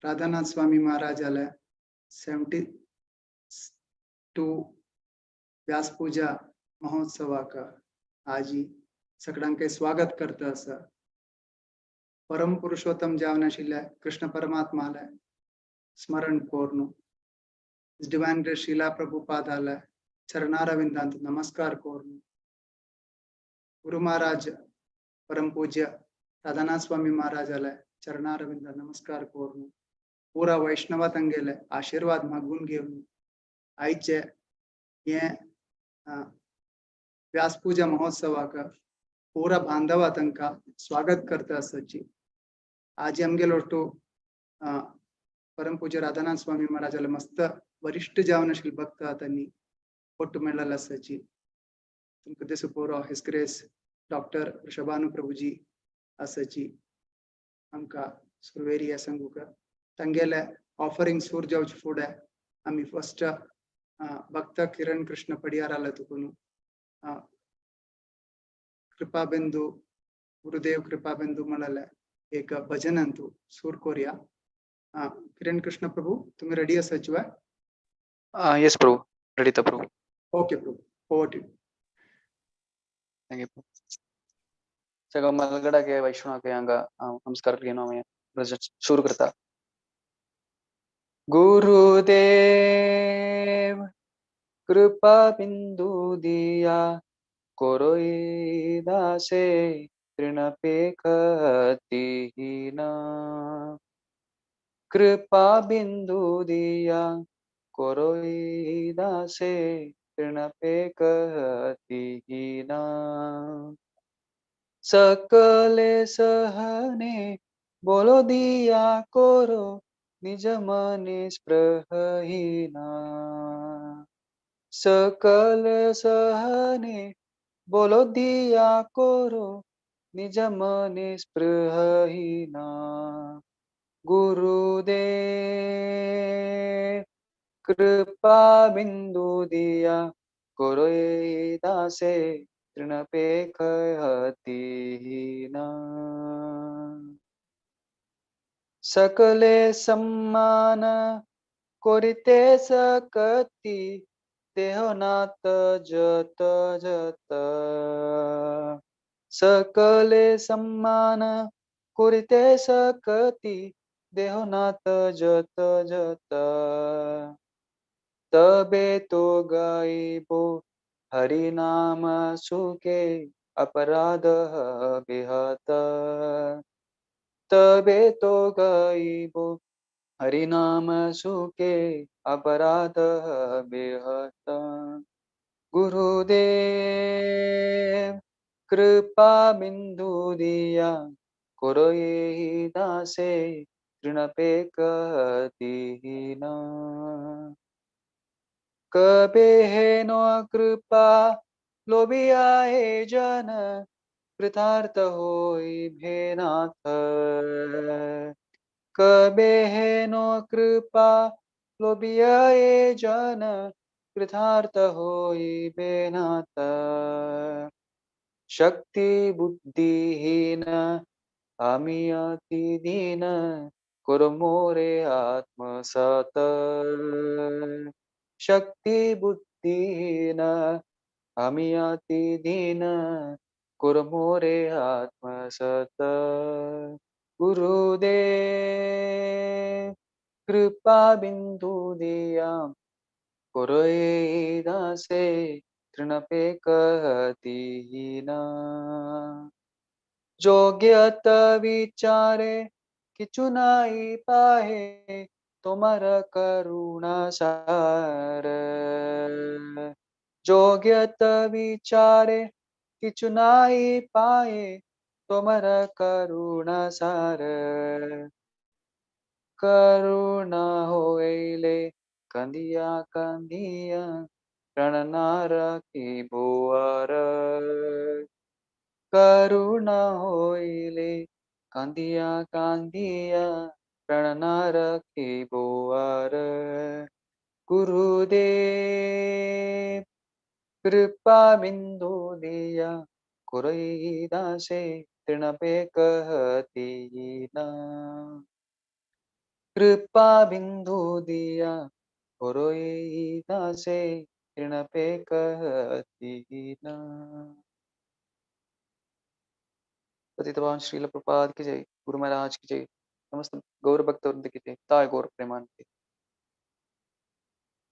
राधानाथ स्वामी महाराजाले 72 व्यासपूजा महोत्सवाक आजी सगळ्यांक स्वागत करता आसा. परम पुरुषोत्तम जावन आशिल्ल्या कृष्ण परमात्माले स्मरण करून, डिवाइन ग्रेस श्रीला प्रभुपादाले चरणारविंदांत नमस्कार करून, गुरु महाराज परम पूज्य राधानाथ स्वामी महाराजाले चरणारविंद नमस्कार करून, पुरा वैष्णवा तांगेले आशीर्वाद मागून घेवन आयचे हे व्यासपूजा महोत्सवाक पुरा बांधवा तांकां स्वागत करता आसाची. आज आमगेलो ಒಟ್ಟು परम पूज्य राधानाथ स्वामी महाराजाले मस्त वरिष्ठ जावन आशिल्ले भक्त तांणी ಒಟ್ಟು मेळ्ळेले आसाची. तुमकां दिसूं पुरो his grace doctor Vrishabhanu Prabhuji आसाची आमकां सुरवेरी सांगूक. तांगेले ऑफरिंग सूर जावचे फुडें आमी फर्स्ट भक्त किरण कृष्ण पडियाराले तुकून कृपाबिंदू गुरुदेव कृपाबिंदू म्हळ्यार एक भजन अंतू सूर कोरया. किरण कृष्ण प्रभू, तुम्ही रेडी आसाची वा? Yes Prabhu, ready Prabhu. Okay Prabhu, over to. Thank you. सगळं मलगडाके वैष्णवाके हांगा नमस्कार घेवन हांव हें सुरू करता. गुरुदेव कृपा बिंदु दिया कोरोई दासे तृणपेखतीहीन. कृपा बिंदु दिया कोरोई दासे तृणपेखतीहीन. सकले सहने बोलो दिया कोरो निज मने स्पृहहीना. सकल सहने बोलो दिया कोरो निज मने स्पृहहीना. गुरुदेव कृपा बिंदु दिया कोरो दासे तृणपेखतीहीना. सकले सम्मान कोरिते सकती देहनाथ जत जत. सकले सम्मान कोरिते सकती देहनाथ जत जत. तबे तो गाइबो हरि नाम सुखे अपराध बेहत. तबे तो गाइबो हरि नाम सुखे अपराध बेहत. गुरुदेव कृपा बिंदु दिया कोरोई दासे तृणपेखतीहीना. कबे हेनो कृपा लोभिया हे जन कृतार्थ होई भेनाथ. कबे हेनो कृपा लोभिया हे जन कृतार्थ होई बेनाथ. शक्ति बुद्धिहीन आमी अति दीन करो मोरे आत्मसत. शक्ति बुद्धिहीन आमी अति दीन करो मोरे आत्मसत. गुरुदेव कृपा बिंदु दिया कोरोई दासे तृणपेखतीहीना. जोग्यत विचारे किछु नाई पाहे तुम्हार करुणा सार. जोग्यत विचारे किछु नाई पाहे तुम्हार करुणा सार. करुणा होइले कंदिया कंदिया प्रणनार की बोअर. करुणा होइले कांदिया कांदिया प्रणनार की बोअर. गुरुदेव कृपा बिंदु दिया कोरई दासे तृणपेखतीहीना. कृपा बिंदु दिया करो दासे ऋण पे कहती ना। पतित पावन श्रील प्रभुपाद की जय, गुरु महाराज की जय, समस्त गौर भक्त वृंद की जय, ताय गौर प्रेमानंद।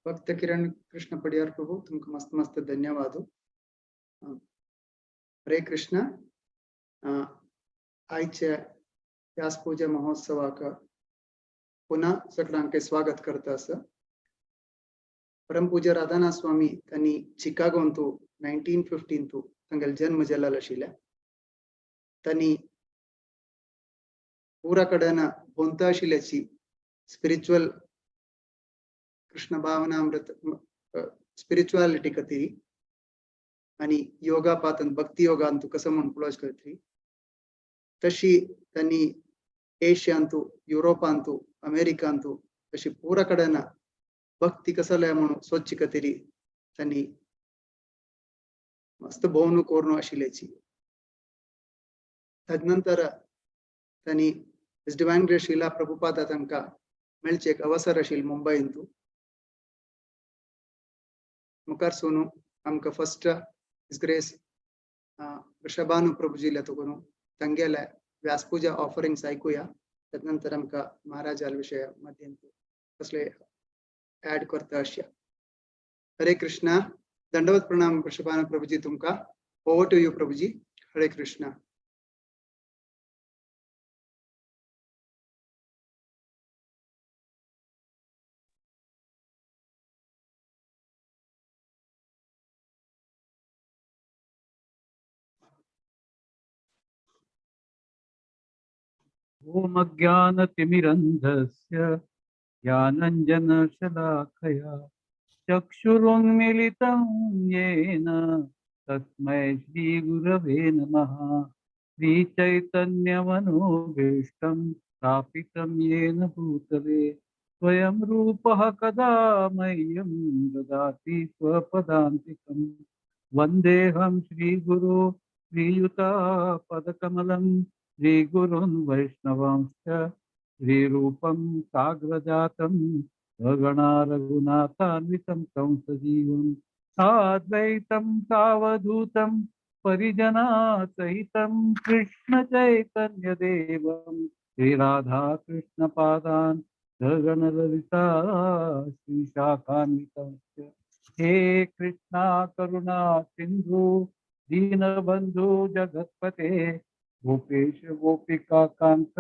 भक्त किरण कृष्ण पडियार प्रभु तुमको मस्त मस्त धन्यवाद। हरे कृष्ण। आयचे व्यास पूजा महोत्सवाक पुन्हा सगळ्यांके स्वागत करता असं। परमपूज्य राधानाथ स्वामी त्यांनी चिकागोंतु 1915 तू तांगेले जन्म जाल्लो आशिल्ले। त्यांनी पुरा कडेन भोंवता आशिल्ल्याची स्पिरिच्युअल कृष्ण भावनामृत स्पिरिच्युअलिटी खातीर आनी योगा पातन भक्ती योगांतु कसं म्हूण पळोवच खातीर तशी त्यांनी एशियांतु युरोपांतु अमेरिकांतु तशी पुरा कडेन भक्ती कसले म्हणून स्वच्छ खातीर त्यांनी मस्त भोवनु कोरनु आशिल्ल्याची। तदनंतर त्यांनी his divine grace Srila Prabhupada तांकां मेळचे एक अवसर आशिल्लो मुंबयंतु। मुखार सोनू आमकां फर्स्ट his grace Vrishabhanu प्रभुजीला तगोनु तांगेले व्यासपूजा ऑफरिंग्स आयकुया। तदनंतर आमकां महाराजाल विशय मध्यंतु कसले ऍड करता अशा। हरे कृष्णा। दंडवत प्रणाम वृषभानु प्रभुजी तुमका। Over to you Prabhuji. Hare Krishna. ॐ अज्ञानतिमिरन्धस्य ज्ञानञ्जनशलाकया चक्षुरुन्मीलितं येन तस्मै श्रीगुरवे नमः। श्रीचैतन्यमनोभीष्टं स्थापितं येन भूतले स्वयं रूपः कदा मह्यं ददाति स्वपदान्तिकं। वन्देऽहं श्रीगुरो श्रीयुतापदकमलं श्रीगुरुन् वैष्णवांश्च श्रीरूपं साग्रजातं सगणा रघुनाथान्वितं तं सजीवं साद्वैतं सावधूतं परिजनासहितं कृष्णचैतन्यदेवं श्रीराधाकृष्णपादान् सगणललिता श्रीशाखान्वितंश्च। हे कृष्णा करुणा सिन्धु दीनबन्धु जगत्पते गोपेश गोपिका कांत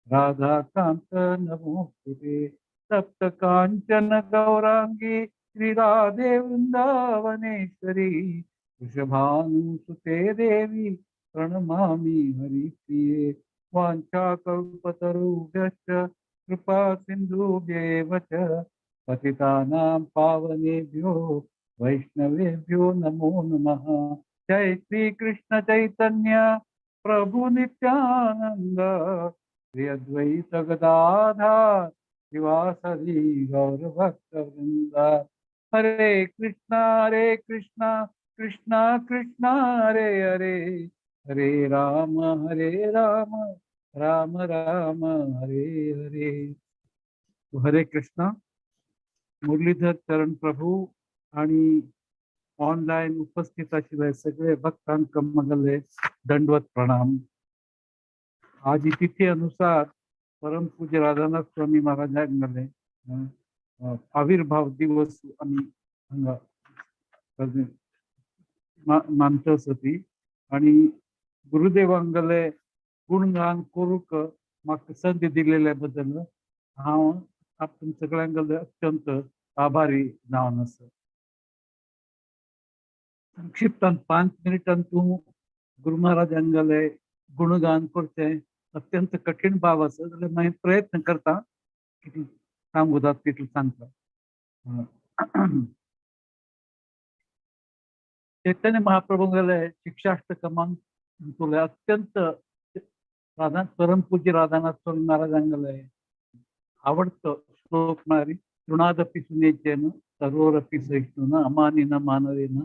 राधाकांत नमोस्तुते। तप्त कांचन गौरांगी श्रीराधे वृंदावनेश्वरी वृषभानुसुते देवी प्रणमामि हरिप्रिये। वाञ्छाकल्पतरुभ्यश्च कृपा सिन्धुभ्येव च पतितानां पावनेभ्यो वैष्णवेभ्यो नमो नमः। जय श्री कृष्ण चैतन्य प्रभु नित्यानंद श्री अद्वैत गदाधर श्रीवासादि गौर भक्त वृंद। हरे कृष्णा कृष्णा कृष्णा हरे हरे, हरे राम राम राम हरे हरे। हरे कृष्णा। मुरलीधर चरण प्रभू आणि ऑनलाईन उपस्थित आशिल्ले सगळे भक्तांक मगले दंडवत प्रणाम। आज तिथी अनुसार परमपूज्य राधानाथ स्वामी महाराजांगले आविर्भाव दिवस आमी हांगा मानता आसती आणि गुरुदेवांगले गुणगान करूंक म्हाका संदी दिलेल्या बद्दल हांव आपण सगळ्यांगले अत्यंत आभारी जावन आसा। संक्षिप्तान 5 मिनिटान तूं गुरु महाराजांगले गुणगान करचें अत्यंत कठीण बाब आसा, जाल्यार मागीर प्रयत्न करता कितले सांगू जाता तितलें सांगता। चैतन्य महाप्रभूंगेले शिक्षाष्टकमांक तुले अत्यंत परमपूज्य राधानाथ स्वामी महाराजांगेले आवडतो श्लोक म्हळ्यार तृणादपि सुनेचेन तरोरपि सहिष्णुना अमानिन मानवेन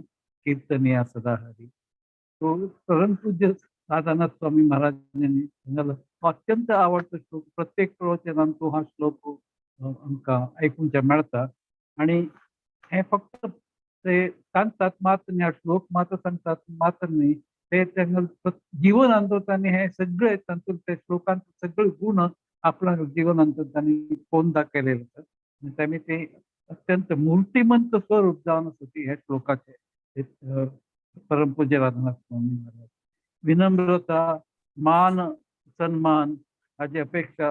कीर्तनीया सदा हरी। तो परमपूज्य राधानाथ स्वामी महाराजांनी अत्यंत आवडतो श्लोक. प्रत्येक प्रवचनान तो हा श्लोक आमकां आयकुंचे मेळटा. आनी हें फक्त ते सांगतात मात्र न्ही, श्लोक मात्र सांगतात मात्र न्ही, ते तांकां जीवनांत तांणी हे सगळे तातूंत ते श्लोकांत सगळे गुण आपल्या जीवनांत तांणी कोण दाखयलेले आसा. आनी ते अत्यंत मूर्तिमंत स्वरूप जावन आसा ती ह्या श्लोकाचे परमपूज्य राधानाथ स्वामी महाराज. विनम्रता, मान सन्मान हाची अपेक्षा,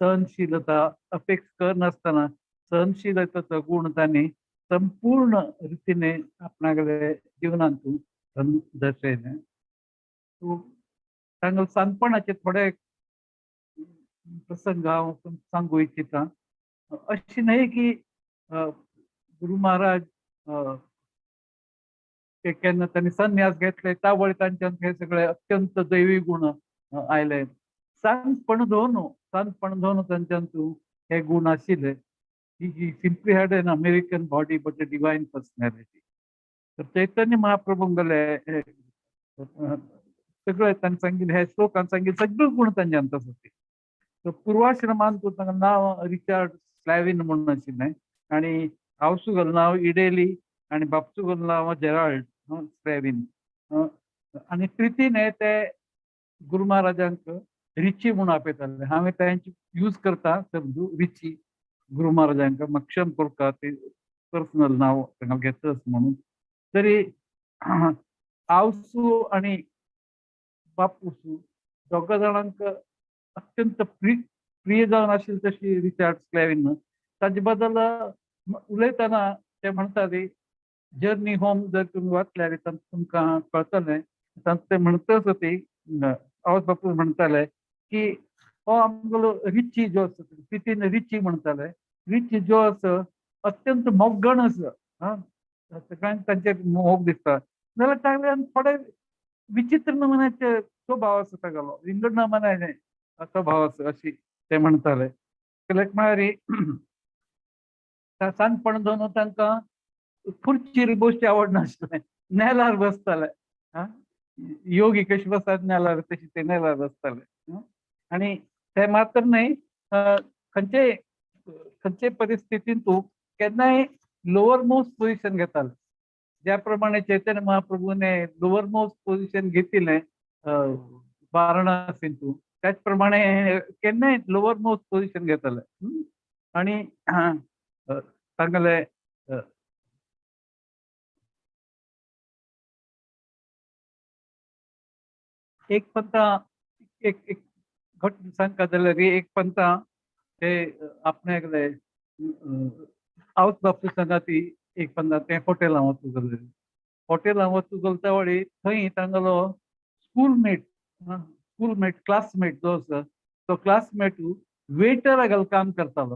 सहनशीलता, अपेक्षा करनासतना सहनशीलतेचो गुण तांणी संपूर्ण रितीने आपणागेले जीवनांतून दर्शयलें. तांगेले सानपणाचे थोडे प्रसंग हांव सांगू इच्छिता. अशी न्हय की गुरु महाराज केन्ना तांणी संन्यास घेतले त्यावेळी तांच्यान हे सगळे अत्यंत दैवी गुण आयले. सानपण धोन तांच्यान हे गुण आशिल्ले. He simply had an American body but a divine personality. तर चैतन्य महाप्रभूंगेले सगळे तांणी सांगिल्ले हे श्लोकान सांगिल्ले सगळे गुण तांच्या आसता. तर पूर्वाश्रमांत तांकां नांव रिचार्ड स्लॅविन म्हणून आशिल्लें आनी आवसुगल नांव इडेली आनी बापसुगल नांव जेराल्ड स्लॅविन. आनी प्रितीन ते गुरु महाराजांक रिची म्हणून आपयताले. हांवें तांची यूज करता समजू रिची गुरु महाराजांक मक्षम कोरका ते पर्सनल नांव तांकां घेतच म्हणून. तरी आवसू आनी बापूसू दोगा जाणांक अत्यंत प्रिय जावन आशिल्ली तशी रिचार्ड स्लॅविन. ताजे बद्दल उलयतना ते म्हणटाले जर्नी होम जर तुमी वाचल्यार तुमकां कळटलें. ते म्हणटच ती आवस बापू म्हणटाले की हो आमगेलो रिची जो आसा, तितीन रिची म्हणटाले, रिची जो आसा अत्यंत मोगण आसा. सगळ्यांक तांचेर मोग दिसता. जाल्यार तांगेल्यान थोडे विचित्र नमुन्याचे स्वभाव आसा तागेलो, विंगड नमुन्याचे स्वभाव आसा अशी ते म्हणटाले. कित्याक म्हळ्यार सानपण जावन तांकां खुर्चीर बसचें आवडनासलें, नेलार बसताले. योगी कशी बसतात नेलार तशी ते नेलार बसताले. आनी ते मात्र न्हय, खंयचे खंयचे परिस्थितीन तूं केन्नाय लोअर मोस्ट पोझिशन घेताले. ज्या प्रमाणे चैतन्य महाप्रभूने लोअर मोस्ट पोझिशन घेतिल्लें वाराणसींतू, त्याच प्रमाणे केन्नाय लोअर मोस्ट पोझिशन घेताले. आनी तांगेले एक पंता एक एक घट सांगता जाल्यार एक पंता ते आपणागेले आवत बापू सांगाती एक पंता ते हॉटेलां वचूं गेल्ले. हॉटेलां वचूं गेले त्या वेळी थंय तांगेलो स्कूलमेट क्लासमेट जो आसा तो क्लासमेट वेटरागेलो काम करतालो.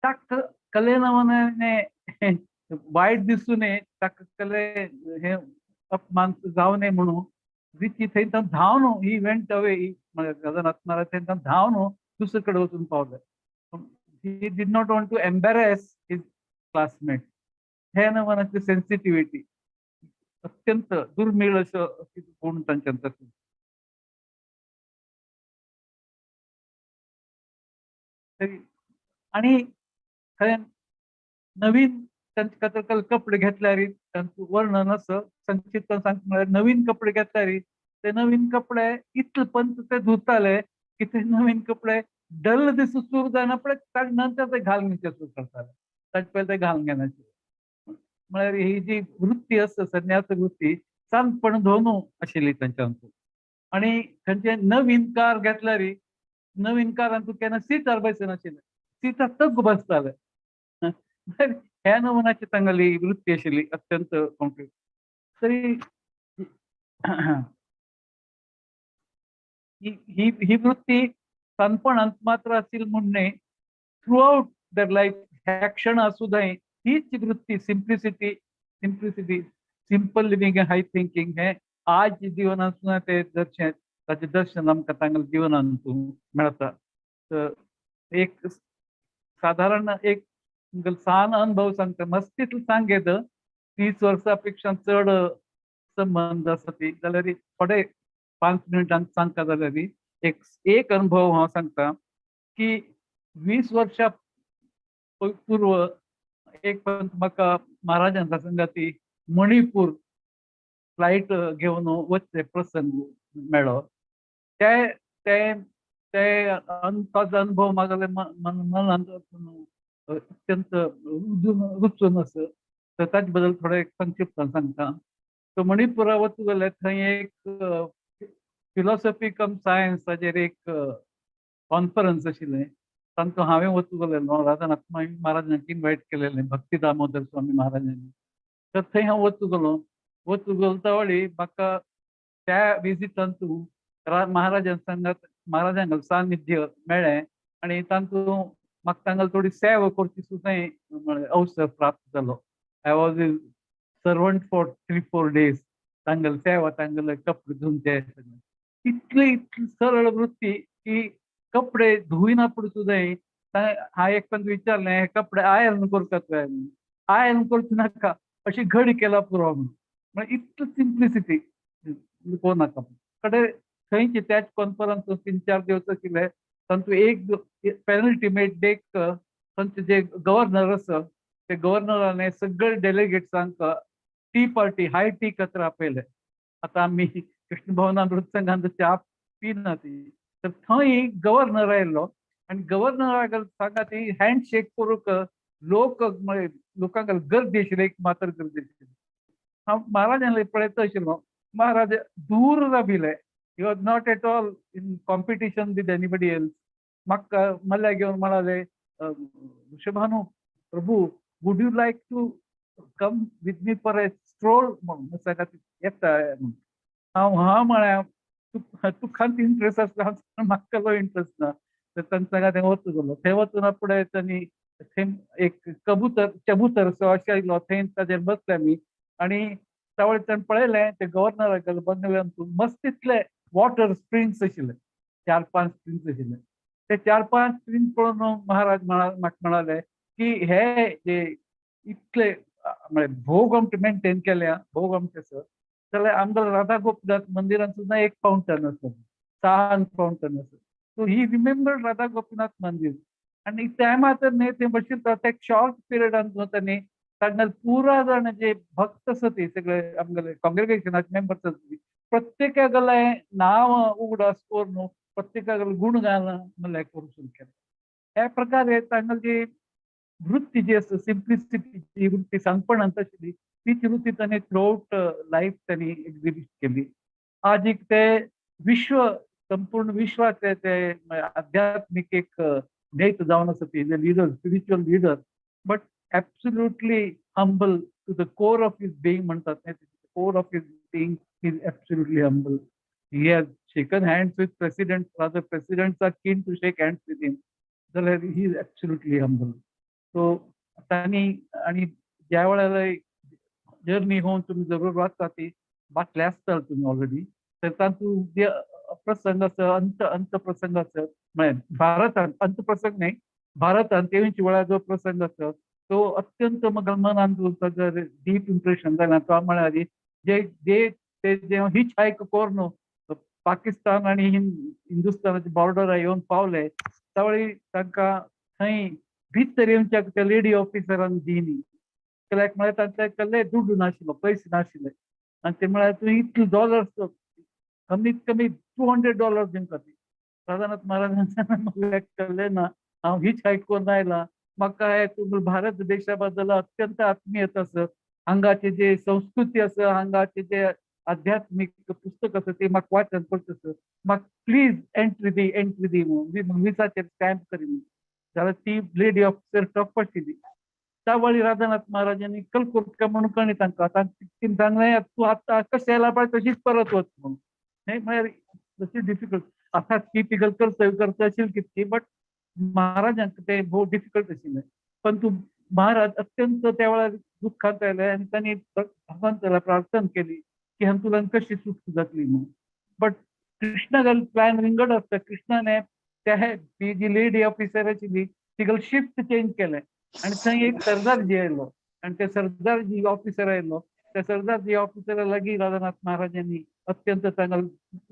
ताका कलेना मनाने वायट दिसूं नये, ताका कले हे अपमान जावं नये म्हणून रिची थंय धांवन he went away. Radhanath Maharaj थंय धांवन दुसरे कडेन वचून पावले. He did not want to embarrass his classmate. हे नमनाची सेन्सिटिव्हिटी अत्यंत दुर्मिळ असो गुण तांच्यांत आसा. आनी खंय नवीन तांचे कपडे घेतल्यार तांचें वर्णन आसा संक्षिप्त सांगता म्हळ्यार नवीन कपडे घेतल्यार ते नवीन कपडे इतले पंत ते धुताले की ते नवीन कपडे डल दिसूं सुरू जायना पळय, ताजे नंतर ते घालून घेवचे सुरू करताले. ताजे पयलीं ते घालून घेनाशिल्ले. म्हळ्यार ही जी वृत्ती आसा संन्यास वृत्ती सानपण धोनू आशिल्ली तांच्या. आनी खंयचे नवीन कार घेतल्यार नवीन कारान तूं केन्ना सिटार बसनाशिल्लें, सिटार तग्ग बसताले. ह्या नमुन्याची तांगेली वृत्ती आशिल्ली अत्यंत कॉम्प्लिकेट. तरी ही ही वृत्ती सानपणांत मात्र आशिल्ली म्हूण न्हय, थ्रू आउट there life ह्या क्षणा सुद्दां हीच वृत्ती simplicity simplicity simple living high thinking हे आज जीवनांत सुद्दां ते दर्शन ताचें दर्शन आमकां तांगेल्या जीवनांत मेळटा. तर एक साधारण एक सान अनुभव सांगता, मस्तीतलो सांग 30 वर्सां पेक्षा चड संबंद आसा ती जाल्यार थोडे 5 मिनटांत सांगता जाल्यार एक एक अनुभव हांव सांगता की 20 वर्षां पूर्व एक पण म्हाका महाराजांच्या संगाती मणिपूर फ्लायट घेवन वचचे प्रसंग मेळ्ळो. ते ते ते ताजो अनुभव म्हागेले मनांत अत्यंत रुचून आसा. तर ताजे बद्दल थोडे संक्षिप्तान सांगता. तो मणिपुरा वचूं जाल्यार थंय एक फिलॉसॉफी कम सायन्स ताजेर एक कॉन्फरन्स आशिल्लें. तांकां हांवें वचूं गेलेलो, राधानाथ महाराजांक इनवायट केलेलें, भक्ती दामोदर स्वामी महाराजांनी. तर थंय हांव वचूं गेलो. वचूं गेलो त्या म्हाका त्या विजिटान तूं महाराजां सांगात महाराजांक सानिध्य मेळ्ळें आनी तांतूं म्हाका तांकां थोडी सेवा करची सुद्दां अवसर प्राप्त जालो. I was a servant for 3-4 days. तांगेले सेवा, तांगेले कपडे धुवचे, इतली इतली सरळ वृत्ती की कपडे धुयना पडूं सुद्दां हांवें एक पण विचारलें, हे कपडे आयर्न करतात काय? आयर्न करचें नाका, अशी घडी केला पुरो म्हणून. म्हळ्यार इतली सिम्प्लिसिटी कोण नाका. कडे थंयची त्याच कॉन्फरन्स 3-4 दिवस आशिल्ले तातूंत एक पेनल्टिमेट डेक थंयचे जे गव्हर्नर आसा ते गव्हर्नराने सगळे डेलिगेट्सांक टी पार्टी, हाय टी खातीर आपयले. आतां आमी कृष्ण भवनामृत संघान च्या पिना ती. तर थंय गव्हर्नर आयलो आनी गव्हर्नराक सांगा ती हँडशेक करूंक लोक लोकांक गर्दी आशिल्ली, एक मात्र गर्दी आशिल्ली. हांव महाराजांक पळयता आशिल्लो. महाराज दूर राबिल्ले. He was not at all in competition with anybody else. म्हाका मल्ल्या घेवन म्हणाले, Vrishabhanu Prabhu, would you like to come with me for a stroll म्हणून. सांगा येता म्हणून. हांव हां म्हळ्यार तुखांत इंट्रस्ट आसता, म्हाका इंट्रस्ट ना. तर तांच्या सांगा थंय वचूं गेलो. थंय वचून फुडें तांणी थंय एक कबूतर चबूतर असो अशें आयलो, थंय ताजेर बसले आमी. आनी त्या वेळार ताणें पळयलें ते गव्हर्नराक बंगल्यान मस्त इतले वॉटर स्प्रिंग्स आशिल्ले, 4-5 स्प्रिंग्स आशिल्ले. ते 4-5 स्प्रिंग्स पळोवन महाराज म्हाका म्हणाले की हे जे इतले म्हळ्यार भोग आमचे मेंटेन केल्या, भोग आमचे आसा, जाल्यार आमकां राधा गोपीनाथ मंदिरान सुद्दां एक फावंटन आसा, सान फावंटन आसा. सो ही रिमेंबर्ड राधा गोपीनाथ मंदीर. आनी त्या मात्र न्ही थंय बशिल्लो त्या शॉर्ट पिरियडान तांणी तांकां पुरा जाण जे भक्त आसा ते सगळे आमगेले कॉंग्रिगेशनाचे मेंबर्स आसा प्रत्येकागेले नांव उगडास करून प्रत्येकागेले गुणगान म्हणल्यार करूंक सुरू केलें. ह्या प्रकारे तांगेली वृत्ती जी आसा, सिम्प्लिसिटीची वृत्ती, सानपणांत आशिल्ली तीच वृत्ती तांणी थ्रू आउट लायफ तांणी एक्झिबीट केली. आज एक ते विश्व, संपूर्ण विश्वाचे ते आध्यात्मीक एक नेत जावन आसा ती leader, spiritual leader, but absolutely humble to the core of his being म्हणतात. Core of his being is absolutely humble. He has shaken hands with presidents, rather presidents are keen to shake hands with him. जाल्यार he is absolutely humble. So तांणी आनी ज्या वेळार journey होऊन तुम्ही जरूर वाचता ती वाचले आसतले तुमी ऑलरेडी. तर तातूंत जे प्रसंग आसा, अंत अंत प्रसंग आसा, म्हळ्यार भारतांत अंत प्रसंग न्ही, भारतांत तेवचे वेळार जो प्रसंग आसा तो अत्यंत म्हाका मनांत ताजो डीप इम्प्रेशन जालें. तो म्हळ्यार जे जे ते जे हिच हायक करून पाकिस्तान आनी हिंदुस्तानाच्या बॉर्डरार येवन पावले त्यावेळी तांकां थंय भितर येवच्याक त्या लेडी ऑफिसरान दिनी. कित्याक म्हळ्यार तांचे कडले दुडू नाशिल्लो, पयशे नाशिल्ले. आनी ते म्हळ्यार तूं इतले डॉलर्स, कमीत कमी $200 दिवंक ती. राधानाथ महाराजांच्या म्हणल्यार कळ्ळें ना, हांव हिच हायक करून आयला, म्हाका हे तूं भारत देशा बद्दल अत्यंत आत्मीयता आसा, हांगाचे जे संस्कृती आसा, हांगाचे जे आध्यात्मीक पुस्तक आसा ते म्हाका वाचन करचें आसा, म्हाका प्लीज एंट्री दी, एंट्री दी म्हणून विसाचेर स्टॅम्प करी म्हणून. जाल्यार ती लेडी ऑफिसर टफ आशिल्ली. त्या वेळी राधानाथ महाराजांनी कलकुरका म्हणून कळ्ळें तांकां. तिणें सांगलें, तूं आतां कशें येयला पळय तशीच परत वच म्हणून. हें म्हळ्यार तशी डिफिकल्ट अर्थात ती टिपिकल कर्तव्य करता आशिल्ली कितकी, बट महाराजांक ते भोव डिफिकल्ट आशिल्लें. पण तूं महाराज अत्यंत त्या वेळार दुःखांत आयले आनी तांणी भगवंताला प्रार्थना केली की हातूंतल्यान कशी सुटका जातली म्हणून. बट कृष्णागेलो प्लॅन विंगड आसता. कृष्णाने त्या ती जी लेडी ऑफिसर आशिल्ली तिगेलो शिफ्ट चेंज केलें आनी थंय एक सरदारजी आयलो आनी ते सरदारजी ऑफिसर आयलो, त्या सरदारजी ऑफिसरा लागीं राधानाथ महाराजांनी अत्यंत तांकां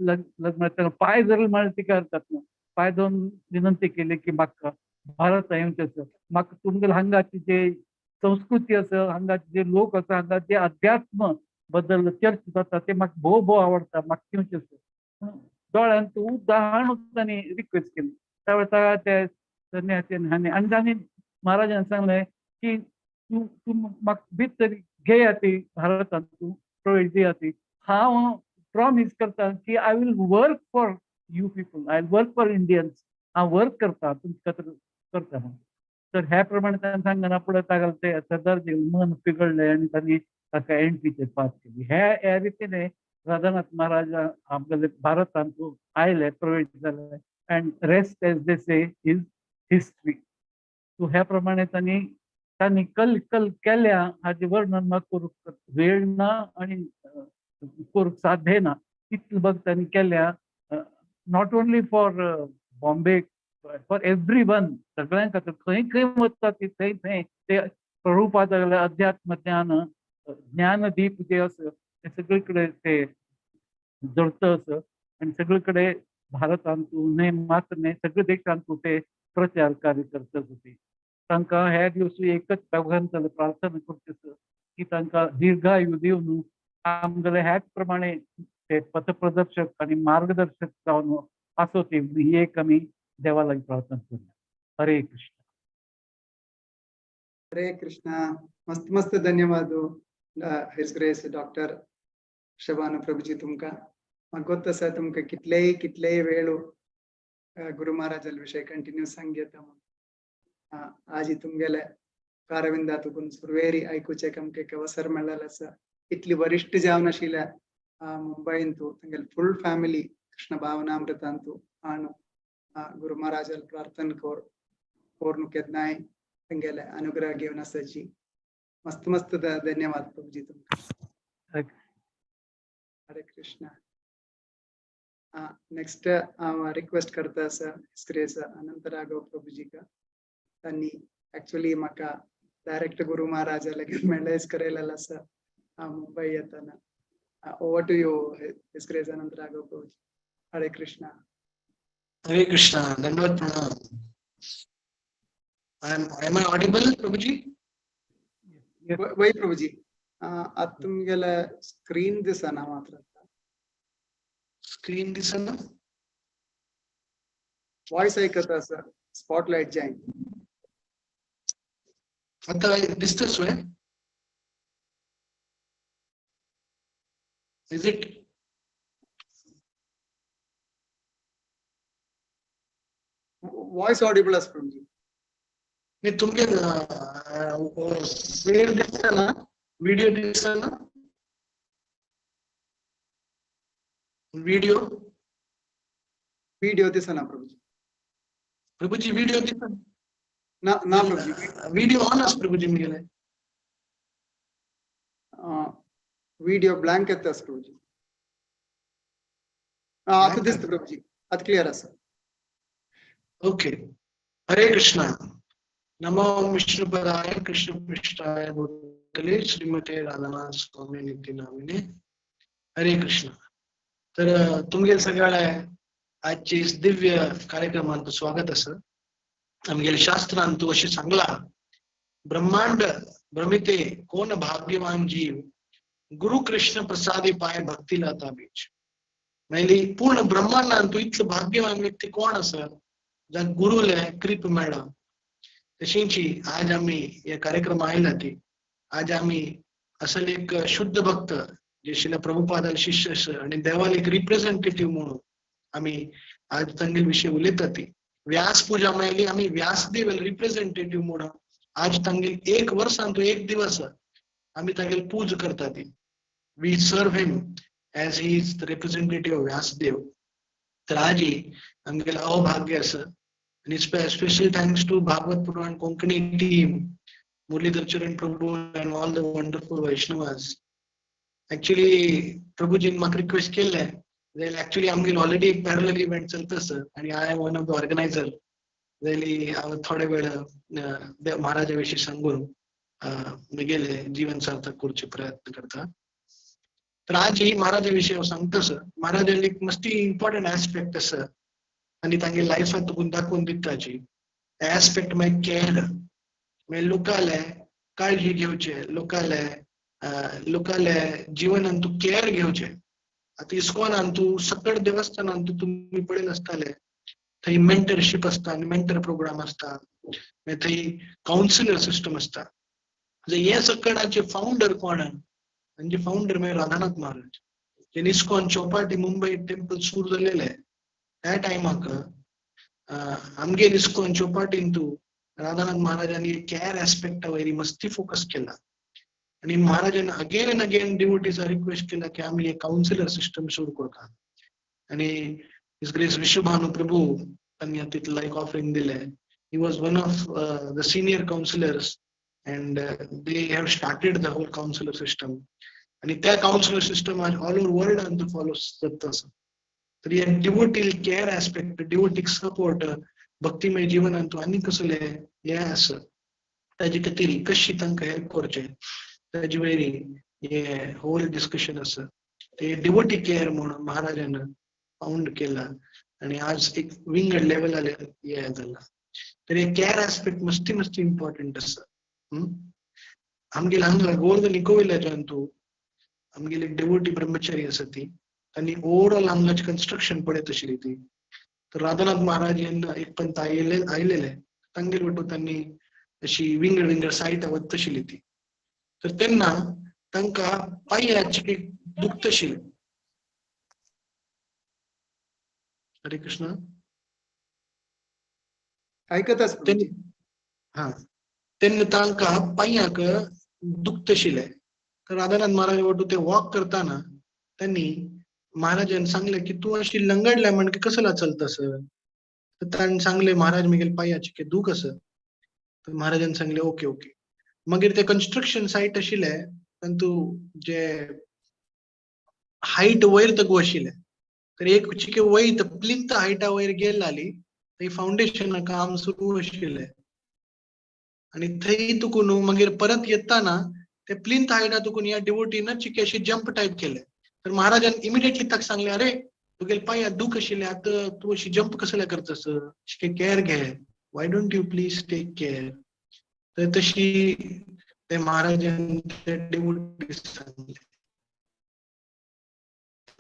लग्न तांकां पांय जरी म्हळ्यार ती करतात ना, पांय धरून विनंती केली की म्हाका भारत येवचें, म्हाका तुमगेले हांगाची जे संस्कृती आसा, हांगाचे जे लोक आसा, हांगा जे अध्यात्म बद्दल चर्चा जाता ते म्हाका भोव भोव आवडटा, म्हाका येवचें. दोळ्यांत उदाहरण तांणी रिक्वेस्ट केली. त्या वेळार ते संन्यासी हांणी आनी तांणी महाराजान सांगलें की तूं तूं म्हाका भितर घेया ती भारतांत, तूं प्रवेश दिया ती, हांव प्रॉमीस करता की I will work for you people, I will work for Indians, हांव वर्क करता तुमचे खातीर करता म्हणून. तर ह्या प्रमाणे ताणें सांगना फुडें ताका ते सरदारजी मन पिघडलें आनी तांणी ताका एंट्रीचेर पास केली. ह्या रितीने राधानाथ महाराज आमगेले भारतांत आयले, प्रवेश जाले, and rest as they say is history. So ह्या प्रमाणे तांणी तांणी कल कल केल्या हाजें वर्णन म्हाका करूंक वेळ ना आनी करूंक साध्य ना, इतलें बग तांणी केल्या. Not only for Bombay, for every one, सगळ्यां खातीर खंय खंय वता ती थंय थंय ते प्रभुपादागेलें अध्यात्म ज्ञान ज्ञानदीप जे आसा ते सगळे कडेन ते जळत आसा आनी सगळे कडेन भारतांतू न्हय मात्र न्हय सगळे देशांतू ते प्रचार कार्य करतात होते. तांकां ह्या दिवस एकच भगवंताले प्रार्थना करचें की तांकां दीर्घायु दिवन आमगेले ह्याच प्रमाणे ते पथप्रदर्शक आनी मार्गदर्शक जावन आसो ती ही एक आमी देवा लागीं प्रार्थना करूया. हरे कृष्ण. हरे कृष्ण. मस्त मस्त धन्यवाद his grace doctor Shabana Prabhuji. तुमकां म्हाका गोत्त आसा तुमकां कितलेय कितलेय वेळ गुरु महाराजाल विशय कंटिन्यू सांग घेता म्हणून. आजी तुमगेले कारविंदा तुकून सुरवेरी आयकुचें आमकां एक अवसर मेळ्ळेलें आसा. इतली वरिश्ठ जावन आशिल्ल्या मुंबयंतू तांगेले फुल फॅमिली कृष्ण भावनामृतांतू आणू गुरु महाराजाल प्रार्थना कोर कोर्नु केन्नाय तांगेले अनुग्रह घेवन आसाची. मस्त मस्त धन्यवाद प्रभुजी तुमकां. हरे कृष्ण. नेक्स्ट हांव रिक्वेस्ट करता आसा ग्रेस अनंत राघव प्रभुजीका. तांणी एक्चुअली म्हाका डायरेक्ट गुरु महाराजा लागीं मेळ्ळेच करयलेलो आसा मुंबय येताना. Over to you His Grace Anant Raghav Prabhuji. Hare Krishna. Hare Krishna. Dandavat pranam. Am I audible, Prabhuji? वय प्रभुजी, आतां तुमगेले स्क्रीन दिसना मात्र. स्क्रीन दिसना? वॉइस आयकता आसा, स्पॉटलाइट जाय. आता दिसतच वय? Is it? Voice audible आसा प्रभुजी. नाही, तुमगे वेळ दिसना, व्हिडिओ दिसना, व्हिडिओ. व्हिडिओ दिसना प्रभुजी. प्रभुजी, व्हिडिओ दिसना? ना ना प्रभुजी. व्हिडिओ ऑन आस प्रभुजी मिगेले. व्हिडिओ ब्लँक येता प्रभुजी. आता दिसता प्रभुजी, आता क्लिअर आसा. ओके. हरे कृष्णा. नमो विष्णुपदाय कृष्ण पृष्ठाय भूतले श्रीमते राधानाथ स्वामी नित्य नामिने. हरे कृष्ण. तर तुमगेले सगळ्या आजचे दिव्य कार्यक्रमांत स्वागत आसा. आमगेले शास्त्रांत अशें सांगला, ब्रह्मांड भ्रमिते कोण भाग्यवान जीव, गुरु कृष्ण प्रसादे पाय भक्ती लता बीज. म्हणजे पूर्ण ब्रह्मांडांत तूं इतलो भाग्यवान व्यक्ती कोण आसा जाका गुरुले कृप मेळ्ळा. तशींची आज आमी ह्या कार्यक्रमा आयला ती आज आमी असल एक शुद्ध भक्त जे शिला प्रभुपादाल शिष्य आसा आणि देवाल एक रिप्रेझेंटेटिव्ह म्हणून आमी आज तांगेल विशय उलयता ती व्यास पूजा मेळ्ळी. आमी व्यासदेव रिप्रेझेंटेटिव्ह म्हणून आज तांगेल एक वर्सान तो एक दिवस आमी तांगेल पूज करता ती. We serve him as he is the representative of Vyasdev. तर आजी आमगेलें अभाग्य आसा. आणि special thanks to Bhagwat Puran Konkani team, Muralidhar Charan Prabhu and all the wonderful Vaishnavas. Actually प्रभुजीन म्हाका रिक्वेस्ट केल्लें जाल्यार एक्चुअली आमगेले ऑलरेडी एक पॅरलल इव्हेंट चलता आसा आणि I am one of the organizer. जाल्यार हांव थोडे वेळ महाराजा विशीं सांगून म्हगेले जीवन सार्थक करचे प्रयत्न करता. तर आज ही महाराजा विशयी हांव सांगता सर. महाराजांनी एक मस्ती इम्पॉर्टंट एस्पेक्ट आसा आनी तांगे लायफान तुका दाखोवन दिताची एस्पेक्ट मागीर केअर, मागीर लोकाले काळजी घेवचे, लोकाले लोकाले जिवनान तूं केअर घेवचे. आतां इस्कॉनान तूं सकट देवस्थानान तूं तुमी पळयत आसताले थंय मेंटरशीप आसता आनी मेंटर प्रोग्राम आसता, मागीर थंय कावन्सिलर सिस्टम आसता. हे सकटाचे फावंडर कोण? म्हणजे फावंडर म्हणजे राधानाथ महाराज. जेन्ना इस्कॉन चौपाटी मुंबई टेम्पल सुरू जालेले त्या टायमाक आमगेर इस्कॉन चौपाटीन तूं राधानाथ महाराजांनी केअर एस्पेक्टा वयर मस्ती फोकस केला आनी महाराजान अगेन एंड अगेन डिवोटीजा रिक्वेस्ट केला की आमी एक कावन्सिलर सिस्टम सुरू करता. आनी his grace Vishwabhanu प्रभू तांणी तितलो एक ऑफरिंग दिलें. He was one of the senior counsellors and they have started the whole counsellor system. आनी त्या कावन्सिलर सिस्टम आज ऑल ओवर वर्ल्डान तो फॉलो जाता आसा. तर हे डिवोटी केअर एस्पेक्ट, डिवोटीक सपोर्ट, भक्तिमय जिवनान तूं आनी कसले हे आसा ताजे खातीर कशी तांकां हेल्प करचें ताजे वयर हे होल डिस्कशन आसा. ते डिवोटी केअर म्हूण महाराजान फावंड केला आनी आज एक विंगड लेवलार हे जाला. तर हे केअर एस्पेक्ट मस्ती मस्ती इम्पॉर्टंट आसा. आमगेले हांगा गोवर्धन इको विलेजान तूं आमगेली एक डिवोटी ब्रह्मचारी आसा ती आनी ओवरऑल हांगाचे कन्स्ट्रक्शन पळयत आशिल्ली ती. तर राधानाथ महाराज जेन्ना एक पंत आयलेले तांगेर वटून तांणी अशी विंगड विंगड सायट वता आशिल्ली ती. तर तेन्ना तांकां पांयाची दुखत आशिल्लें. हरे कृष्ण. ऐकत आसा. हा, तेन्ना तांकां पांयाक दुखत आशिल्लें. तर राधानाथ महाराज वटून ते वॉक करताना त्यांनी महाराजान सांगले की तूं अशी लंगडल्या म्हणजे कसला चलता सर? तर ताणें सांगले महाराज म्हगेले पांयाचे दूख आसा. तर महाराजान सांगले ओके ओके. मागीर ते कन्स्ट्रक्शन सायट आशिल्ले तातूंत जे हायट वयर तगू आशिल्ले तर एक चिके वयर प्लिंथ हायटा वयर गेल जाली थंय फावंडेशन काम सुरू आशिल्लें आनी थंय तुका न्हू मागीर परत येताना ते प्लिंथ हायटा तुका ह्या डिवोटीन चिके अशी जंप टायप केले. तर महाराजान इमिडिएटली ताका सांगले अरे तुगेले पांया दूख आशिल्ले आतां तूं अशी जंप कसले करता सर? चिके केअर घे, why don't you please take care. तर तशी ते महाराजान ते डिवोटी सांगले.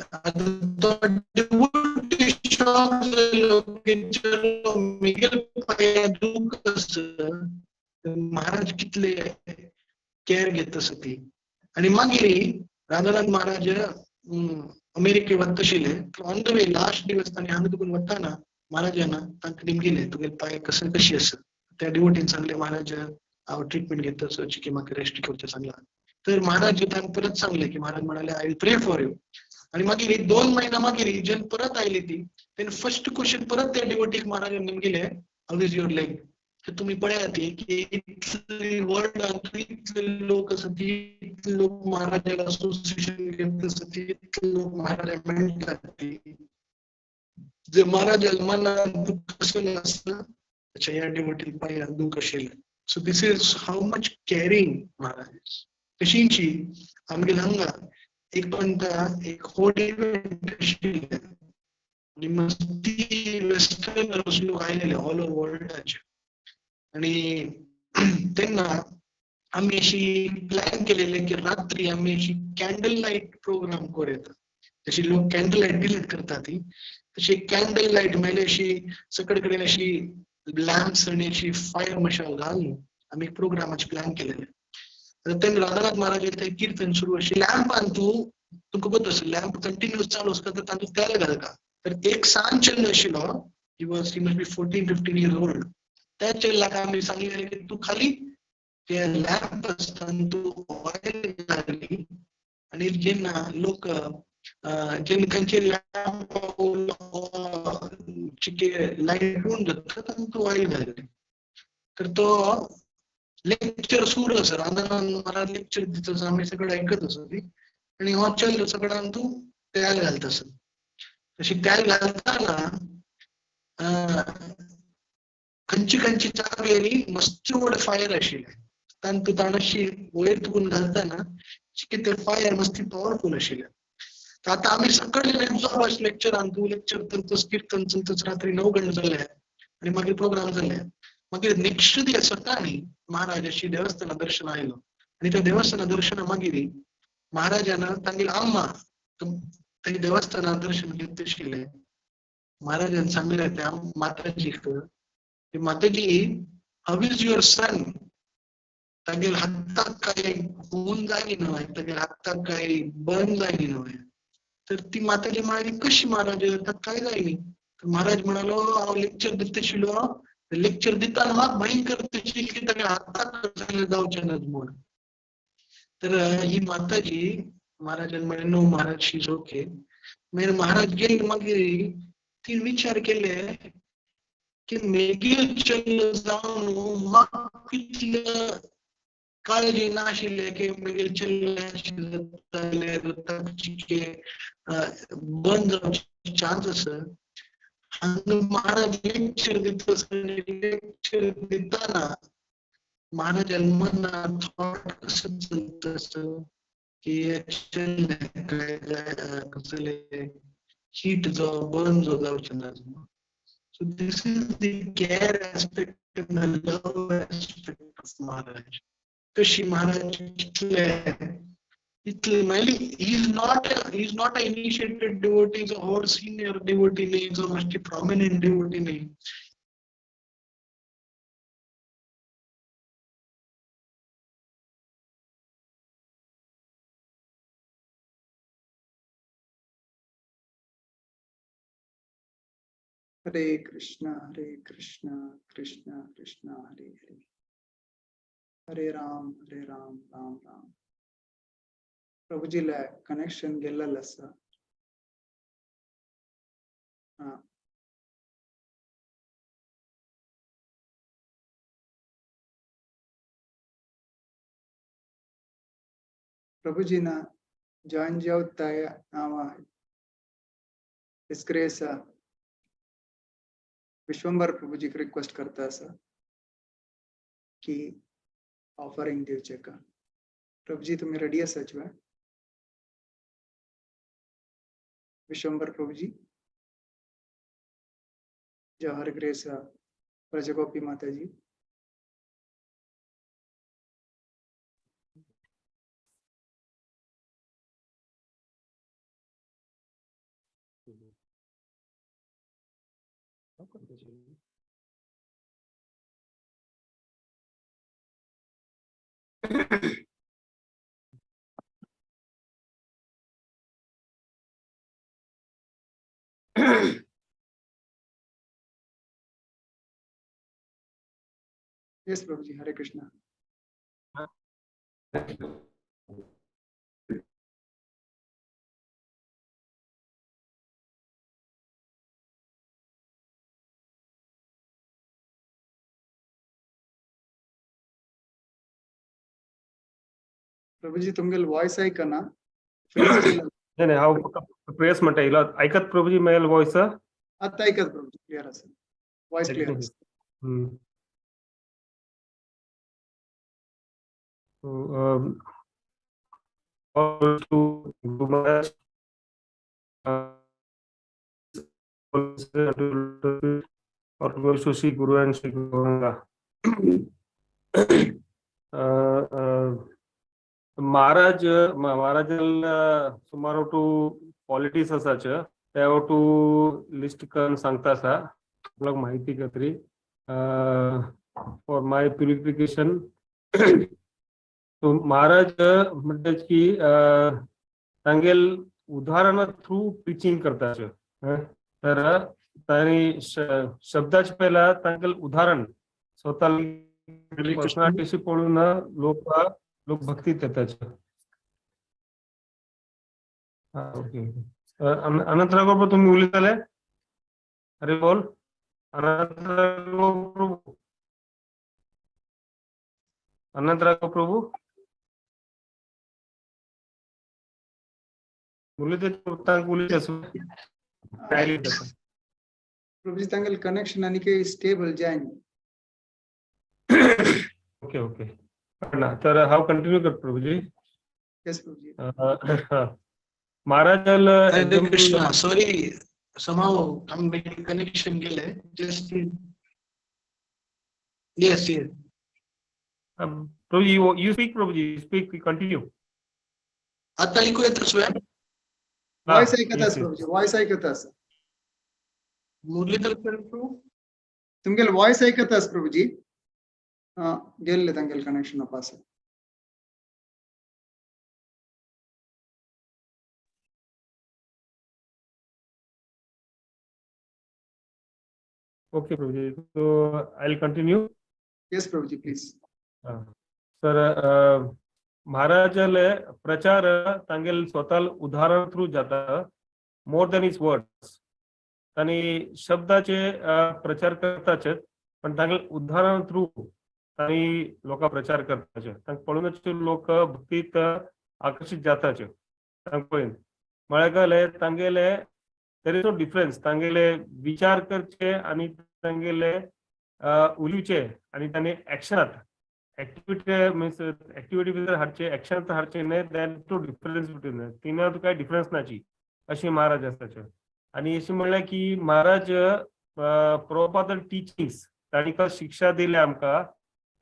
आतां तो डिवोटी शॉक जालो की चलो म्हगेले पांया दूख आसा, महाराज कितले केअर घेता आसा ती. आनी मागीर राधानाथ महाराज अमेरिके वता आशिल्ले. ऑन the way last दिवस तांणी हांगा तुकून वताना महाराजान तांकां निमगिले तुगेले पांय कशें कशी आसा. त्या डिवोटीन सांगले महाराज हांव ट्रिटमेंट घेता सो चिके म्हाका रेस्ट घेवचें सांगला. तर महाराज तांकां परत सांगले की महाराज म्हणाले I will pray for you. आनी मागीर 2 म्हयना मागीर जेन्ना परत आयली ती तेन्ना फर्स्ट क्वेश्चन परत त्या डिवोटीक महाराजान निमगिले how is your leg. तर तुमी पळयात की इतले वर्ल्डांत इतले लोक आसा ती इतले लोक महाराजाला असोसिएशन घेत आसा ती इतले लोक महाराजा मेळटात ती जे महाराजाला मनान कसं आसता अच्छा ह्या डिवोटीन पांयां दूख आशिल्लें. So this is how much caring Maharaj. तशींची आमगेले हांगा एक पंता एक होड इव्हेंट आशिल्लें आनी मस्ती वेस्टर्नर्स लोक आयलेले ऑल ओवर वर्ल्डाचे. आनी तेन्ना आमी अशी प्लॅन केलेले की रात्री आमी अशी कॅन्डल लायट प्रोग्राम करूं येता. जशी लोक कॅन्डल लायट डिलीट करता ती तशी कॅन्डल लायट मेले अशी सकड कडेन अशी लॅम्प्स आनी अशी फायर मशाल घालून आमी प्रोग्रामाचे प्लॅन केलेले. आतां तेन्ना राधानाथ महाराज थंय किर्तन सुरू अशी लॅम्पान तूं तुमकां खबर आसा लॅम्प कंटिन्युअस चालू आसता तर तातूंत तेल घालता. तर एक सान चेडो आशिल्लो he must be 14-15 years old. त्या चेडल्याक आमी सांगलें की तूं खाली ते लॅम्प आसता तूं ऑयल घाली आनी जेन्ना लोक जेन्ना खंयचे लॅम्प चिके लायट उण जाता तातूंत ऑयल घालता. तर तो लेक्चर सुरू आसा राधानाथ महाराज लेक्चर दिता आसा आमी सगळें आयकत आसा ती आनी हो चेडो सगळ्यांक तूं तेल घालता आसा. तशी तेल घालताना खंयची खंयची जागेरी मस्त व्हड फायर आशिल्लें तातूंत ताणें अशी वयर तुकून घालताना ते फायर मस्ती पावरफूल आशिल्लें. तर आता आम्ही सकाळी जॉब लेक्चर तू लेक्चर चलतच कीर्तन चलतच रात्री 9 गंड जाले आणि मागीर प्रोग्राम जाले. मागीर नेक्स्ट दे सकाळी महाराजाशी देवस्थाना दर्शन आयलो आणि त्या देवस्थाना दर्शना मागीर महाराजान तांगेली अम्मा तांगे देवस्थाना दर्शन घेत आशिल्ले. महाराजान सांगले त्या माताजीक, माताजी how is your सन, तागेल हाताक काय खून जायनी न्हय, तागेल हाताक काय बर्न जायनी न्हय. तर ती माताजी म्हणाली कशी महाराज हाताक काय जायनी. तर महाराज म्हणालो हांव लेक्चर दिता आशिल्लो, लेक्चर दिताना म्हाका भयंकर की तागेल हाताक जावचें ना म्हूण. तर ही माताजी महाराजान म्हळें no Maharaj she is okay. मागीर महाराज गेले मागीर ती विचार केले की मेगेल चल जावन म्हाका कितले काळजी नाशिल्ले की मेगेल चल्ले बंद जावचे चान्स आसा. हांगा महाराज लेक्चर दिता लेक्चर दिताना महाराजान मनात थॉट कसं चलत असं की काय कसले हीट जो बर्न जो जावचे ना. So this is the care aspect and the love aspect of Maharaj. Kashi Maharaj इतले म्हणजे he is not an initiated devotee, जो or senior devotee नाही, जो must prominent devotee नाही. हरे कृष्णा हरे कृष्णा कृष्णा कृष्णा हरे हरे, हरे राम राम राम. प्रभुजीला कनेक्शन गेलेलं आसा. प्रभुजीना जॉईन जेवताय नाव डिस्ग्रेस विश्वंभर प्रभुजीक रिक्वेस्ट करता आसा की ऑफरिंग दिवचे का. प्रभुजी तुम्ही रेडी आसाच वे? विश्वंभर प्रभुजी जवाहर ग्रेस ब्रजगोपी माताजी. Yes, Prabhuji, Hare Krishna. Prabhuji तुमगेल voice ऐकना. नाही नाही, हांव प्रेयर्स म्हणटा इलो ऐकत प्रभुजी मेल वॉइस आता ऐकत प्रभुजी, क्लियर आसा, वॉइस क्लियर आसा. To Guru Maharaj, or to Sri Guru and Sri Gauranga. Maharaj सुमार टू क्वालिटीज आसाच ते टू लिस्ट करून सांगता आसा आपल्याक माहिती खातीर फॉर my purification. तो महाराज म्हणटा की तांगेल उदाहरणा थ्रू प्रिचिंग करता. तर तांणी शब्दाचे पहिला तांगेल उदाहरण स्वतः पर्सनालिटीशी पळोवन लोक लोक भक्तीत येतात. ओके, अनंतराव तुम्ही उलयताले? अरे बोल अनंतराव प्रभू, अनंतराव प्रभू प्रभुजी तांगेल कनेक्शन आनी काही स्टेबल जायना. ओके ओके, ना तर हांव कंटिन्यू कर प्रभुजी. येस प्रभुजी. महाराजाल Hare Krishna. Sorry, somehow connection गेले. Just yes, yes. Prabhuji, you speak, Prabhuji, you speak, you continue. आता ऐकू येत स्वयं? वॉइस ऐकत आस प्रभुजी, वॉइस ऐकत आस. मुरलीधर प्रभू तुमगेल वॉइस ऐकत आस प्रभुजी. गेल्ले तांगेल कनेक्शन पास. Okay Prabhuji, so I will continue. Yes Prabhuji, please. Sir, महाराजाले प्रचार तांगेल स्वतः उदाहरण थ्रू जाता, मोर दॅन his words. तांणी शब्दाचे प्रचार करताचे, पण तांगेल उदाहरण थ्रू तांणी लोकां प्रचार करताचे. तांकां पळोवनच लोक भक्तीत आकर्शीत जाताचे. तांकां पळोवन म्हळ्यार कळ्ळें तांगेले there is no difference. तांगेले विचार करचे आनी तांगेले उलोवचे आनी तांणी एक्शनात एक्टिविटी मीन्स एक्टिविटी भितर हाडचे, एक्शन हाडचे न्हय, देन टू डिफरन्स बिटवीन तिना तुका डिफरन्स नाची अशी महाराज आसाचे. आनी अशें म्हणल्यार की महाराज प्रभुपाद टिचिंग्स तांणी शिक्षा दिल्या आमकां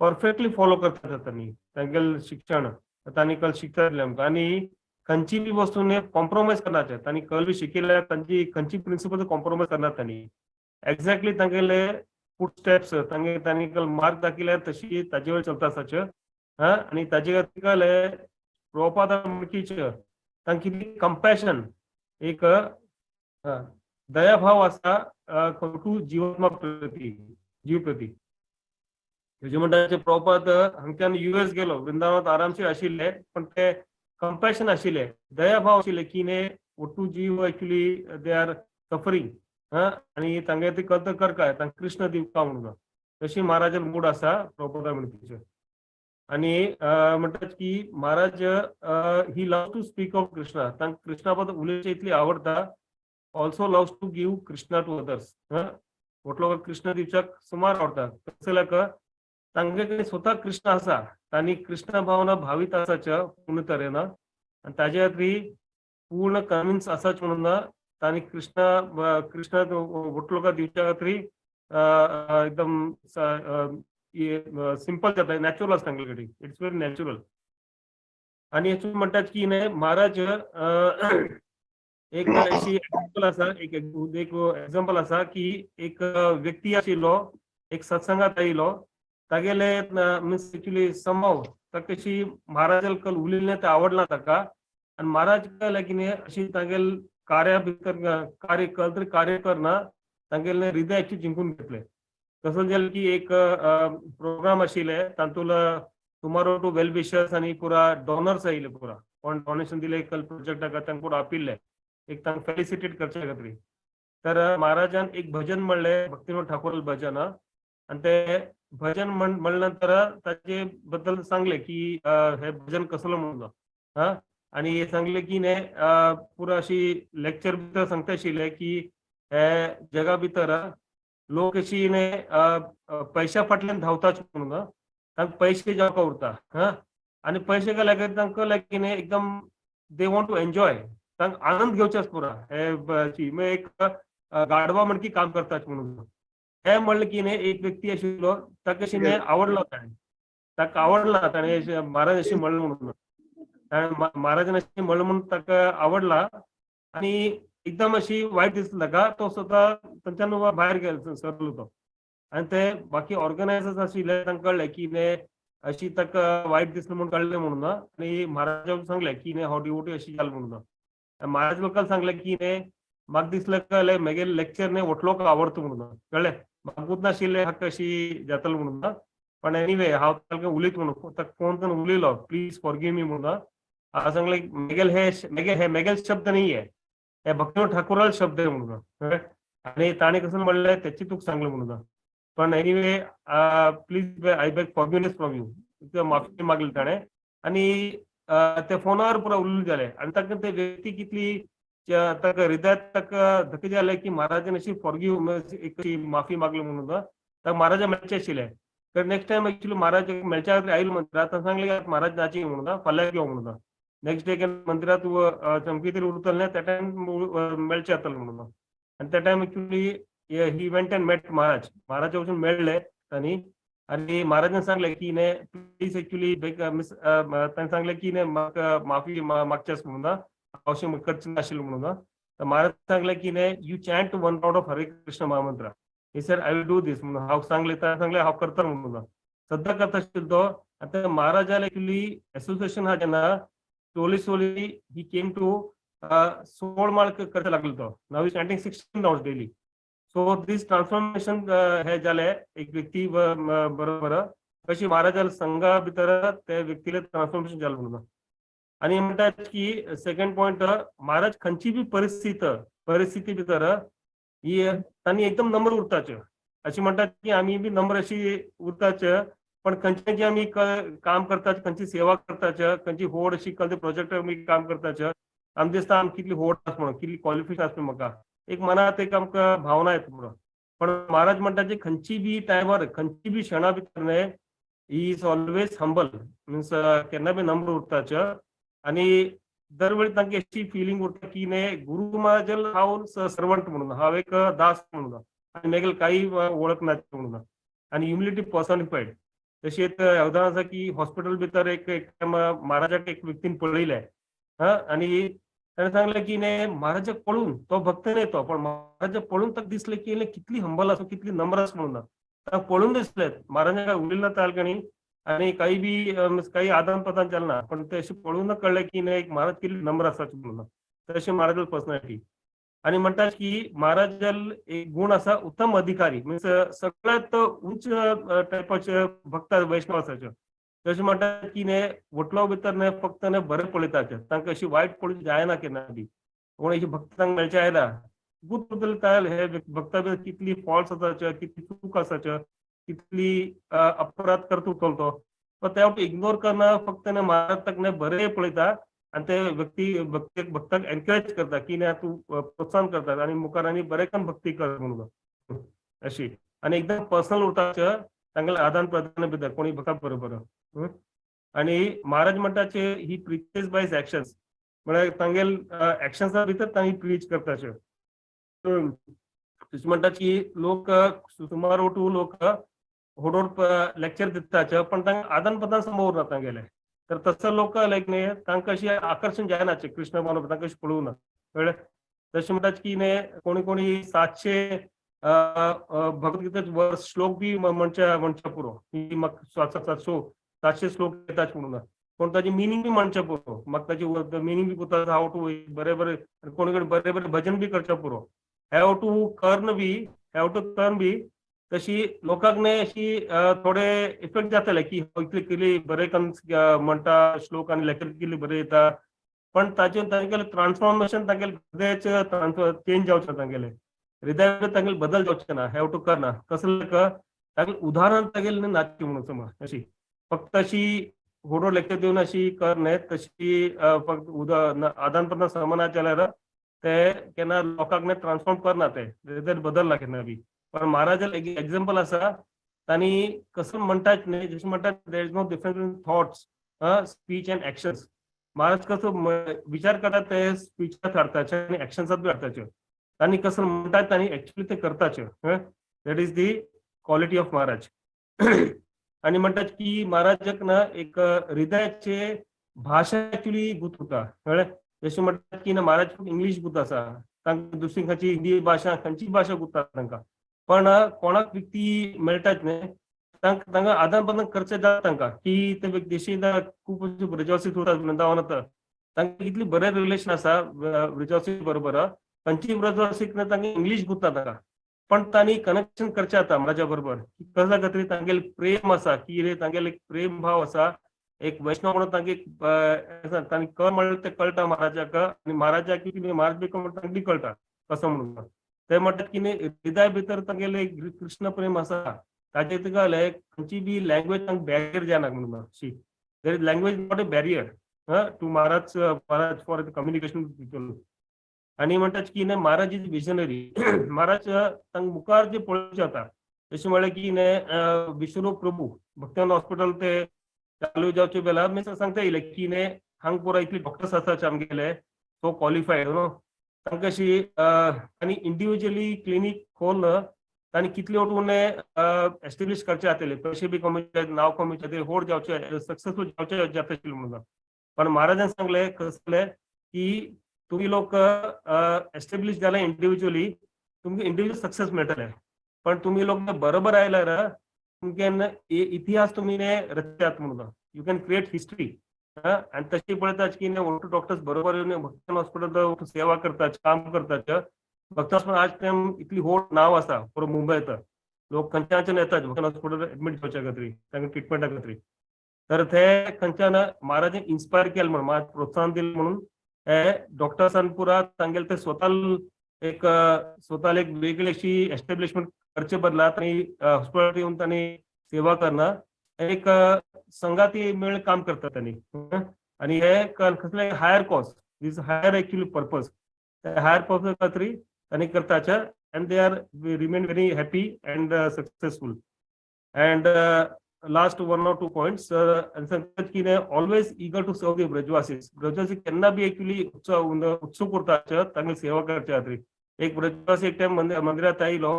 परफेक्टली फॉलो करतात तांणी. तांगेले शिक्षण तांणी कल शिक्षा दिल्या आमकां आनी खंयची बी वस्तू कॉम्प्रोमायज करनाचे. तांणी कल बी शिकिल्ल्या तांची खंयची प्रिंसिपल कॉम्प्रोमायज करना तांणी. एक्झॅक्टली तांगेले फूट स्टेप्स तांगे तांणी मार्ग दाखयल्यार तशी ताजे वयर चलता आसाचे. आनी ताजे खातीर कळ्ळें प्रभुपादा म्हणकीचे तांकां कितली कंपॅशन, एक दयाभाव आसा टू जिवात्मा प्रती, जीव प्रती. हेजे म्हणटा प्रभुपाद हांगच्यान युएस गेलो, वृंदावनात आरामशीर आशिल्ले, पण ते कंपॅशन आशिल्ले, दयाभाव आशिल्ले की न्ही ಒಟ್ಟು जीव एक्चुअली they are suffering. आनी तांगे ते कत कर काय तांकां कृष्ण दिवका म्हणून तशी महाराजान मूड आसा प्रभुपादा म्हणकीचे. आनी म्हणटात की Maharaj he love to speak of Krishna. तांकां कृष्णा बद्दल उलोवचें इतली आवडटा. Also loves to give Krishna to others. म्हटलो कृष्ण दिवच्याक सुमार आवडटा. कसं तांगे कडेन स्वता कृष्ण आसा, तांणी कृष्ण भावना भावीत आसाच्या पूर्ण तरेन आनी ताजे खातीर पूर्ण कन्विन्स आसाच म्हणून तांणी कृष्ण कृष्ण वटलोका दिवच्या खातीर एकदम सिंपल जाता, नॅचरल आसता तांगे कडेन. It's very natural. आनी हेतून म्हणटात की न्हय महाराज एक अशी एग्जाम्पल आसा, एक एग्जाम्पल आसा की एक व्यक्ती आशिल्लो, एक सत्संगात आयिल्लो, तागेले मिन्स एक्चुअली समव ताका अशी महाराजाल कल उलयलें तें आवडना ताका. आनी महाराज कळ्ळें की न्ही अशी तागेल कार्या भितर कार्य कल तरी कार्य करना तागेले हृदय एक्चुअली जिंकून घेतलें. तसो जालें की एक प्रोग्राम आशिल्ले तातूंत सुमार टू वेल विशर्स आनी पुरा डोनर्स आयिल्ले, पुरा कोण डोनेशन दिलें कल प्रोजेक्टाक तांकां पुरा आपयिल्लें एक तांकां फेलिसिटेट करचे खातीर. तर महाराजान एक भजन म्हणलें, भक्तिविनोद ठाकूर भजन. आनी ते भजन म्हणले नंतर ताचे बद्दल सांगले की हे भजन कसलो म्हणून. हा आनी हे सांगले की न्ही पुरा अशी लेक्चर भितर सांगता आशिल्ले की हे जगा भितर लोक अशी न्ही पयशा फाटल्यान धांवताच म्हणून, तांकां पयशे जावका उरता. हा आनी पयशे गेल्या खातीर तांकां कळ्ळें की न्ही एकदम they want to enjoy, तांकां आनंद घेवचे आसा पुरा. हे एक गाडवा म्हणकी काम करतात म्हणून. हे म्हणलें की न्ही एक व्यक्ती आशिल्लो ताका अशी न्ही आवडलो, ताणें ताका आवडला, ताणें महाराज अशें म्हणलें म्हणून, ताणें महाराजान अशें म्हणलें म्हणून ताका आवडला आनी एकदम अशी वायट दिसली ताका. तो स्वता तांच्यान भायर गेलो सरलो तो. आनी ते बाकी ऑर्गनायझर्स आशिल्ले तांकां कळ्ळें की न्ही अशी ताका वायट दिसलें म्हणून कळ्ळें म्हणून. आनी महाराजान सांगलें की न्ही हो डिवोटी अशी जाल म्हणून. महाराज लोकांक सांगलें की न्ही म्हाका दिसलें कळ्ळें मेगेले लेक्चर न्ही वटलोक आवडटा म्हणून, कळ्ळें म्हाका नाशिल्लें हाका अशी जातलें म्हणून. पण एनीवे हांव ताका उलयत म्हणून ताका फोन करून उलयलो, प्लीज फॉरगिव मी म्हणून. हांव सांगलें मेगेल हे मेगे हे मेगेल शब्द न्ही हे, हे भक्तिविनोद ठाकूराल शब्द म्हणून. आनी ताणें कसं म्हणलें तेची तुका सांगलें म्हणून. पण anyway please I beg forgiveness from you, माफी मागली ताणें. आनी ते फोनार पुरा उलयले जाले. आनी ताका ते व्यक्ती कितली ताका हृदयात ताका धक्के जाले की महाराजान अशी फॉरगिव एक माफी मागली म्हणून. ताका महाराजा मेळचे आशिल्ले. तर नेक्स्ट टायम एक्चुअली महाराज मेळच्या खातीर आयलो म्हणटा, तांकां सांगलें की महाराज नाची म्हणून, फाल्यां यो म्हणून. नेक्स्ट डे केन्ना मंदिरात चमकी तरी उरतले न्ही त्या टायम मेळचें जातलें म्हणून. आनी त्या time actually he went and met Maharaj. महाराजा वचून मेळ्ळे तांणी आनी महाराजान सांगलें की न्ही प्लीज एक्चुअली मिस, ताणें सांगलें की न्ही म्हाका माफी मागचें आसा म्हणून, हांव अशें करचें नाशिल्लें म्हणून. तर महाराज सांगलें की न्ही you chant one round of Hare Krishna mahamantra. He sir I will do this म्हणून हांव सांगलें, ताणें सांगलें हांव करता म्हणून. सद्दां करता आशिल्लो तो. आतां महाराजान एक्चुअली एसोसिएशन आहा जेन्ना slowly slowly he came to 16 माळ करता लागलो तो. Now is chanting 16 round daily. So this transformation हे जालें एक व्यक्ती बरोबर कशी महाराजाल संघा भितर ते व्यक्तीले ट्रान्सफॉर्मेशन जालें म्हणून. आनी म्हणटात की सेकंड पॉयंट, महाराज खंयची बी परिस्थिती भितर ही तांणी एकदम नम्र उरताचे. अशें म्हणटात की आमी बी नम्र अशी उरताचे, पण खंयचे जे आमी काम करतात, खंयची सेवा करताचे, खंयची होड अशी खंयचे प्रोजेक्ट आमी काम करताचे, आमकां दिसता आमकां कितली होड आसा म्हणून, कितली क्वॉलिफिकेशन आसा म्हाका, एक मनात एक आमकां भावना येता म्हणून. पण महाराज म्हणटा की खंयची बी टायमार खंयची बी क्षणा भितर न्ही he is always humble, means केन्ना बी नम्र उरताचे. आनी दरवेळी तांकां अशी फिलिंग उरता की न्ही गुरु महाराजाल हांव सर्वंट म्हणून, हांव एक दास म्हणून, आनी मागीर काही वळख ना म्हणून. आनी ह्युमिलिटी पर्सोनिफायड. तशेंच उदाहरण आसा की हॉस्पिटल भितर एक महाराजाक एक व्यक्तीन पळयलें आनी ताणें सांगलें की न्ही महाराजाक पळोवन, तो भक्त न्ही तो, पण महाराजाक पळोवन ताका दिसलें की कितली हंबल आसा, कितली नम्र आसा म्हणून. ताका पळोवन दिसलें, महाराजाक काय उलयलें ना ताल आनी काही बी काही आदान प्रदान जालें ना, पण ते अशें पळोवन कळ्ळें की न्ही महाराज कितली नम्र आसा म्हणून. तशें महाराजाली पर्सनॅलिटी. आनी म्हणटात की महाराजाल एक गुण आसा उत्तम अधिकारी, मिन्स सगळ्यांत उंच टायपाचे भक्त वैष्णव आसाचे. तशें म्हणटात की न्ही वटलो भितर न्ही फक्त न्ही बरें पळयताचे, तांकां अशी वायट पळोवंक जायना केन्ना बी. कोण अशी भक्त तांकां मेळचे आयला गुत उरतले हे भक्ता भितर कितली फॉल्ट्स आसाचे, कितली चूक आसाचे, कितली अपराध करता उरतलो तो, पण ते इग्नोर करना, फक्त न्ही महाराज ताका न्ही बरें पळयता आनी ते व्यक्ती भक्ताक एनकरेज करता की न्ही तूं प्रोत्साहन करता आनी मुखार आनी बरें करून भक्ती कर म्हणून अशी. आनी एकदम पर्सनल उरताचे तांगेले आदान प्रदान भितर कोणी भक्ता बरोबर. आनी महाराज म्हणटाचे ही प्रिचेस बाय his actions, म्हळ्यार तांगेल एक्शन्सा भितर तांणी प्रीच करताचे. तशें म्हणटा की लोक सुमार ओटू लोक होडोड लेक्चर दिताचे, पण तांकां आदान प्रदान समोर उरना तांगेले. तर तसं लोक लायक न्ही तांकां अशी आकर्शण जायना कृष्ण मानव तांकां अशें पळोवना, कळ्ळें. तशें म्हणटात की न्ही कोणी कोणी 700 भगवद्गीतेचे वर्स श्लोक बी म्हणचे पुरो, की म्हाका 700 श्लोक येतात म्हणून, कोण ताजी मिनींग बी म्हणचें पुरो, म्हाका ताजी मिनींग बी कोता हाव टू बरें बरें, कोणी कडेन बरें बरें भजन बी करचें पुरो, have to कर्न बी, have to turn बी. तशी लोकांक न्ही अशी थोडे इफेक्ट जातले की इतले केली बरें करून म्हणटा श्लोक आनी लेक्चर केली बरें येता, पण ताचे तांगेले ट्रान्सफॉर्मेशन तांगेले हृदयाचे चेंज जावचें, तांगेले हृदय तांगेले बदल जावचें ना, have to करना कसले तांगेले उदाहरण तांगेले नाचचें म्हणून समज अशी फक्त अशी होडो लेक्चर दिवन अशी कर न्ही, तशी फक्त आदान प्रदान समना जाल्यार ते केन्ना लोकांक न्ही ट्रान्सफॉर्म करना, ते हृदय बदलना केन्ना बी. पण महाराजाल एक एक्झाम्पल आसा, तांणी कसं म्हणटात न्ही, जशें म्हणटात there is no difference in thoughts, speech and actions. Maharaj कसो विचार करतात ते स्पीचात हाडताचे आनी एक्शन्सात बी हाडताचे, तांणी कसं म्हणटात तांणी एक्चुअली ते करताचे. That is the quality of Maharaj. आनी म्हणटात की महाराजाक ना एक हृदयाचे भाशा एक्चुअली गुत उरता, कळ्ळें. जशें म्हणटात की ना महाराज इंग्लीश गुत आसा, तांकां दुसरी खंयची हिंदी भाशा खंयची भाशा गुता तांकां, पण कोणाक व्यक्ती मेळटात न्ही तांकां आदान प्रदान करचें जाता तांकां की ते व्यक्तीशी खूब ब्रजवासी उरतात वृंदावनात, तांकां कितली बरें रिलेशन आसा ब्रजवासी बरोबर, खंयची ब्रजवासीक तांकां इंग्लीश गुता तांकां, पण तांणी कनेक्शन करचें जाता महाराजा बरोबर, कसल्या खातीर तांगेले प्रेम आसा की रे तांगेले एक प्रेम भाव आसा, एक वैष्णव म्हणून तांगे तांणी कर म्हणलें तें कळटा महाराजाक, आनी महाराजाक की महाराज बी म्हणटा तांकां कळटा कसो म्हणून. ते म्हणटात की न्ही हृदय भितर तांगेले कृष्ण प्रेम आसा, ताजे तुका खंयची बी लँग्वेज तांकां बॅरियर जायना म्हणून अशी, there is language not a barrier to Maharaj Maharaj for the communication people. आनी म्हणटात की न्ही महाराज is visionary. महाराज तांकां मुखार जे पळोवचें जाता, तशें म्हणलें की न्ही विश्वरूप प्रभू भक्तान हॉस्पिटल ते चालू जावचे बेला मी सांगता येयलें की न्ही हांग पुरा इतली डॉक्टर्स आसात आमगेले सो क्वॉलिफायड न्हू, तांकां अशी आनी इंडिविज्युअली क्लिनीक खोल तांणी कितले वटून एस्टेब्लीश करचे जातले, पयशे बी कमोवचे, नांव कमोवचे जातले, होड जावचे, सक्सेसफूल जावचे जाता आशिल्ले म्हणून. पण महाराजान सांगले कसले की तुमी लोक एस्टेब्लीश जाले इंडिविज्युअली, तुमकां इंडिविज्युअल सक्सेस मेळटले, पण तुमी लोक बरोबर आयल्यार तुमकां इतिहास तुमी रचयात म्हणून, you can create history. आनी तशी पळयता की ओटू डॉक्टर्स बरोबर येवन भक्तन हॉस्पिटल सेवा करतात, काम करतात. भक्त हॉस्पिटल आज टायम इतली होड नांव आसा पुरो मुंबयत, लोक खंयच्यान येतात भक्तन हॉस्पिटल एडमीट जावच्या खातीर, तांकां ट्रिटमेंटा खातीर. तर ते खंयच्यान महाराजान इन्स्पायर केले म्हणून, महाराज प्रोत्साहन दिलें म्हणून हे डॉक्टर्सान पुरा तांगेले ते स्वता एक स्वताला एक वेगळी अशी एस्टेब्लिशमेंट करचे बदला तांणी हॉस्पिटल येवन तांणी सेवा करना, एक संगाती मेळ काम करतात तांणी. आनी हे कसले higher cause, this higher actually purpose, higher purpose खातीर तांणी करताचे, and they are remain very happy and successful. And last 1 or 2 points, सांगतात की always eager to serve the Brajvasis. Brajvasi केन्ना बी एक्चुअली उत्सुक उरता तांगे सेवा करच्या खातीर. एक ब्रजवासी एक टायम मंदिरात आयलो,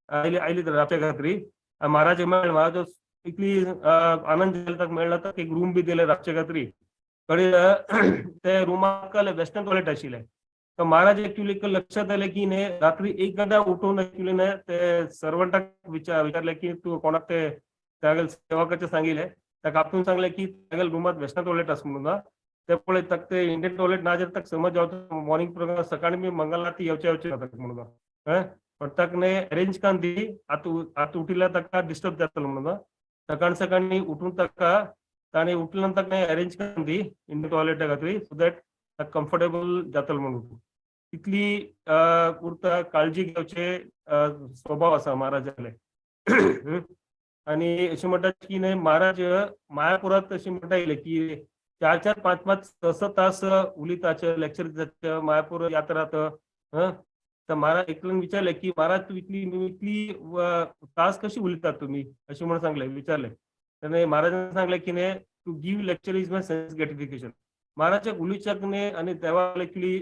आयली रावच्या खातीर, महाराज मेळ्ळे, महाराज इतली आनंद जालो ताका मेळ्ळा, ताका एक रूम बी दिले रावच्या खातीर. कडे ते रुमाक वेस्टर्न टॉयलेट आशिल्लें. तर महाराज एक्चुअली लक्षात आलें की न्ही रात्री 1 घंटा उठून एक्चुअली न्ही ते सर्वंटाक विचारलें की तूं कोणाक ते तागेले सेवकाचे सांगिल्लें, ताका आपूण सांगलें की तागेले रुमांत वेस्टर्न टॉयलेट आसा म्हणून. ते पळय ताका ते इंडियन टॉयलेट ना जाल्यार ताका समज जावचो मॉर्निंग प्रोग्राम सकाळी बी मंगल आरती येवचे येवचे ताका म्हणून. पण ताका न्ही अरेंज करून दी, आतां आतां उठिल्ल्यार ताका डिस्टर्ब जातलो म्हणून. सकाळ सकाळी उठून ताका ताणें उठल्या नंतर ताका अरेंज करून दी इंडियन टॉयलेटा खातीर, सो that ताका कम्फर्टेबल जातलो म्हणून. इतली उरता काळजी घेवचे स्वभाव आसा महाराजाले. आनी अशें म्हणटात की न्ही महाराज मायापुरात अशें म्हणटा येयले की 4 4 5 5 6 6 तास उलयताचे, लेक्चर दिताचे मायापूर यात्रात. तर महाराज एकल्यान विचारलें की महाराज तूं इतली इतली तास कशी उलयतात तुमी अशें म्हणून सांगलें, विचारलें. तेन्ना महाराजान सांगलें की न्ही to give lecture is my sense gratification. महाराजाक उलोवच्याक न्ही आनी देवाक एक्चुअली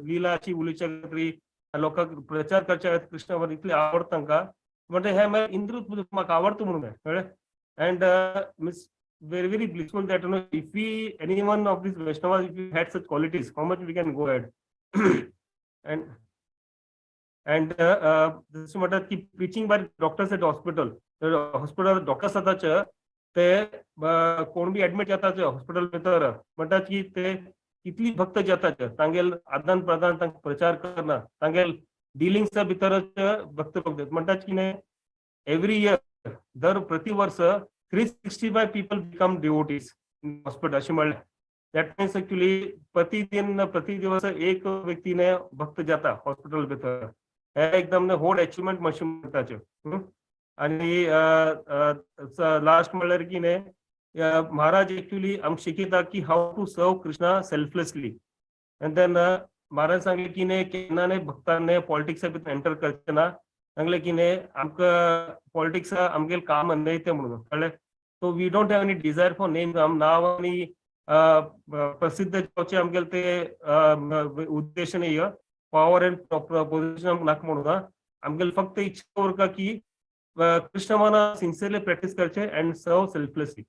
लिला अशी उलोवच्या खातीर लोकांक प्रचार करच्या खातीर कृष्णा बद्दल इतली आवड तांकां, म्हणजे हे मागीर इंद्र म्हाका आवडटा म्हणून कळ्ळें. And means very very blissful that you know if we any one of these Vaishnavas if we had such qualities how much we can go ahead. And जशें म्हणटात की preaching by doctors at hospital, hospital doctors आताचे ते कोण बी admit जाताचे hospital भितर, म्हणटात की ते कितली भक्त जाताचे तांगेल आदान प्रदान तांकां प्रचार करना, तांगेल डिलिंग्सा भितरच भक्त भक्त म्हणटात की न्ही एवरी इयर दर प्रतिवर्ष 365 people become devotees in hospital अशें म्हणलें. That means actually प्रतिदिन प्रतिदिवस एक व्यक्तीने भक्त जाता हॉस्पिटल भितर. हे एकदम व्हड अचिवमेंट अशें म्हणटाचे. आनी लास्ट म्हणल्यार की न्ही महाराज एक्चुअली आमकां शिकयता की how to serve Krishna selflessly. And then Maharaj सांगले की न्ही केन्ना न्ही भक्तांनी पॉलिटिक्सा भितर एंटर करचें ना. सांगलें की न्ही आमकां पॉलिटिक्सा आमगेलें काम न्हय तें म्हणून कळ्ळें. So we don't have any desire for name, नांव आनी प्रसिद्ध जावचें आमगेलें ते उद्देश न्ही, पावर एंड पोझिशन आमकां नाका म्हणून. आमगेलें फक्त इच्छा उरता की कृष्ण मना सिन्सियरली प्रॅक्टीस करचें एंड सर्व सेल्फलेसली.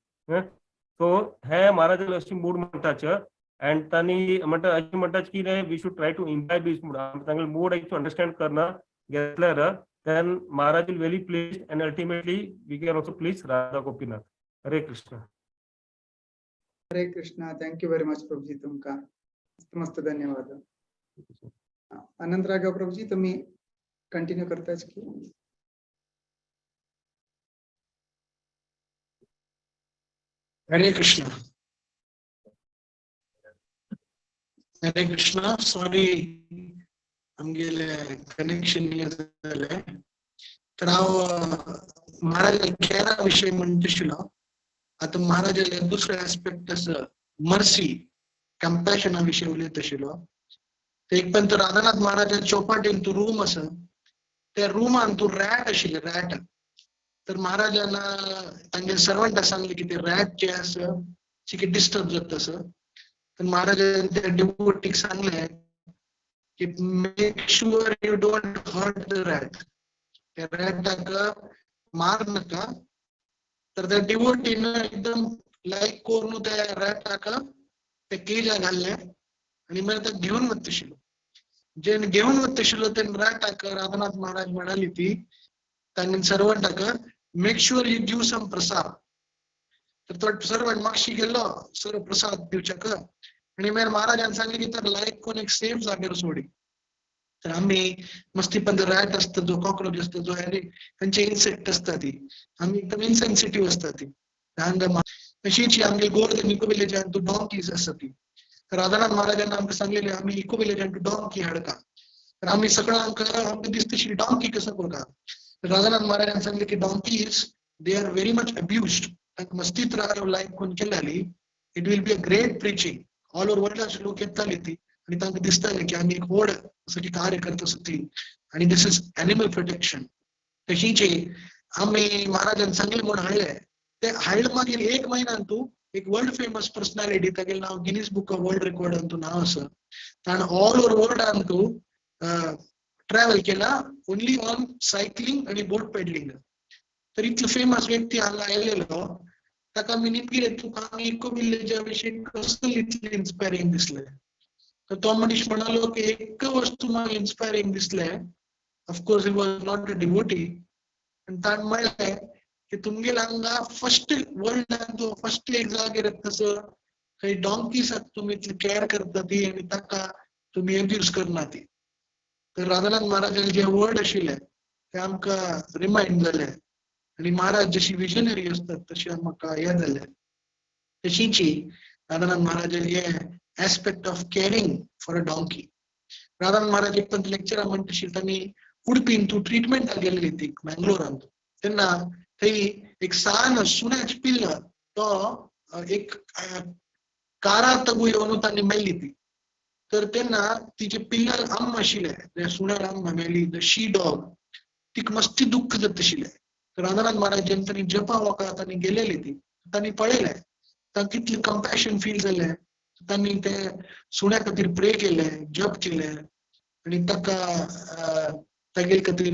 सो हे महाराजाले अशी मूड म्हणटाचे. एंड तांणी म्हणटा अशें म्हणटात की we should try to imbibe this mood. तांगेले मूड एक्चुअली अंडरस्टँड करना घेतल्यार then Maharaj will very pleased and ultimately we can also please Radha Gopinath. Hare Krishna. Hare Krishna. Thank you very much Prabhuji, तुमकां मस्त मस्त धन्यवाद. अनंत राघव प्रभुजी तुम्ही continue करताच की? हरे कृष्णा. हरे कृष्णा. सॉरी आमगेले कनेक्शन जालें. तर हांव महाराजा केरा विशय म्हणटा आशिल्लो. आतां महाराजाले दुसरो एस्पेक्ट आसा मर्सी, कंपॅशना विशय उलयत आशिल्लो. एक पण तो राधानाथ महाराजा चौपाटीन तूं रूम आसा, त्या रुमान तूं रॅट आशिल्ले, रॅट. तर महाराजान तांगे सर्वंटा सांगले की ते रॅट जे आसा चिके डिस्टर्ब जाता आसा. तर महाराजान त्या डिवोटीक सांगलें की make sure you don't hurt the rat, त्या रॅटाक मार नका. तर त्या डिवोटीन एकदम लायक करून त्या रॅटाक त्या केजा घाल्ले आनी मागीर ताका घेवन वतशिलो. जे घेवन वतशिलो ते रॅटाक राधानाथ महाराज म्हणाली ती तांणी सर्वंटाक make sure you give some prasad. तर तो सर्वंट मागशी गेलो सर्व प्रसाद दिवच्याक आनी मागीर महाराजान सांगले की तर लायक कोण एक सेफ जाग्यार सोडी. तर आमी मस्ती पण रॅट असता जो कॉक्रोच असता जो खंयचे इन्सेक्ट असता ती आमी एकदम इनसेन्सिटीव असता ती. हांगा तशीच आमगे गोवर्धन इको विलेजान तूं डॉंकीज आसा ती. तर राधानाथ महाराजान आमकां सांगलेले आमी इको विलेजान तूं डॉंकी हाडका. तर आमी सगळं आमकां आमकां दिसता डॉंकी कसो करता. तर राधानाथ महाराजान सांगले की donkeys they are very much abused, तांकां मस्ती त्रास लायक कोण केल्याली it will be a great preaching. All over वर्ल्डाचे लोक येताले ती आनी तांकां दिसताले की आमी एक व्हड असो की कार्य करता आसा ती आनी this is animal protection. तशीच आमी महाराजान सांगले म्हूण हाडले ते हाडले मागीर एक म्हयन्यान तूं एक वर्ल्ड फेमस पर्सनॅलिटी तागेलें नांव गिनीज बुक ऑफ वर्ल्ड रेकॉर्डान तूं नांव आसा. ताणें ऑल ओवर वर्ल्डान तूं ट्रॅवल केला ओनली ऑन सायकलिंग आनी बोट पेडलिंग. तर इतलो फेमस व्यक्ती हांगा आयलेलो ताका आमी निमगिले तुका आमी इको विलेजा विशीं कसले इतलें इन्स्पायरींग दिसलें. तर तो मनीस म्हणालो की एक वस्तू म्हाका इन्स्पायरींग दिसलें, of course he was not a devotee. आनी ताणें म्हणलें की तुमगेले हांगा फर्स्ट वर्ल्डान तूं फर्स्ट एक जाग्यार तसो खंय डॉंकीसाक तुमी इतली कॅर करता ती आनी ताका तुमी एब्यूज करना ती. तर राधानाथ महाराजांचे जे वर्ड आशिल्ले ते आमकां रिमायंड जाले आनी महाराज जशी विजनरी असतात तशी आमकां हें जालें. तशीच राधानाथ महाराजांचे हे aspect of caring for a donkey. Radhanath Maharaj एक पण लेक्चरा म्हणटा आशिल्ले तांणी उडपीन तूं ट्रिटमेंटाक गेल्ली ती मँगलोरांत तेन्ना थंय एक सान सुण्याच पिल्ल तो एक कारा तगू येवन तांणी मेल्ली ती. तर तेन्ना तिचे पिल्लार आम्मा आशिल्ले सुण्यार आम्मा मेली the she dog तिका मस्ती दुख्ख जाता आशिल्लें. तर राधानाथ महाराज जेन्ना तांणी जपा वखदां तांणी गेलेली ती तांणी पळयलें तांकां कितलें कंपॅशन फील जालें. तांणी ते सुण्या खातीर प्रे केलें, जप केलें आनी ताका तागेले खातीर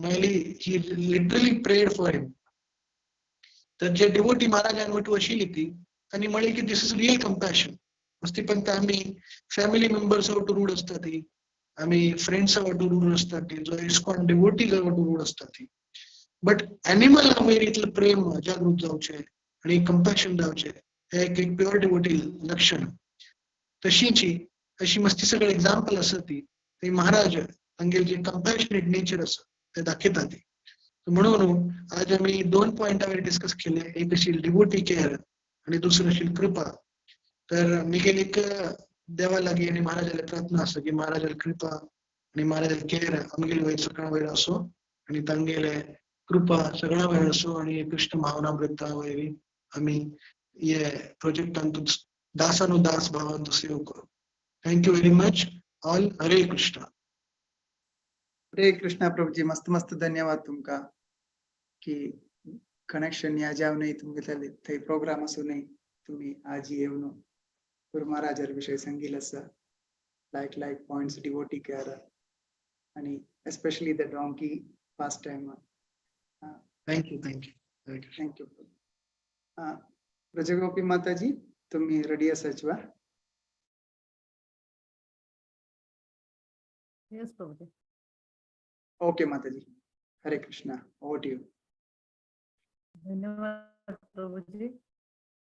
मेली he literally prayed for him. तर जे डिवोटी महाराजान वटू आशिल्ली ती तांणी म्हणलें की this is real compassion. मस्ती पण ते आमी फॅमिली मेंबर्स वटू रूड आसता ती, आमी फ्रेंड्सा वटू रूड आसता ती, जो इस्कॉन डिवोटीज वटू रूड आसता ती, बट एनिमल वयर इतलें प्रेम जागृत जावचें आनी कंपॅशन जावचें हे एक एक प्युअर डिवोटी लक्षण. तशीच अशी मस्ती सगळे एग्जाम्पल आसा ती ते महाराज तांगेले जे कंपॅशनेट नेचर आसा ते दाखयता ती. म्हणून आज आमी दोन पॉयंटावर डिस्कस केले, एक अशी डिवोटी केअर आनी दुसरी अशी कृपा. तर मिगेल एक देवा लागीं आनी महाराजाले प्रार्थना आसा की महाराजाले कृपा आनी महाराजाले केअर आमगेले वयर सगळ्या वयर आसूं आनी तांगेले कृपा सगळ्या वयर आसूं आनी कृष्ण भावनामृता वयर आमी हे प्रोजेक्टान दासानुदास भावान सेवा करू. Thank you very much all. Hare Krishna. Hare Krishna Prabhuji, मस्त मस्त धन्यवाद तुमका की कनेक्शन या जाव नाही तुमगे थंय प्रोग्राम आसूं न्ही तुम्ही आज येवन गुरु महाराजार विषय सांगिल आसा. Like like points devotee care आनी especially the donkey pastime. Thank you thank you thank you. Brajagopi Mataji तुम्ही रेडी असाच वा? Yes Prabhuji. Okay Mataji, Hare Krishna, over to you. धन्यवाद प्रभूजी.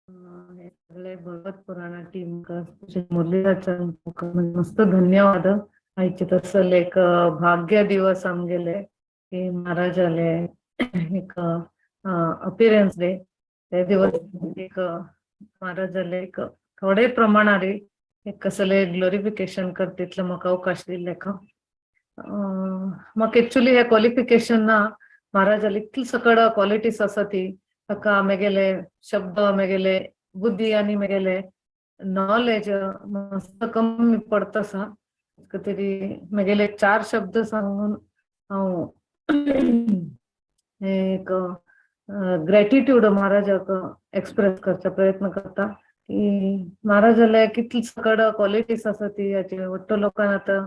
हे सगळे भगवत पुराणा टीम मुरलीधर मस्त धन्यवाद. आयचे तसले एक भाग्य दिवस आमगेले की महाराजाले एक अपिरन्स डे. ते दिवस एक महाराजाले एक थोडे प्रमाणारे एक कसले ग्लोरिफिकेशन करतितलो म्हाका अवकाश दिल्ले का. म्हाका एक्चुअली हे क्वॉलिफिकेशन ना, महाराजाले इतली सकड क्वॉलिटीज आसा ती ताका मेगेले शब्द मेगेले बुद्धी आनी मेगेले नॉलेज मस्त कमी पडता आसा. तरी मेगेले चार शब्द सांगून हांव एक ग्रेटिट्यूड महाराजाक एक्सप्रेस करचा प्रयत्न करता. की महाराजाले कितले सकड क्वॉलिटीज आसा ती हाचे वट्ट लोकांक आतां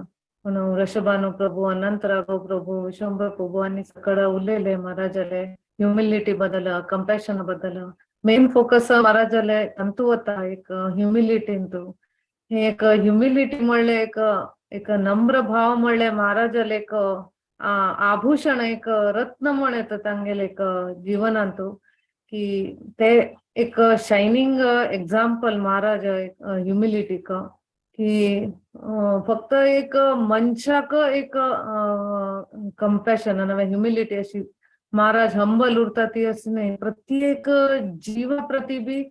कोण वृषभानु प्रभू, अनंत राघव प्रभू, विशंबर प्रभू आनी सकड उलयले महाराजाले ह्युमिलिटी बद्दल, कंपॅशन बद्दल. मेन फोकस महाराजाले अंतू वता एक ह्युमिलिटींतू. हे एक ह्युमिलिटी म्हणले एक एक नम्र भाव म्हणले महाराजाले एक आभूषण, एक रत्न म्हण येता तांगेले एक जीवनांतू की ते एक शायनिंग एग्जाम्पल महाराज ह्युमिलिटीक की फक्त एक मनशाक एक कंपॅशन नव्हे ह्युमिलिटी अशी महाराज हंबल उरता ती अशी न्हय, प्रत्येक जीवा प्रती बी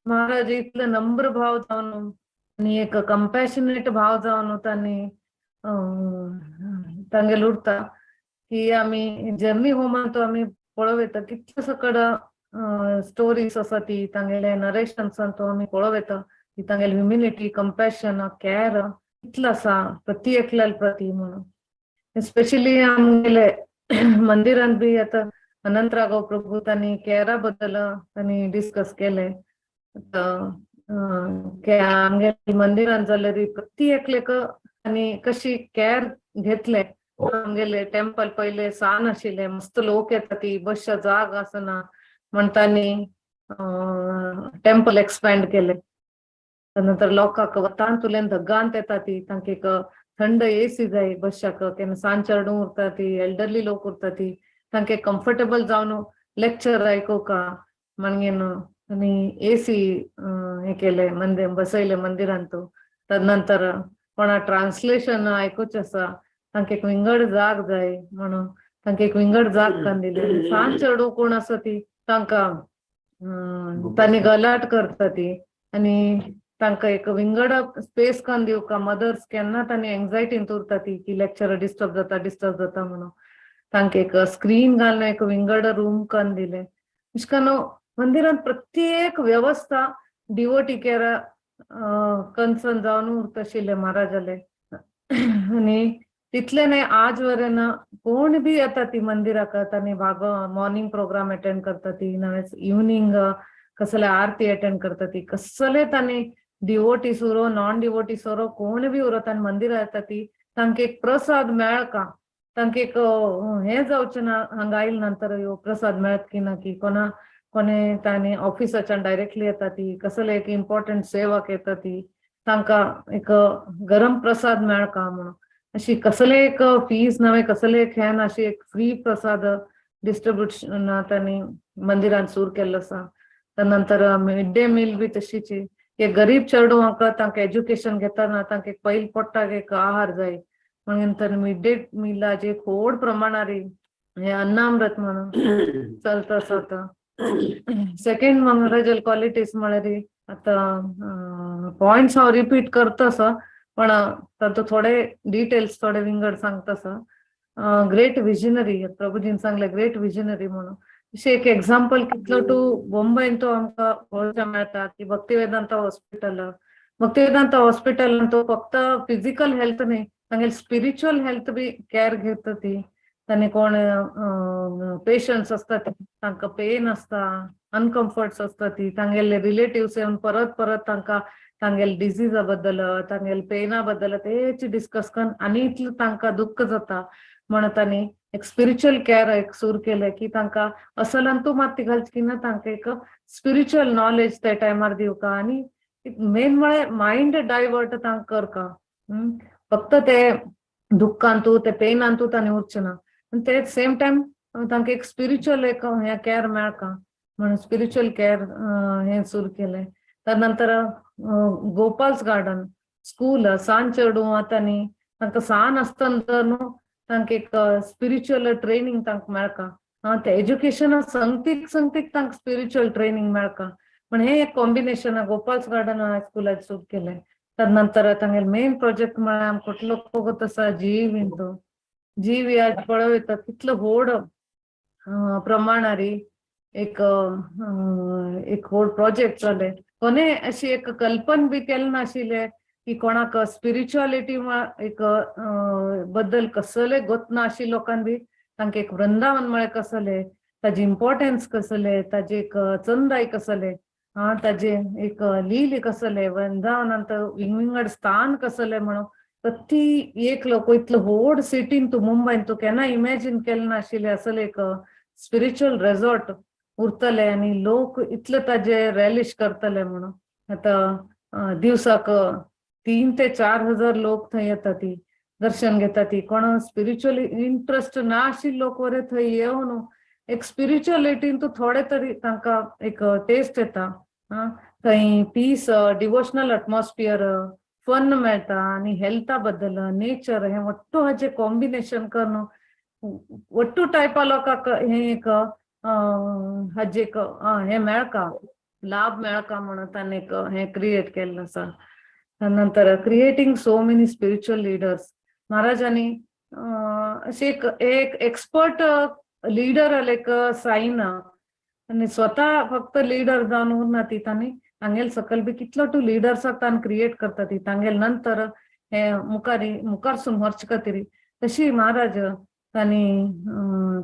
महाराज इतले नम्र भाव जावन आनी एक कंपॅशनेट भाव जावन तांणी तांगेल उरता की आमी जर्नी होमांत आमी पळोवं येता कितले सकड स्टोरीज आसा ती तांगेले नरेशन्सान आमी पळोवं येता की तांगेले ह्युमिलिटी, कंपॅशन, कॅर कितलो आसा प्रती एकल्या प्रती म्हणून. स्पेशली आमगेले मंदिरांत बी आतां अनंत राघव प्रभू तांणी कॅरा बद्दल तांणी डिस्कस केले. आमगेले मंदिरांत जाल्यार प्रती एकलेक आनी कशी कॅर घेतले. आमगेले टेम्पल पयले सान आशिल्ले, मस्त लोक येता ती बसच्या जाग आसना म्हण तांणी टेम्पल एक्सपॅन्ड केले. नंतर लोकांक वतांतुल्यान धगांत येता ती तांकां एक थंड एसी जाय बसच्याक, केन्ना सान चेडूं उरता ती, एल्डरली लोक उरता ती, तांकां कम्फर्टेबल जावन लेक्चर आयकुका मागीर आनी एसी हे केले मंदिर बसयले मंदिरांत. तदनंतर कोणा ट्रान्सलेशन आयकुचें आसा तांकां एक विंगड जाग जाय म्हणून तांकां एक विंगड जाग कान दिली. सान चेडूं कोण आसा ती तांकां तांणी गलाट करता ती आनी तांकां एक विंगड स्पेस कान दिवका. मदर्स केन्ना तांणी एन्जायटीन उरता ती की लेक्चर डिस्टर्ब जाता डिस्टर्ब जाता म्हणून तांकां एक स्क्रीन घालून एक विंगड रूम कान दिले. अशें करून मंदिरांत प्रत्येक वेवस्था डिवोटी केअर कन्सर्न जावन उरता आशिल्ले महाराजाले. आनी तितले न्हय आज वरेन कोण बी येता ती मंदिराक तांणी भाग मॉर्निंग प्रोग्राम अटेंड करता ती, नवेच इवनिंग कसले आरती अटेंड करता ती, कसले तांणी डिवोटीस उरो नॉन डिवोटीस उरो कोण बी उरो तांणी मंदिरां येता ती तांकां एक प्रसाद मेळका, तांकां एक हें जावचें ना हांगा आयले नंतर ह्यो प्रसाद मेळत की ना की कोणा कोणे तांणी ऑफिसाच्यान डायरेक्टली येता ती, कसले एक इम्पॉर्टंट सेवाक येता ती तांकां एक गरम प्रसाद मेळका म्हणून अशी कसले एक फीज नव्हे कसले एक हें अशी एक फ्री प्रसाद डिस्ट्रिब्युशन तांणी मंदिरांत सुरू केल्लो आसा. नंतर मिड डे मील बी तशीच, हे गरीब चेडवांक तांकां एज्युकेशन घेतना तांकां एक पयलीं पोट्टाक एक आहार जाय म्हणून तर मिड डे मिलाचे व्हड प्रमाणार हे अन्नामृत म्हणून चलता आसा. आतां सेकंड महाराजाले क्वॉलिटीज म्हळ्यार आतां पॉयंट्स हांव रिपीट करता आसा पण तातूंत थोडे डिटेल्स थोडे विंगड सांगता आसा. ग्रेट विजनरी, प्रभुजीन सांगले ग्रेट विजनरी म्हणून अशें एक एग्जाम्पल कितलो टू बॉम्बेन तो आमकां पळोवपाक मेळटा की भक्तिवेदांता हॉस्पिटल, भक्तिवेदांता हॉस्पिटलान तो फक्त फिजिकल हेल्थ न्हय तांगेले स्पिरिच्युअल हेल्थ बी कॅर घेता ती. तांणी कोण पेशंट्स आसता तांकां पेन आसता, अनकम्फर्ट्स आसता ती तांगेले रिलेटिव्स येवन परत परत तांकां तांगेले डिजीजा बद्दल तांगेले पेना बद्दल तेच डिस्कस करून आनी इतलें तांकां दुख्ख जाता म्हणून तांणी एक स्पिरिच्युअल कॅर एक सुरू केलें की तांकां असलांतू मात ती घालची ना तांकां एक स्पिरिच्युअल नॉलेज त्या टायमार दिवका आनी मेन म्हळ्यार मायंड डायवर्ट तांकां करका. फक्त ते दुख्खांतू ते पेनांतू तांणी उरचें ना, ते सेम टायम तांकां एक स्पिरिच्युअल एक हें कॅर मेळका म्हणून स्पिरिच्युअल कॅर हें सुरू केलें. तदनंतर गोपाल्स गार्डन स्कूल सान चेडूं तांणी तांकां सान आसतना न्हू तांकां एक स्पिरिच्युअल ट्रेनींग तांकां मेळका. ते एज्युकेशना संगतीक संगतीक तांकां स्पिरिच्युअल ट्रेनींग मेळका पण हे एक कॉम्बिनेशन गोपाल्स गार्डन हायस्कुलाक सुरू केलें. तदनंतर तांगेले मेन प्रोजेक्ट म्हळ्यार आमकां कुठलो वगत आसा जीव इंतू जीव आज पळोवं येता कितलो व्हड प्रमाणार एक एक व्हड प्रोजेक्ट जाले. कोणे अशी एक कल्पना बी केलें नाशिल्लें की कोणाक स्पिरिच्युअलिटी एक बद्दल कसले गोत ना आशिल्ले लोकांक बी तांकां एक वृंदावन म्हळ्यार कसलें, ताजी इम्पॉर्टन्स कसलें, ताजी एक चंदाय कसलें ताजे एक लील कसले वृंदावनांत विंगविंगड स्थान कसले म्हणून प्रति एक लोक इतलो व्हड सिटीन तूं मुंबयन तूं केन्ना इमॅजीन केलें नाशिल्लें असले एक स्पिरिच्युअल रेजॉर्ट उरतले आनी लोक इतले ताजे रॅलिश करतले म्हणून. आतां दिवसाक 3 ते 4 हजार लोक थंय येता ती दर्शन घेता ती. कोण स्पिरिच्युअली इंट्रस्ट ना आशिल्ले लोक वरे थंय येवन एक स्पिरिच्युअलिटीन तूं थोडे तरी तांकां एक टेस्ट येता. थंय पीस, डिवोशनल एटमॉस्फियर, फन मेळटा आनी हेल्था बद्दल नेचर हें वट्टू हाजें कॉम्बिनेशन करून वट्टू टायपा लोकांक हें एक हाजें एक हें मेळका, लाभ मेळका म्हणून ताणें एक हें क्रिएट केल्लें आसा. नंतर creating so many spiritual leaders. महाराजांनी अशें एक एक्सपर्ट लिडर एक सायन आनी स्वता फक्त लिडर जावन उरना ती, तांणी तांगेल सकयल बी कितलो टू लिडर्साक तांणी क्रिएट करता ती तांगेल नंतर हे मुखारसून व्हरचे खातीर. तशी महाराज तांणी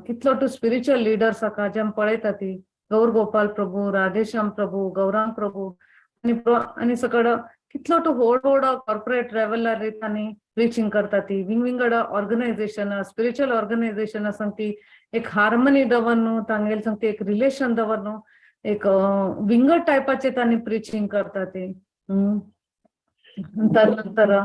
कितलो टू स्पिरिच्युअल लिडर्साक जे आमी पळयता ती गौर गोपाल प्रभू, राधेश्याम प्रभू, गौरांग प्रभू आनी सकड कितलो टू व्हड व्हड कॉर्पोरेट ट्रॅव्हलर तांणी प्रिचींग करता ती. विंगविंगड ऑर्गनायझेशन, स्पिरिच्युअल ऑर्गनायझेशन सांगती एक हार्मनी दवर तांगेल सांगती एक रिलेशन दवर एक विंगड टायपाचे तांणी प्रिचींग करता ते. नंतर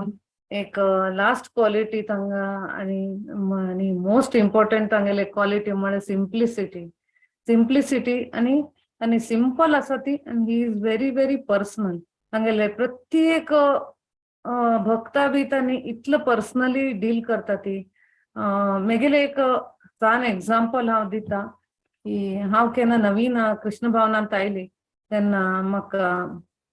एक लास्ट क्वालिटी तांगा आनी मोस्ट इम्पॉर्टंट तांगेले क्वालिटी म्हळ्यार सिम्प्लिसिटी. सिम्प्लिसिटी आनी आनी सिंपल आसा ती आनी he is very very personal. तांगेले प्रत्येक भक्ता बी तांणी इतलो पर्सनली डील करता ती. मेगेले एक सान एग्जाम्पल हांव दिता की हांव केन्ना नवीन कृष्ण भावनांत आयली तेन्ना म्हाका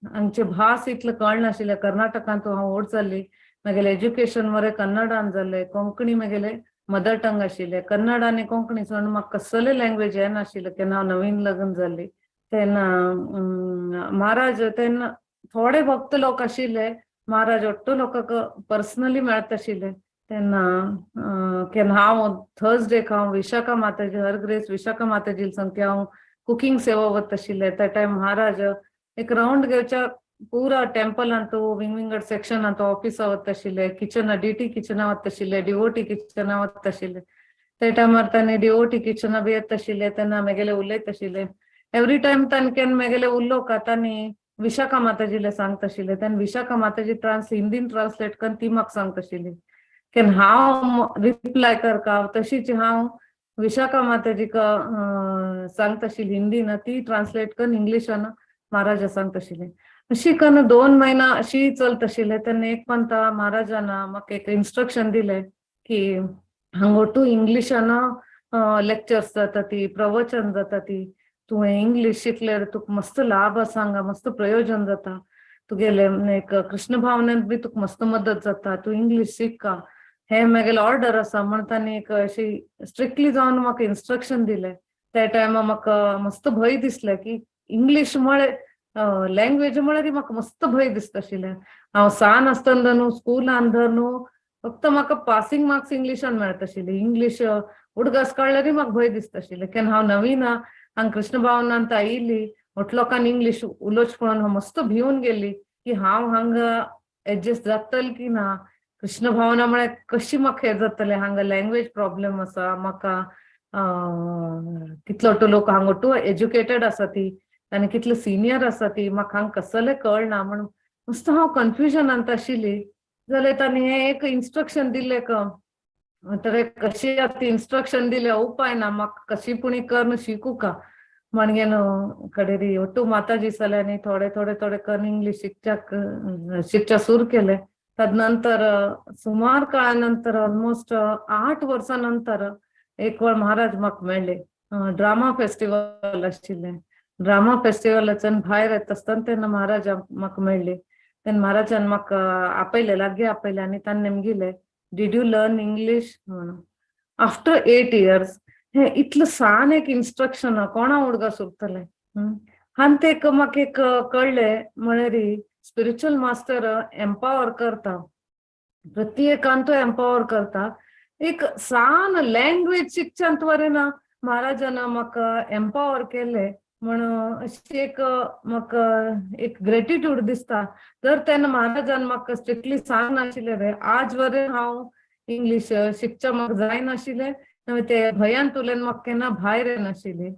हांगचे भास इतलें कळनाशिल्लें. कर्नाटकांत हांव व्हड जाल्ली, म्हगेलें एज्युकेशन मरे कन्नडान जाल्लें, कोंकणी म्हगेलें मदर टंग आशिल्लें. कन्नड आनी कोंकणी सोडून म्हाका कसलें लँग्वेज येनाशिल्लें केन्ना हांव नवीन लग्न जाल्ली तेन्ना. महाराज तेन्ना थोडे भक्त लोक आशिल्ले, महाराज ഒट्टू लोकांक पर्सनली मेळत आशिल्ले तेन्ना. केन्ना हांव थर्सडेक हांव विशाखा माताजी, हर ग्रेस विशाखा माताजी सांगती हांव कुकींग सेवा वता आशिल्ले. त्या टायम महाराज एक रावंड घेवच्या पुरा टेम्पलांत विंगविंगड सेक्शनांत ऑफिसा वता आशिल्ले, किचना डी टी किचना वता आशिल्ले, डिवोटी किचना वता आशिल्ले. त्या टायमार तांणी डिवोटी किचना बी येता आशिल्ले तेन्ना मेगेले उलयत आशिल्ले. एवरी टायम तांणी केन्ना मेगेले उलोवका तांणी विशाखा माताजीले सांगता आशिल्ले. तेन्ना विशाखा माताजी हिंदीन ट्रान्सलेट करून ती म्हाका सांगता आशिल्ली. केन्ना हांव रिप्लाय करता तशीच हांव विशाखा माताजीक सांगता आशिल्ली हिंदीन, ती ट्रान्सलेट करून इंग्लिशान महाराजा सांगता आशिल्ले. अशी करून 2 महिना अशी चलत आशिल्ले. तेन्ना एक पंता महाराजान म्हाका एक इन्स्ट्रक्शन दिलें की हांगा टू इंग्लिशान लेक्चर्स जाता ती, प्रवचन जाता ती, तुवें इंग्लीश शिकल्यार तुका मस्त लाभ आसा, हांगा मस्त प्रयोजन जाता तुगेले एक कृष्ण भावनेंत बी तुका मस्त मदत जाता, तूं इंग्लीश शिक्का, हे म्हगेलें ऑर्डर आसा म्हण तांणी एक अशी स्ट्रिक्टली जावन म्हाका इन्स्ट्रक्शन दिलें. त्या टायमार म्हाका मस्त भंय दिसलें की इंग्लीश म्हळें लँग्वेज म्हळ्यार म्हाका मस्त भंय दिसता आशिल्लें. हांव सान आसतना न्हू स्कुलान धर न्हू फक्त म्हाका पासिंग मार्क्स इंग्लिशान मेळता आशिल्ले. इंग्लीश उडगास काडल्यारूय म्हाका भंय दिसता आशिल्लें. केन्ना हांव नवीन हांगा कृष्ण भावनांत आयिल्ली, मोठे लोकांनी इंग्लीश उलोवचें पळोवन हांव मस्त भिवन गेल्ली की हांव हांगा एडजस्ट जातलें की ना, कृष्ण भावना म्हळ्यार कशी म्हाका हें जातलें, हांगा लँग्वेज प्रॉब्लम आसा म्हाका, कितलो टू लोक हांगा टू एज्युकेटेड आसा ती आनी कितले सिनियर आसा ती, म्हाका हांगा कसलें कळना म्हण मस्त हांव कन्फ्युजनांत आशिल्ली. जाल्यार तांणी हें एक इन्स्ट्रक्शन दिलें तर कशी आतां इन्स्ट्रक्शन दिलें उपाय ना म्हाका, कशी पुणी करून शिकूका म्हणगे न्हू कडेरी ಒಟ್ಟು माताजी सल्यांनी थोडे थोडे थोडे करून इंग्लीश शिकच्या सुरू केलें. तदनंतर सुमार काळा नंतर ऑलमोस्ट 8 वर्सां नंतर एक वेळ महाराज म्हाका मेळ्ळे. ड्रामा फेस्टिवल आशिल्लें, ड्रामा फेस्टिवलाच्यान भायर येता आसतना तेन्ना महाराज म्हाका मेळ्ळे. तेन्ना महाराजान म्हाका आपयलें, लागीं आपयलें आनी तांणी म्हणलें did you learn English म्हणून. आफ्टर 8 इयर्स हें इतलें सान एक इन्स्ट्रक्शन कोणा उडगास उरतलें. आनी ते म्हाका एक कळ्ळें म्हळ्यार स्पिरिच्युअल मास्टर एम्पावर करता, प्रत्येकान तो एम्पावर करता. एक सान लँग्वेज शिकच्यान वरेन महाराजान म्हाका एम्पावर केलें. म्हण अशी एक म्हाका एक ग्रेटिट्यूड दिसता. जर तेन्ना महाराजान म्हाका स्ट्रिक्टली सांग नाशिल्लें रे आज वरेन हांव इंग्लीश शिकच्या म्हाका जायनाशिल्लें, ते भंयान तुल्यान म्हाका केन्ना भायर येनाशिल्ली.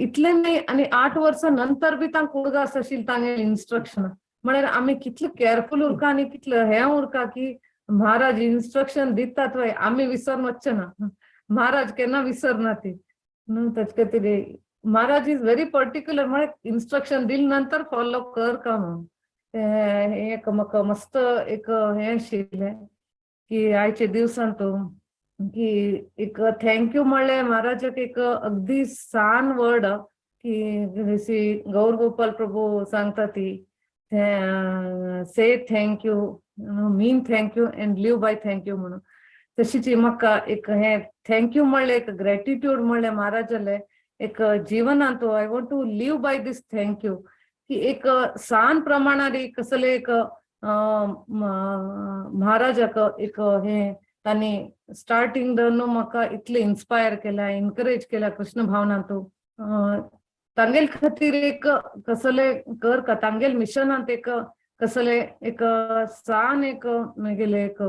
इतलें न्हय आनी 8 वर्सां नंतर बी तांकां उडगास आशिल्लें तांगेलें इन्स्ट्रक्शन. म्हळ्यार आमी कितले केअरफूल उरका आनी कितलें हें उरका की महाराज इन्स्ट्रक्शन दितात वय आमी विसरून वचचे ना, महाराज केन्ना विसरना ती न्हू. ताचे खातीर महाराज is very particular, म्हळ्यार इन्स्ट्रक्शन दिले नंतर फॉलो कर का म्हणून. हें एक म्हाका मस्त एक हें आशिल्लें की आयच्या दिवसान तूं की एक thank you म्हणलें महाराजाक एक अगदी सान वर्ड की जशी गौर गोपाल प्रभू सांगता ती say thank you, mean thank you and live by thank you म्हणून. तशीच म्हाका एक हें thank you म्हणलें एक ग्रेटिट्यूड म्हणलें महाराजालें एक जिवनांत I want to live by this thank you की एक सान प्रमाणार एक कसले एक महाराजाक एक हें तांणी स्टार्टिंग न्हू म्हाका इतलें इन्स्पायर केला, एनकरेज केला कृष्ण भावनांतू. तांगेल खातीर एक कसले कर का तांगेल मिशनांत एक कसले एक सान एक मागीर एक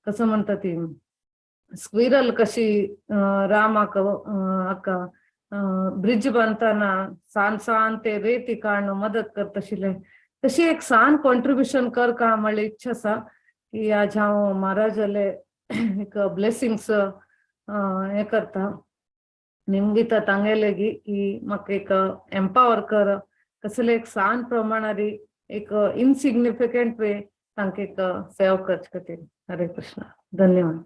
कसं म्हणटा ती स्क्विरल कशी रामाक हाका ब्रिज बांदतना सान सान ते रेती काडून मदत करता आशिल्ले तशी एक सान कॉन्ट्रिब्युशन कर का म्हणली इच्छा आसा की आज हांव महाराजाले एक ब्लेसिंग्स हें करता निमगिता तांगेले की म्हाका एक एम्पावर कर कसले एक सान प्रमाणारी एक इनसिग्निफिकंट वे तांकां एक सेवा करचे खातीर. हरे कृष्ण, धन्यवाद.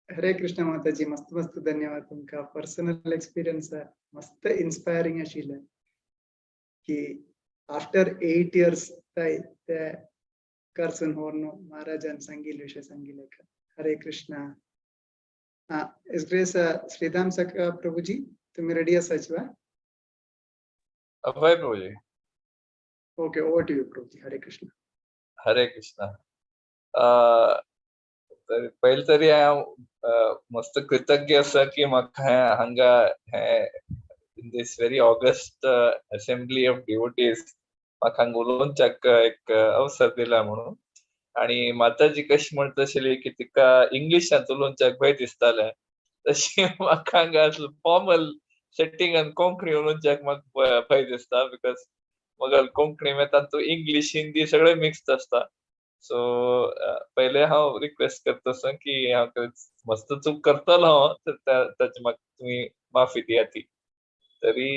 हरे कृष्ण माताजी, मस्त मस्त धन्यवाद तुमका. पर्सनल एक्सपिरियन्स मस्त इन्स्पायरिंग आशिल्लें की आफ्टर 8 इयर्स ते करसून होर्न महाराजान सांगिल्ले विशय सांगिल्ले. हरे कृष्ण. हा his grace Shridham सखा प्रभुजी, तुम्ही रेडी असायचे वा? Abhay Prabhuji. Okay, over to you Prabhuji. Hare Krishna. Hare Krishna. तर पहिले तरी हांव मस्त कृतज्ञ आसा की म्हाका हांगा हें in this very august assembly of devotees म्हाका हांगा उलोवच्याक एक अवसर दिला म्हणून. आणि माताजी कशी म्हणटा आशिल्ली की तिका इंग्लिशांत उलोवच्याक भंय दिसतालें, तशी म्हाका हांगा फॉर्मल सेटिंगान कोंकणी उलोवच्याक म्हाका भंय दिसता, because मगल कोंकणी मागीर तातूंत इंग्लीश हिंदी सगळें मिक्स्ड आसता. सो पयलें हांव रिक्वेस्ट करता आसा की हांव मस्त चूक करतलो हांव, तर ताची म्हाका तुमी माफी दिया ती. तरी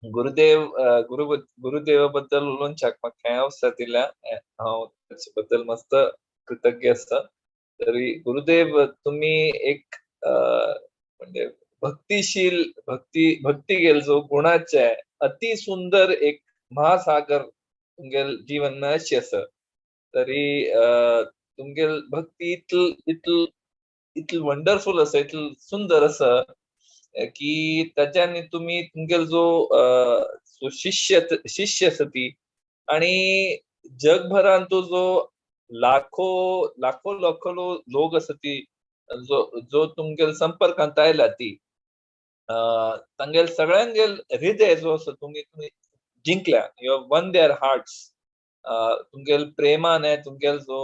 गुरुदेव गुरुदेवा बद्दल उलोवच्याक म्हाका हें अवसर दिल्या, हांव ताचे बद्दल मस्त कृतज्ञ आसा. तरी गुरुदेव तुमी एक म्हणजे भक्तिशील भक्ती भक्ती गेल जो गुणाचे अति सुंदर एक महासागर तुमगेल जीवन अशी आसा. तरी तुमगेल भक्ती इतल इतल इतल वंडरफूल आसा, इतल सुंदर आसा की ताच्यानी तुमी तुमगेल जो शिष्य शिष्य आसा ती आणि जगभरांत जो लाखो लाखो लाखो लोक आसा ती जो जो तुमगेल संपर्कांत आयला ती तांगेल सगळ्यांगेल हृदय जो आसा तुमी तुमी जिंकल्या, you have won their hearts. तुमगेल प्रेमान तुमगेल जो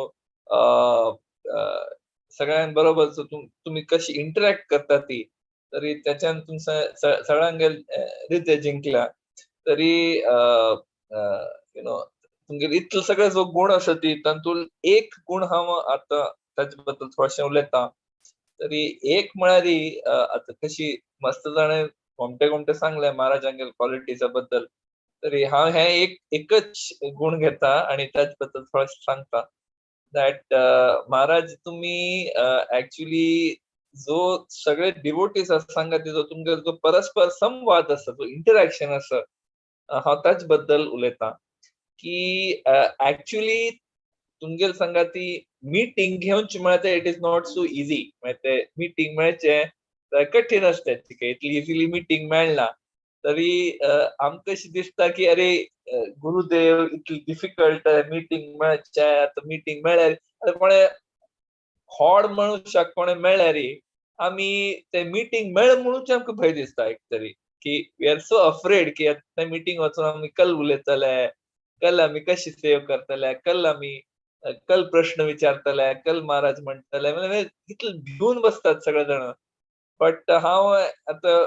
सगळ्यां बरोबर जो तुमी कशी इंटरॅक्ट करता ती, तरी त्याच्यान तुमचं सगळ्यांगेल हृदय जिंकल्या. तरी you know तुमगेल इतलो सगळे जो गुण आसा ती तातूंत एक गुण हांव आतां ताचे बद्दल थोडेशें उलयतां. तरी एक म्हळ्यार आतां कशी मस्त जाणें गोमटे गोमटे सांगलें महाराजांगेल क्वॉलिटीजा बद्दल, तरी हांव हें एक एकच गुण घेता आनी ताचे बद्दल थोडेशें सांगता. That महाराज तुमी एक्चुअली जो सगळे डिवोटीज आसा सांगा जो तुमगेलो जो परस्पर संवाद आसा, जो इंटरॅक्शन आसा, हांव ताचे बद्दल उलयतां की एक्चुअली तुमगेल सांगा ती मिटींग घेवची म्हळ्यार ते it is not so easy. म्हळ्यार ते मिटींग मेळचें कठीण आसता, इतली इजिली मिटींग मेळना. तरी आमकां अशें दिसता की अरे गुरुदेव इतली डिफिकल्ट मिटींग मेळचें, आतां मिटींग मेळ्ळ्यार आतां कोणें खोड मनुष्याक कोणें मेळ्ळ्यार आमी ते मिटींग मेळ म्हणूच आमकां भंय दिसता एक तरी. की we are so afraid की आतां मिटींग वचून आमी कल उलयतले, कल आमी कशी सेव करतले, कल आमी कल प्रश्न विचारतले, कल महाराज म्हणटले, म्हणजे इतले भिवून बसतात सगळे जण. बट हांव आतां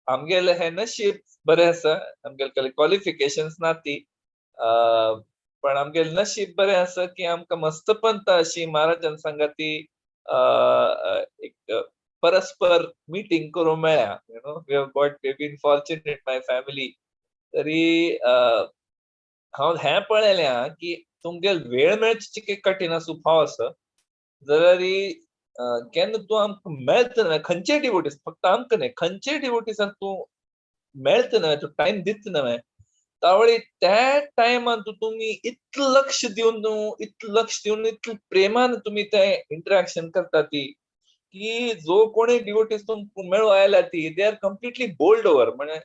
आमगेलें हें नशीब बरें आसा, आमगेले क्वॉलिफिकेशन्स ना ती, पण आमगेलें नशीब बरें आसा की आमकां मस्तपंत अशी महाराजान सांगा ती एक परस्पर मिटींग करूंक मेळ्ळ्या. You know, we have got, we been fortunate, my family. तरी हांव हें पळयलें की तुमगेल वेळ मेळची कितकी कठीण आसूं फाव आसा जाल्यार केन्ना तूं आमकां मेळता न्हय, खंयचे डिवोटीस, फक्त आमकां न्हय, खंयचे डिवोटीसान तूं मेळता न्हय, तूं टायम दिता न्हय, तावळी त्या टायमान तूं तुमी इतलें लक्ष दिवन, तूं इतलें लक्ष दिवन इतलें प्रेमान तुमी तें इंटरेक्शन करता ती की जो कोणी डिवोटीस तुमकां मेळूं आयला ती they are completely bowled over. म्हणजे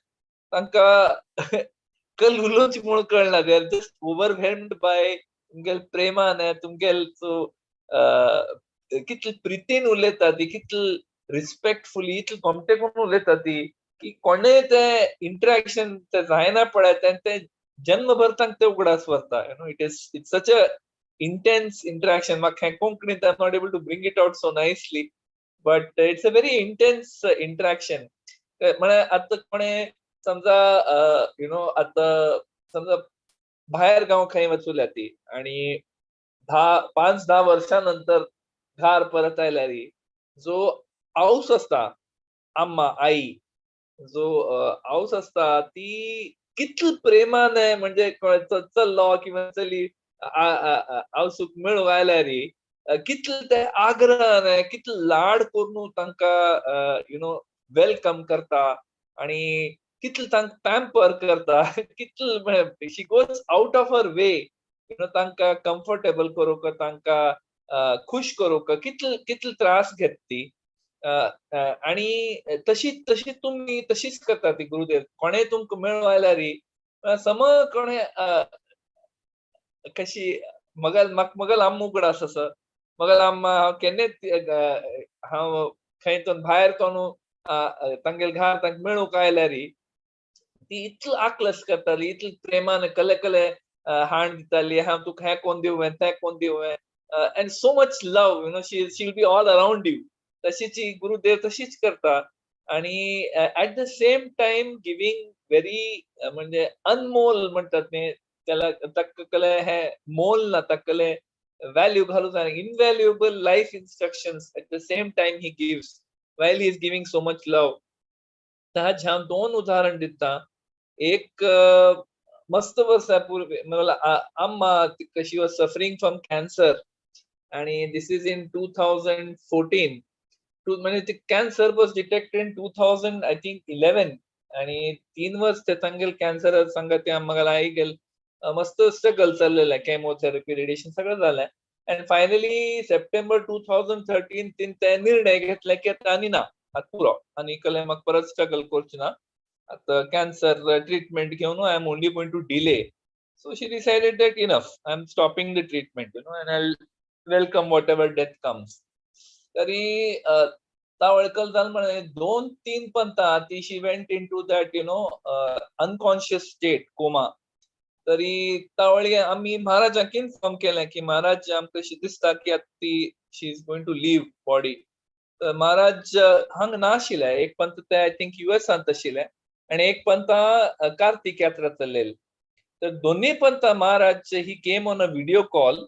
तांकां कल उलोवचें म्हूण कळना, they are just overwhelmed by तुमगेल प्रेमान, तुमगेल कितले प्रितीन उलयता ती, कितले रिस्पेक्टफुली, इतले गोमटे करून उलयता ती की कोणें तें इंटरेक्शन तें जायना पळय, तें जन्मभर तांकां तें उगडास वरता. You know, it's such a intense interaction. म्हाका हें कोंकणींत I am not able to bring it out so nicely, but it's a very intense interaction. म्हळ्यार आतां कोणें समजा you know आतां समजा भायर गांव खंय वचुल्या ती आनी 5-10 वर्सां नंतर घर परत आयल्यार जो आवस आसता, अम्मा आई जो आवस आसता ती कितले प्रेमान म्हणजे चल्लो किंवा चली आवसूक मेळूंक आयल्यार कितले ते आग्रहान, कितले लाड करून तांकां you know welcome करता आनी कितले तांकां पॅम्पर करता, कितले she goes out of her way you know तांकां कम्फर्टेबल करूंक, तांकां खुश करूंक कितले कितले त्रास घेता ती. आनी तशी तशी तुमी तशीच करता ती गुरुदेव. कोणें तुमकां मेळूं आयल्यार सम कोणें कशी मगल म्हाका मगल आम्मा उगडास आसा, मगल आम्मा हांव केन्नाच हांव खंय तो भायर तोंड तांगेल घर तांकां मेळूंक आयल्यार ती इतली आकलस करताली, इतले प्रेमान कले कले हाण दिताली, हांव तुका हें कोण दिवं तें कोण दिवं, and so much love, you know, she will be all around you. तशीच गुरुदेव तशीच करता आणि at the same time giving very म्हणजे अनमोल म्हणतात न्ही त्याला, ताकले हे मोल ना, ताकले व्हॅल्यू घालूं जायना, invaluable life instructions at the same time he gives while he is giving so much love. Taj हांव दोन उदाहरण दिता. एक मस्त वर्सा पूर्वी मला अम्मा she was suffering from cancer आणि this is in 2014. म्हणजे ते cancer was detected in 2000 I think 11 आणि 3 वर्ष ते तांगेल कॅन्सर सांगा ते आम्हाला आई गेल मस्त स्ट्रगल चाललेलं, केमोथेरपी, रेडिएशन सगळं झालंय. अँड फायनली सप्टेंबर 2013 तीन ते निर्णय घेतला की आता आनी ना, आता पुरो, आनी कले म्हाका परत स्ट्रगल करची ना, आता कॅन्सर ट्रिटमेंट घेवन I am only going to delay. So she decided that enough, I am stopping the treatment, you know, and I welcome whatever death comes. तरी तावळकल जाल म्हणे 2-3 पंता ती she went into that you know unconscious state, coma. तरी तावळी आमी महाराजांक inform केलें की महाराज आमकां अशें दिसता की आतां ती she is going to leave body. तर महाराज हांगा नाशिल्ले, एक पंत ते I think युएसांत आशिल्ले आनी एक पंत कार्तिक यात्रा चल्लेली. तर दोन्ही Pant Maharaj he came on a video call,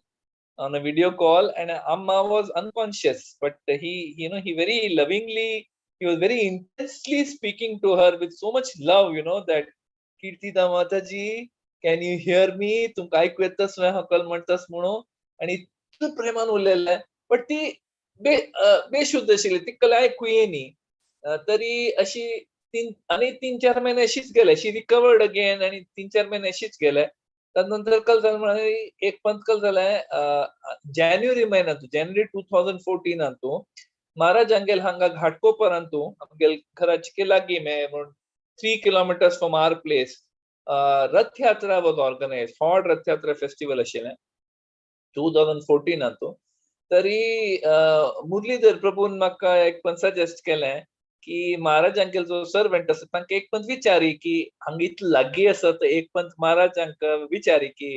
on a video call, and Amma was unconscious, but he, you know, he very lovingly, he was very intensely speaking to her with so much love, you know, that Kirtida Mataji, can you hear me? तुमकां आयकू येतास न्हय हकल म्हणटास म्हणून, आनी इतलें प्रेमान उलयलें. But ती बेशुद्ध आशिल्ली, तिका आयकू येनी. तरी अशी 3-4 महिने अशीच गेले. शी रिकवर्ड अगेन आनी 3-4 महिने अशीच गेले. त्यानंतर कल जालें म्हळ्यार एक पंत कल जालें जानेवारी म्हयन्यांतू, जानेवारी 2014 महाराज आमगेल हांगा घाटकोपरांतू आमगेल घराचे लागीं म्हूण 3 kilometers from our place Rath Yatra was organise, Ford Rath Yatra festival आशिल्लें 2014. तरी मुरलीधर प्रभून म्हाका एक पण सजेस्ट केलें की महाराजांक जो सर्वंट आसा तांकां एक पंत विचारी की हांगा इतले लागीं आसा, तर एक पंत महाराजांक विचारी की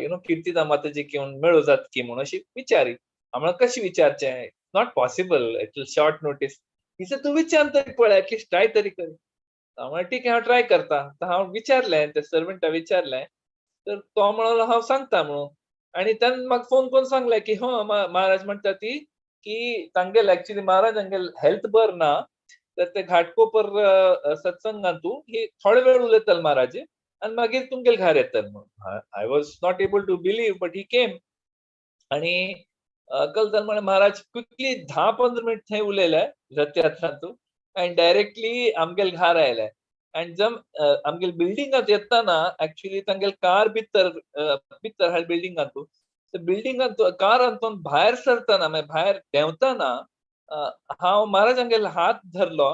you know Kirtida माताजी येवन मेळूं जात की म्हणून अशी विचारी. हांव कशी विचारचें, not possible, it short notice. He said तूं विचार तरी पळय, एटलिस्ट ट्राय तरी कर. हांव म्हणलें ठीक आहे, हांव ट्राय करता. तर हांव विचारलें त्या सर्वंटा विचारलें, तर तो म्हणलो हांव सांगता म्हणून. आनी ताणें म्हाका फोन करून सांगलें की ह महाराज म्हणटा ती की तांगेल एक्चुअली महाराजांगेल हेल्थ बर ना, तर ते घाटकोपर सत्संगांतू ही थोडे वेळ उलयतले महाराज आनी मागीर तुमगेल घर येतले म्हणून. I was not able to believe but he came. आनी कल म्हळें महाराज क्विकली 10-15 मिनट थंय उलयले रथयात्रांतू आनी डायरेक्टली आमगेल घर आयले. आनी जम आमगेल बिल्डिंगांत येतना एक्चुअली तांगेल कार भितर भितर आहा बिल्डिंगांतू, बिल्डिंगांत कारांतून भायर सरतना मागीर भायर देंवतना हांव महाराजांगेल हात धरलो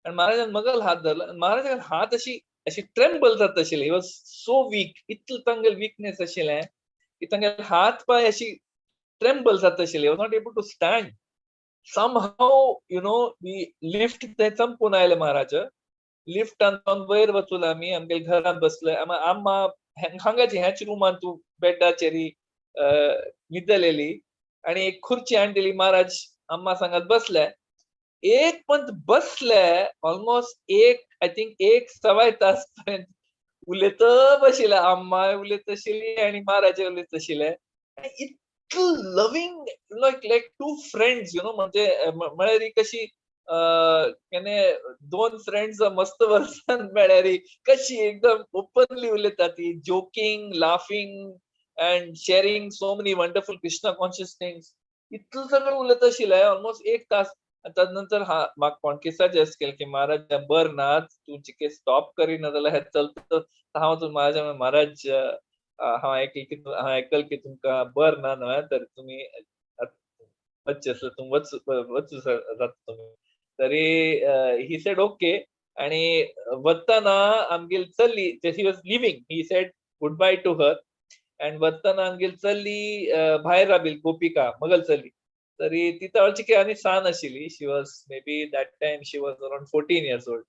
आनी महाराजान मगल हात धरलो. महाराजांगेल हात अशी अशी ट्रेम्बल जाता आशिल्ले, he was so weak, इतलो तांगेल विकनेस आशिल्लें की तांगेल हात पांय अशी ट्रेम्बल जाता आशिल्ले, was not able to stand. Somehow you know we lift थंय चमकून आयले महाराज, लिफ्टान वयर वचून आमी आमगेल घरांत बसले. आम्मा हांगाची ह्याच रुमान तूं बेडाचेर न्हिदलेली आनी एक खुर्ची हाडलेली, महाराज अम्मा सांगात बसले. एक पंत बसले ऑलमोस्ट एक I think 1.25 तास पर्यंत उलयत बशिल्ले, अम्मा उलयत आशिल्ली आनी महाराज उलयत आशिल्ले. इतलो loving like like two friends you know, म्हणजे म्हळ्यार कशी केन्ना दोन फ्रेंड्स मस्त वर्सान मेळ्यार कशी एकदम ओपनली उलयता ती, joking, laughing and sharing so many wonderful Krishna conscious things. इतलो सगळें उलयत आशिल्लें ऑलमोस्ट 1 तास. तदनंतर हा म्हाका कोणकी सजेस्ट केलें की महाराज बर ना, तूं चिके स्टॉप करिना जाल्यार हें चलता. हांव तूं महाराज महाराज हांव आयकल की हांव आयकल की तुमकां बर ना न्हय, तर तुमी वचचें आसल्यार तूं वच वच जाता तुमी. तरी he said okay. आनी वतना आमगेली चली, he was living, he said good bye to her. And वतना आमगेली चली भायर राबिल गोपिका मगल चली, तरी ती तवळची आनी सान आशिल्ली, she was maybe that time she was around 14 years old.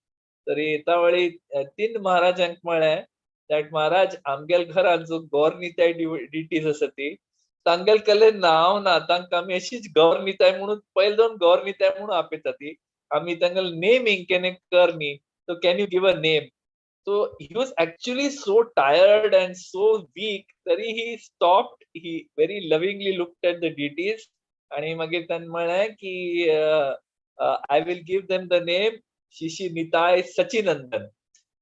तरी तवळी तीन महाराजांक म्हळें that महाराज आमगेल घरान जो गौरनिताय डिटीज आसा ती तांगेल कले नांव ना, तांकां आमी अशीच गौरनिताय म्हणून पयले दोन गौरनिताय म्हणून आपयता ती, आमी तांगेल नेमींग केन्ना कर न्ही, so can you give a name. So he was actually so tired and so weak, तरी he stopped, he very lovingly looked at the deities आणि मागीर ताणें म्हळें की I will give them the name Sri Sri Nitai Sachinandan.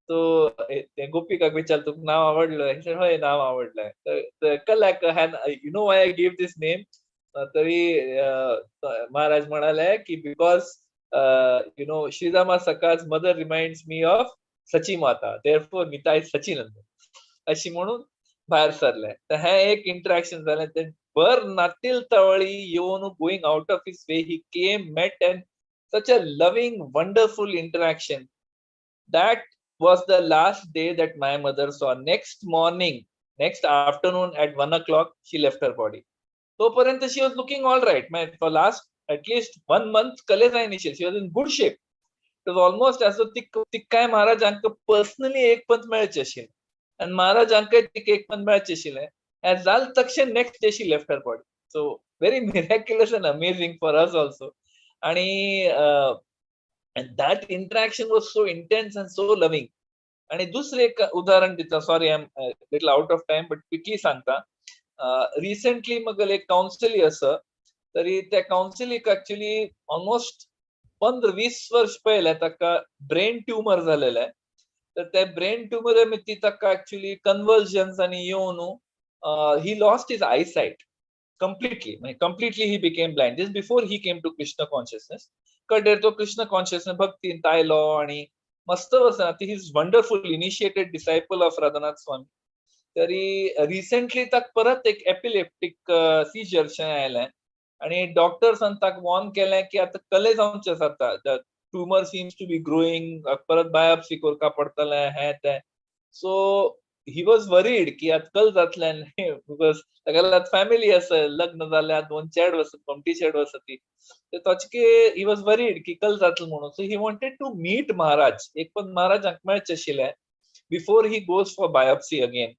So ते गोपिकाक विचारलें तुका नांव आवडलें, he said हय नांव आवडलें. तर कलाक you know why I give this name, तरी महाराज म्हणाले की because you know Sridama Sakha's mother reminds me of Sachi Mata, therefore Nitai Sachinandan अशी म्हणून भायर सरले. तर हें एक इंटरेक्शन जालें. ते बर नातील तवळी येवन going out of his way he came, met and such a loving wonderful interaction. That was the last day that my mother saw. Next morning, next afternoon at 1 o'clock she left her body. तोपर्यंत she was looking all right. My for last at least 1 month कले जाय नाशिल्ली, she was in good shape. It was almost as तिकाय महाराजांक personally एक पंत मेळचें आशिल्लें आनी महाराजांकय तिका एक पंत मेळचें आशिल्लें. हें जालें तक्षण next day she left her body. So very miraculous and amazing for us also. आनी that interaction was so intense and so loving. आनी दुसरें एक उदाहरण दिता, sorry I am little out of time but quickly सांगता. Recently मगल एक कावन्सिली आसा, तरी त्या कावन्सिलीक एक्चुअली ऑलमोस्ट 15-20 वर्ष पयलें ताका ब्रेन ट्युमर जालेलें. तर ते ब्रेन ट्युमर ती ताका एक्चुअली कन्वर्जन्स आनी येवन he lost his eyesight completely, completely he became blind. This before he came to Krishna consciousness. कडेर तो कृष्ण कॉन्शियसनेस भक्तीन आयलो आनी मस्त वर्सां he is wonderful initiated disciple of Radhanath Swami. तरी रिसेंटली ताका परत एक एपिलेप्टीक सिजर आयलें आनी डॉक्टर्सान ताका वॉर्न केलें की आतां कले जावचें आसा, the tumour seems to be growing, परत बायोप्सी करपा पडटलें हें तें. सो He was worried की आतां कल जातलें, because तागेले आतां फॅमिली आसा, लग्न जाल्या, दोन चेडव आसा, कोमटी चेडव आसा ती. तर ताचके he was worried की कल जातलें म्हणून. So he wanted to meet Maharaj, एक पण महाराजांक मेळचें आशिल्लें before he goes for biopsy again.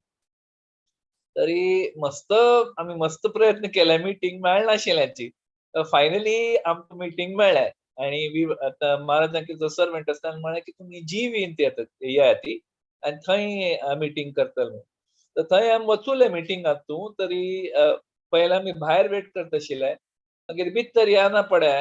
तरी मस्त आमी मस्त प्रयत्न केले, मिटींग मेळनाशिल्ल्याची. फायनली आमकां मिटींग मेळ्ळें आनी we आतां महाराजांक जो सर्वंट आसता म्हळें की तुमी जीवीन ती येतात येयात ती आनी थंय मिटींग करतले म्हणून. तर थंय आमी वचुले मिटिंगाक तूं तरी पयले आमी भायर वेट करता आशिल्ले. मागीर भितर येना पडे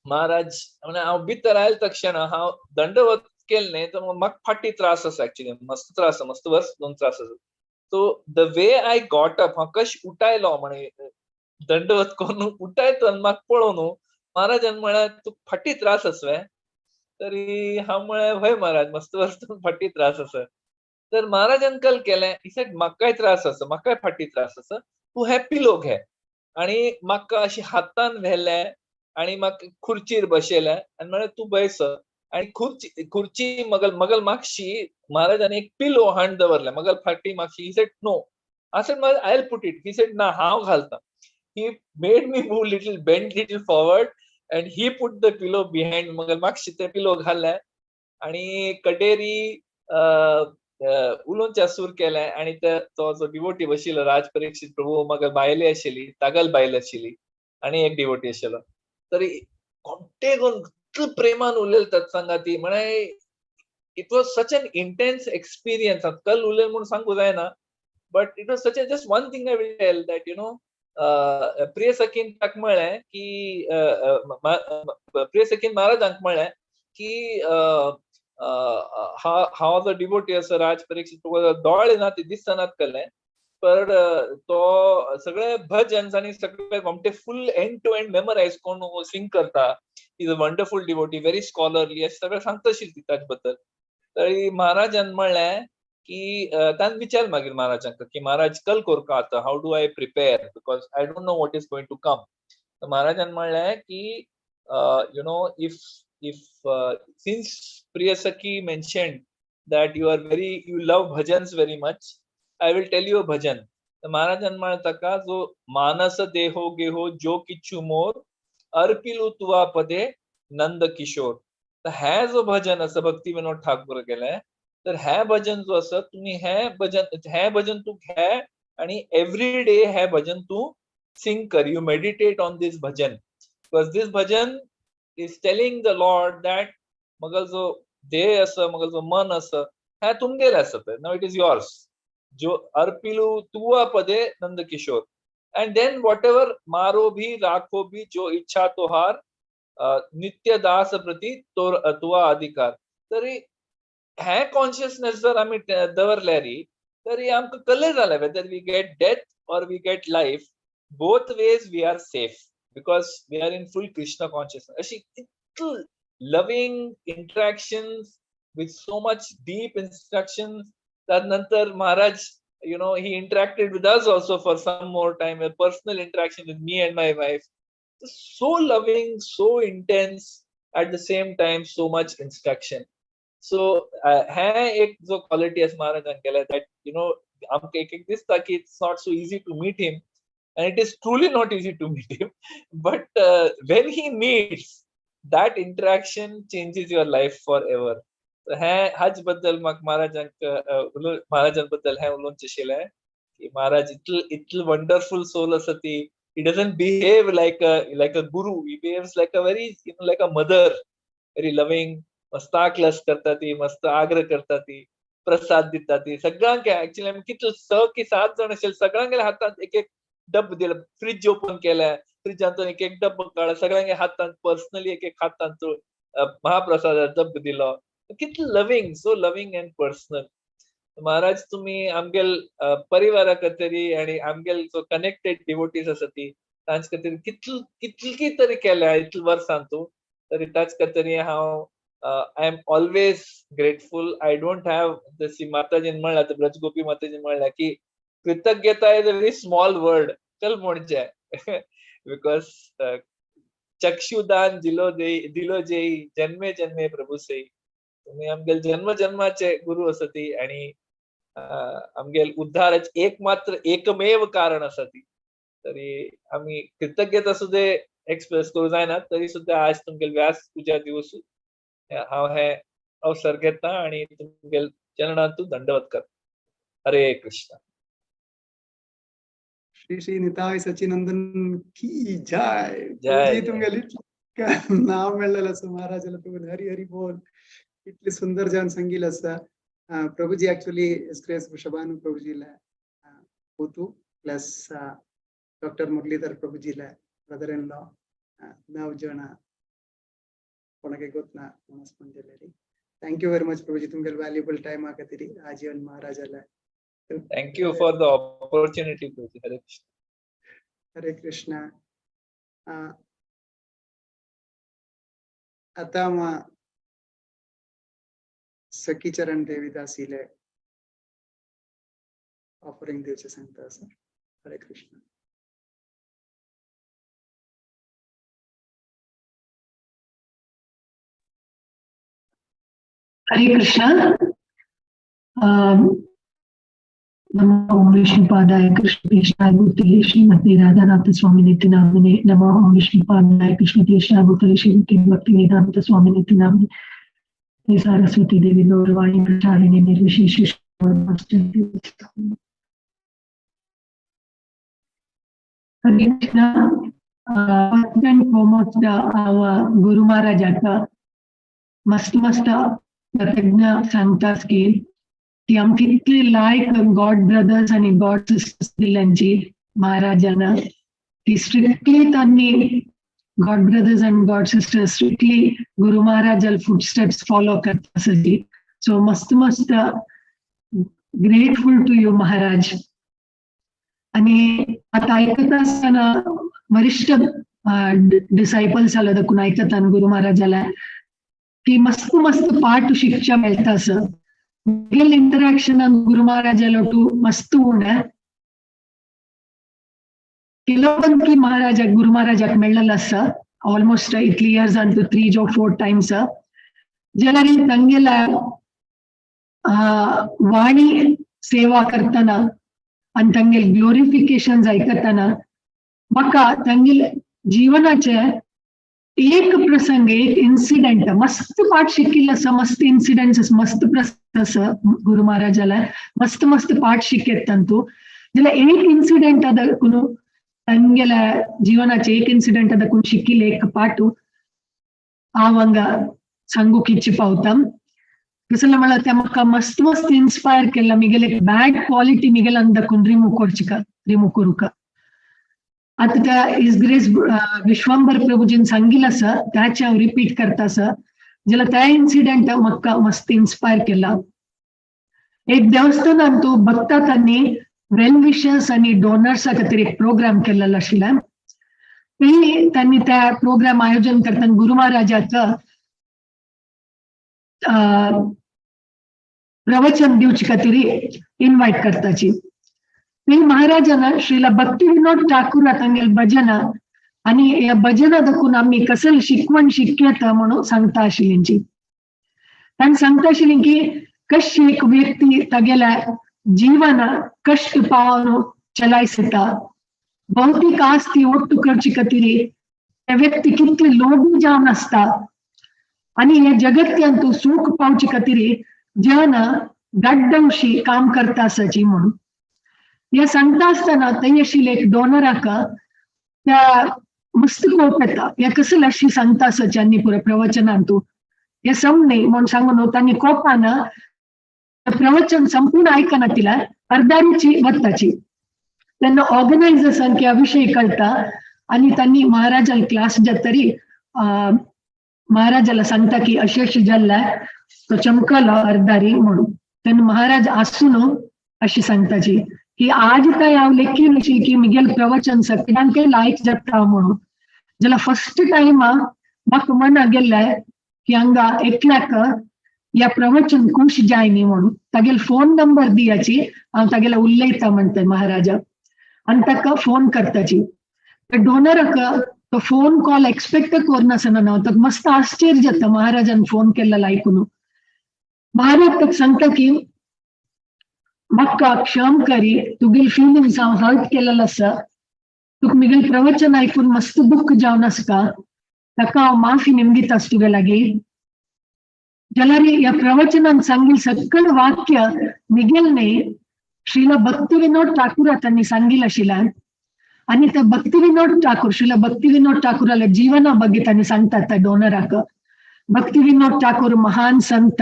महाराज म्हणे हांव भितर आयले तक्षण हांव दंडवत केले न्ही तर म्हाका फाटी त्रास आसा, एक्चुअली मस्त त्रास आसा, मस्त वर्स दोन त्रास आसा. So the way I got up, हांव कशें उठायलो म्हणे दंडवत करून उठायतो आनी म्हाका पळोवन महाराजान म्हळ्यार तुका फाटी त्रास आसा? तरी हांव म्हळें हय महाराज, मस्त वर्स फाटी त्रास आसा. तर महाराजान कल केलें, he said म्हाकाय त्रास आसा, म्हाकाय फाटी त्रास आसा, तूं हें पिलो घे. आनी म्हाका अशें हातान व्हेलें आनी म्हाका खुर्चीर बसयलें आनी म्हळें तूं बैस. आनी खुर्ची मगल मगल मागशी महाराजान एक पिलो हाण दवरलें मगल फाटी मागशी. He said no. I said Maharaj, I will put it. He said ना, हांव घालता. He made me move little, bend little forward and he put the pillow behind. मगल मागशी ते पिलो घातले आनी कडेरी उलोवच्या सूर केलें. आनी ते तो जो डिवोटी बशिल्लो राज परीक्षित प्रभू, मगल बायले आशिल्ली, तागल बायल आशिल्ली आनी एक डिवोटी आशिल्लो. तरी कोणते कोण इतले प्रेमान उलयले तत्संगा ती म्हळ्यार it was such an intense experience. कल उलय म्हूण सांगू जायना, but it was such a just one thing I will tell that you know प्रिय सखीन ताका म्हळें की प्रिय सखीन महाराजांक म्हळें की हांव जो डिवोटी आसा राज परीक्षित, दोळे ना ते दिसनात कले, पर तो सगळे भजन्स आनी सगळे Gomte full end to end memorize करून सिंग करता. Is a wonderful devotee, very scholarly, अशें सगळें सांगता आशिल्ली ती ताचे बद्दल. तरी महाराजान म्हणलें की ताणें विचार मागीर महाराजांक की महाराज कल कोरका आतां, how do I prepare because I don't know what is going to come. महाराजान म्हणलें की you know if since Priyasakhi mentioned that you are very, you love bhajans very much, I will tell you a bhajan. महाराजान म्हणलें ताका जो मानस देहो गेहो जो किच्छु मोर अर्पिलू तुवा पदे नंद किशोर. तर हे जो भजन आसा भक्ती विनोद ठाकूर केलें, तर हे भजन जो आसा तुम्ही हे भजन तूं घे आनी एवरी डे हे भजन तूं सिंग कर. You meditate on this bhajan because this bhajan is telling the Lord that मगल जो ध्येय आसा, मगल जो मन आसा हें तुमगेलें आसा तें, now it is yours. जो अर्पिलू तुवा पदे Nand Kishore. And then whatever मारो भी राखो भी जो इच्छा तोहार नित्य दास प्रति तुवा अधिकार. तरी हें कॉन्शियसनेस जर आमी दवरल्यार तरी आमकां कल्ले जालें whether we get death or we get life, both ways we are safe because we are in full Krishna consciousness. अशी इतल loving interactions with so much deep instructions. त्यानंतर Maharaj, you know, he interacted with us also for some more time, a personal interaction with me and my wife. So loving, so intense, at the same time, so much instruction. So, हे एक जो quality आसा महाराजान केल्या that, you know, आमकां एक एक दिसता की it's not so easy to meet him, and it is truly not easy to meet him. But when he meets, that interaction changes your life forever. हे हाच बद्दल म्हाका महाराजांक महाराजां बद्दल हें उलोवचें आशिल्लें की महाराज इतल इतल वंडरफूल सोल आसा ती. He doesn't behave like a guru. He behaves like a very, you know, like a mother, very loving. मस्त आकलस करता ती, मस्त आग्रह करता ती, प्रसाद दिता ती सगळ्यांक. एक्चुअली आमी कितले 6 की 7 जाण आशिल्ले, सगळ्यांगेल्या हातांत एक एक डब्बो दिलो. फ्रिज ओपन केलें, फ्रिजांतून एक एक डब्बो काडलो, सगळ्यांच्या हातांत पर्सनली एक एक हातांत महाप्रसादाचो डब्बो दिलो. कितले loving, so loving and personal. Maharaj तुम्ही आमगेल परिवारा खातीर आनी आमगेल जो कनेक्टेड डिवोटीज आसा ती तांचे खातीर कितल कितली तरी केल्या इतले वर्सां तूं, तरी ताचे खातीर हांव I am always grateful. I don't have जशी माताजीन म्हणलां, ब्रजगोपी माताजीन म्हणलां की कृतज्ञता is a very small word चल म्हणचें because चक्षुदान दिलो देई दिलो जेई जन्मे जन्मे प्रभू सेई. तुम्ही आमगेले जन्म जन्माचे गुरु आसा ती. आनी आमगेल उद्धाराचे एकमात्र एकमेव कारण आसा ती. तरी आमी कृतज्ञता सुद्दां एक्सप्रेस करूं जायना, तरी सुद्दां आज तुमगेल व्यास पूजा दिवस हांव हे अवसर घेता आनी तुमगेल चरणांतू दंडवत करता. हरे कृष्ण. श्री श्री निताय सचिनंदन की जय. जय. तुमगेली नाव मेळ्ळेलें आसा महाराजाला तुमगेले हरी हरी बोल. इतली सुंदर जावन सांगिल्लें आसा. प्रभुजी एक्चुअली ग्रेस वृषभानु प्रभुजीला पुतू प्लस डॉक्टर मुरलीधर प्रभुजीला ब्रदर इन लॉ 9 जण कोणाके गोतना म्हणून. Thank you very much Prabhuji, तुमगेल valuable time आकतीरी आजीवन महाराजाला. Thank you for the opportunity Prabhuji. Hare Krishna. Hare Krishna. आता मग सखीचरण देवीदासीले ऑफरिंग दिवचे सांगता असं. हरे कृष्ण. हरे कृष्ण. नमो ओम विष्णुपादाय कृष्ण कृष्णाय भूतले श्रीमती राधानाथ स्वामी नित्य नामिने. नमो ओम विष्णुपादाय कृष्ण कृष्णाय भूतले श्रीमती भक्ति वेदांत स्वामी नित्य नामिने. सारस्वती देवी गौरवाणी प्रचारिणी निर्विशेष. हरे कृष्ण. फर्स्ट अँड फॉरमोस्ट गुरु महाराजाचा मस्त मस्त कृतज्ञ सांगतास की ती आमकां इतली लायक गॉड ब्रदर्स आनी गॉड सिस्टर्स दिल्यांची महाराजांना. ती स्ट्रिक्टली तांणी god brothers and god sisters strictly Guru महाराजाल foot steps follow करता सगळी. सो मस्त मस्त ग्रेटफुल टू you महाराज. आणि आता ऐकत असताना वरिष्ठ डिसायपल्स आलो दाखून ऐकताना गुरु महाराजाला की मस्त मस्त पाठ शिक्षा मेळटा असं. रियल इंटरॅक्शन गुरु महाराजाला टू मस्त उणें ಕೆಲವೊಂದು ಮಹಾರಾಜ ಗುರು ಮಹಾರಾಜಕ್ಕೆ मेळ्ळेलें आसा ऑलमोस्ट इतली इयर्स अंतू 3 or 4 times. जाल्यार तांगेल्या वाणी सेवा करतना आनी तांगेले ग्लोरिफिकेशन आयकतना म्हाका तांगेले जीवनाचे एक प्रसंग, एक इन्सिडेंट मस्त पाठ शिकिल्लो आसा. मस्त इन्सिडेंट्स, मस्त प्रसंग आसा गुरु महाराजाला मस्त मस्त पाठ शिकयत तांतू. जाल्यार एक इन्सिडेंट दाखून तांगेल्या जीवनाचे एक इन्सिडेंट दाखून शिकिल्ले एक पाठ हांव हांगा सांगूंक इच्छी पावता. कसलें म्हळ्यार तें म्हाका मस्त मस्त इन्स्पायर केला. मिगेले बॅड क्वॉलिटी मिगेल्यान दाखून रिमूव करची रिमूव करूंक. आतां त्या his grace Vishwambhar प्रभुजीन सांगिल्लें आसा त्याचें हांव रिपीट करता आसा. जाल्यार त्या इन्सिडेंट म्हाका मस्त इन्स्पायर केला. एक देवस्थानान तूं भक्ता तांणी वेल विशर्स आनी डोनर्सा खातीर एक प्रोग्राम केल्लो आशिल्लें. ते तांणी त्या प्रोग्राम आयोजन करतना गुरु महाराजाचो प्रवचन दिवचे खातीर इनवायट करताची. ते महाराजान श्रीला भक्ती विनोद ठाकूर तांगेले भजन आनी ह्या भजना दाखून आमी कसले शिकवण शिकयता म्हणून सांगता आशिल्ली. तांणी सांगता आशिल्ली की कशी एक व्यक्ती तागेल्या जीवन कष्ट पावन चलायसता, भौतिक आस्ती ಒಟ್ಟು करचे खातीर त्या व्यक्ती कितले लोभी जावन आसता आनी ह्या जगत्यांतू सुख पावचे खातीर जन गड्डवशी काम करता आसाची म्हणून. ह्या सांगता आसतना थंय आशिल्ले एक डोनराक त्या मस्त कोप येता. ह्या कसले अशी सांगता आसाची आनी पुरो प्रवचनांतू हे सम न्ही म्हणून सांगून तांणी कोपान प्रवचन संपूर्ण आयकना तिला अर्दारीची वताची. तेन्ना ऑर्गनायझर्सांक ह्या विशय कळटा आनी तांणी महाराजाल क्लास जातरी महाराजाला सांगता की अशें अशें जाल्लें तो चमकलो अर्दारी म्हणून. तेन्ना महाराज आसून अशें सांगताची की आज काय हांव लेखी न्ही की मिगेल प्रवचन सगळ्यांकय लायक जाता म्हणून. जाल्यार फर्स्ट टायम म्हाका मना गेल्लें की हांगा एकल्याक ह्या प्रवचन खूश जाय न्ही म्हणून. तागेलो फोन नंबर दियाची हांव तागेलो उलयता म्हणटा महाराजा आनी ताका फोन करताची. डोनराक तो फोन कॉल एक्सपेक्ट करनासतना ना ताका मस्त आश्चर्य जाता महाराजान फोन केल्लो आयकून. महाराज ताका सांगता की म्हाका क्षम करी, तुगेली फिलिंग्स हांव हर्ट केलेलो आसा, तुका मिगेल प्रवचन आयकून मस्त दुख्ख जावन आसता, ताका हांव माफी निमगिता आसा तुगे लागीं. जाल्यार ह्या प्रवचनान सांगिल सकळ वाक्य मिगेल न्ही श्रीला भक्ती विनोद ठाकूर तांणी सांगिल आशिल्ल्यान आनी त्या भक्ती विनोद ठाकूर श्रीला भक्ती विनोद ठाकूराल्या जीवना ಬಗ್ಗೆ तांणी सांगतात त्या डोनराक. भक्ती विनोद ठाकूर महान संत,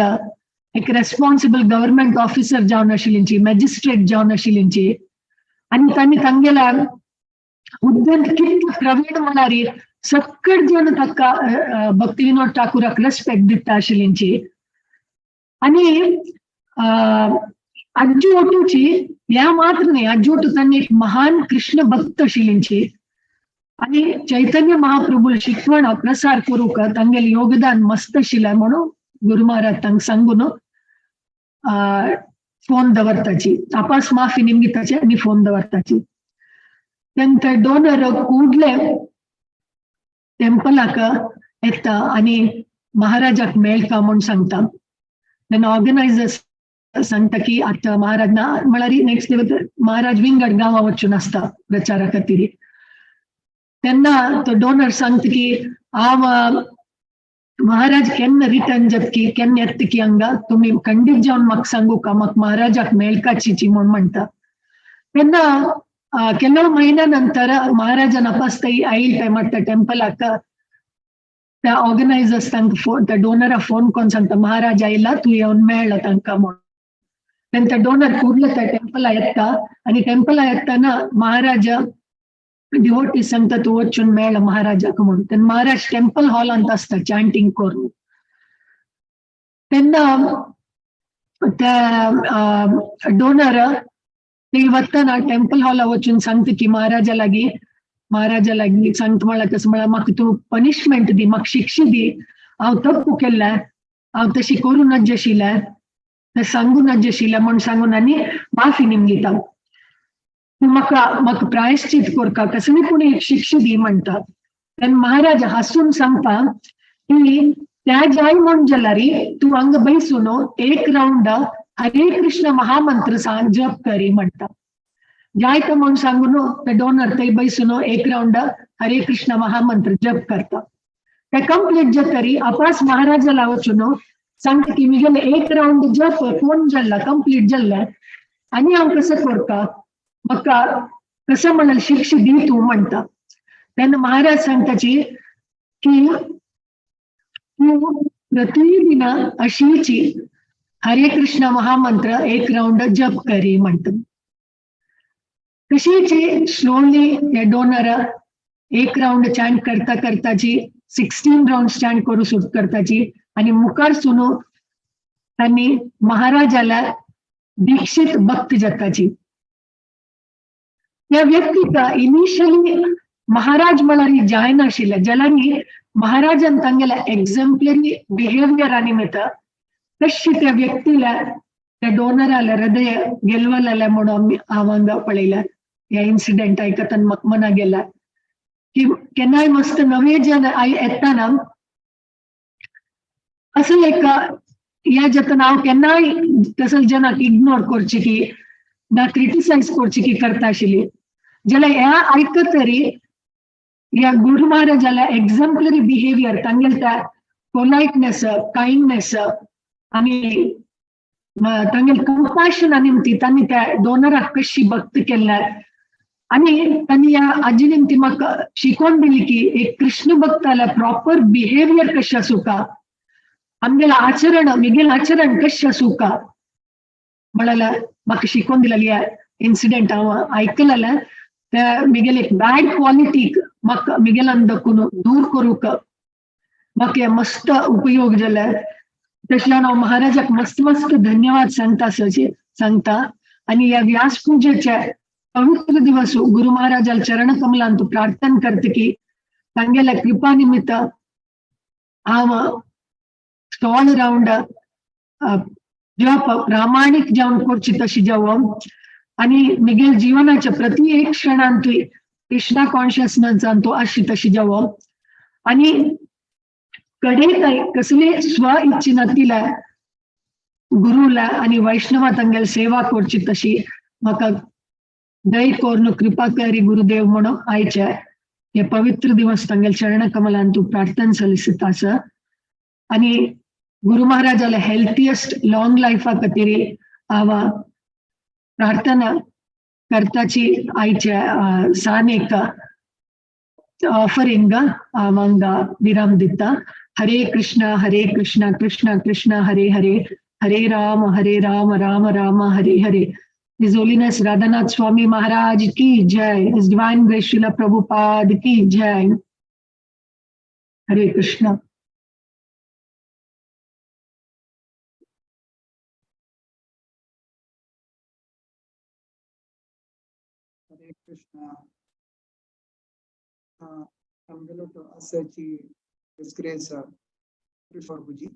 एक रेस्पॉन्सिबल गव्हर्नमेंट ऑफिसर जावन आशिल्लींची, मॅजिस्ट्रेट जावन आशिल्लींची आनी तांणी तांगेल्या हुद्द्यांत कितले प्रवीण म्हळ्यार सकळ जण ताका भक्ती विनोद ठाकूराक रेस्पेक्ट दिता आशिल्लींची. आनी आजी ओटूची ह्या मात्र न्ही, आजी ओटू तांणी एक महान कृष्ण भक्त आशिल्लींची आनी चैतन्य महाप्रभू शिकवण प्रसार करूंक तांगेलें योगदान मस्त आशिल्लें म्हणून गुरु महाराज तांकां सांगून फोन दवरताची, आपास माफी निमगिताची आनी फोन दवरताची. तेन्ना डोनर कुडले टेम्पलाक येता आनी महाराजाक मेळटा म्हूण सांगता. तेन्ना ऑर्गनायझर्स सांगता की आतां महाराज ना म्हळ्यार नेक्स्ट डे महाराज विंगड गांवां वचून आसता प्रचारा खातीर. तेन्ना तो डोनर सांगता की हांव महाराज केन्ना रिटर्न जातकी, केन्ना येता की हांगा तुमी खंडीत जावन म्हाका सांगू का, म्हाका महाराजाक मेळकाची म्हूण म्हणटा. तेन्ना ಕೆಲವು महिन्या नंतर महाराजान अपास्ताई आईल टायमार त्या टेम्पलाक त्या ऑर्गनायझर्स तांकां फोन, त्या डोनरा फोन करून सांगता महाराज आयला तूं येवन मेळ्ळा तांकां म्हूण. तेन्ना त्या डोनर कुर्ला त्या टेम्पला येता आनी टेम्पला येताना महाराजा डिवोटी सांगता तूं वचून मेळ महाराजाक म्हूण. तेन्ना महाराज टेम्पल हॉलांत आसता चांटींग करून. तेन्ना त्या डोनर ते वतना टेम्पल हॉला वचून सांगता की महाराजा लागीं, महाराजा लागीं सांगता म्हळ्यार कसं म्हळ्यार म्हाका तूं पनिशमेंट दी, म्हाका शिक्षा दी, हांव तप्पू केल्लें, हांव तशी करूं नज आशिल्लें, तें सांगू नज आशिल्लें म्हूण सांगून आनी माफी निमगिता, म्हाका म्हाका प्रायश्चित करका, कसली पूण एक शिक्षा दी म्हणटा. तेन्ना महाराज हांसून सांगता की त्या जाय म्हूण जाल्यार तूं हांगा बैसून एक रावंड हरे कृष्ण महामंत्र सांग जप करी म्हणटा. जाय तो म्हूण सांगून ते डोनर थंय बैसून एक रावंड हरे कृष्ण महामंत्र जप करता. ते कंप्लीट जातरी अपास महाराजाला वचून सांगता की मिगेले एक रावंड जप कोण जाल्ला कंप्लीट जाल्लें आनी हांव कसो करता, म्हाका कसो म्हळ्यार शिक्षा दी तूं म्हणटा. तेन्ना महाराज सांगताची की तूं प्रतिदिन अशीची हरे कृष्ण महामंत्र एक रावंड जप करी म्हणटा. तशीच स्लोली हे डोनर एक रावंड चांट करता करताची 16 रावंड चांट करू सुरू करताची आनी मुखार सुनू तांणी महाराजाला दीक्षित भक्त जाताची. त्या व्यक्तीक इनिशियली महाराज म्हळ्यार जायनाशिल्लें, जाल्यार महाराजान तांगेल्या एक्झाम्पलरी बिहेवियरा निमित्त तशी त्या व्यक्तीला त्या डोनराला हृदय गेलवलेलें म्हणून हांव हांगा पळयलें. ह्या इन्सिडेंट आयकतना म्हाका मना गेला की केन्नाय मस्त नवे जन येताना असं एक ह्या जातना हांव केन्नाय तसले जनाक इग्नोर करची की ना क्रिटिसायज करची की करता आशिल्ली, जाल्यार ह्या आयकत तरी ह्या गुरु महाराजाल्या एक्झाम्पलरी बिहेवियर, तांगेले त्या पोलायटनेस, काइंडनेस आनी तांगेले कंपाशन निमती तांणी त्या डोनराक कशी भक्त केल्ल्या आनी तांणी ह्या आजी निमती म्हाका शिकोवन दिली की एक कृष्ण भक्ताला प्रॉपर बिहेवियर कशें आसूका, आमगेलें आचरण, मिगेलें आचरण कशें आसूका म्हळ्यार म्हाका शिकोवन दिलेली ह्या इन्सिडेंट हांव आयकलेलें. त्या मिगेले एक बॅड क्वॉलिटीक म्हाका मिगेल्यान दाखून दूर करूंक म्हाका मस्त उपयोग जाले. तशें हांव महाराजाक मस्त मस्त धन्यवाद सांगता सांगता आनी ह्या व्यास पुजेचे पवित्र दिवस गुरु महाराजाल चरण कमलांत प्रार्थना करता की तांगेल्या कृपा निमित्त हांव 16 रावंड जप प्रामाणीक जावन करची तशी जावप आनी मिगेल जीवनाच्या प्रति एक क्षणांतूय कृष्णा कॉन्शियसनेसान तो आसची तशी जावप आनी कडे कसले स्व इच्छेन तिला गुरुला आनी वैष्णवा तांगेली सेवा करची तशी म्हाका दय कोर्नु कृपा करी गुरुदेव म्हणून आयचे हे पवित्र दिवस तांगेले चरण कमलांतू प्रार्थना सಲ್ಲಿಸುತ್ತಾ सर. आणि गुरु महाराजाला हेल्थिएस्ट लाँग लाईफा खातीर हांव प्रार्थना करताची आयचे सान एक ऑफरिंग हांव हांगा विराम दिता. हरे कृष्णा हरे कृष्णा कृष्णा कृष्णा हरे हरे, हरे Ram Ram Ram Hare Hare. His Holiness Radhanath Swami Maharaj ki jai. His Divine Grace Srila Prabhupada ki jai. Hare Krishna. Hare Krishna. आमगेलो आसाची His Grace Prabhuji.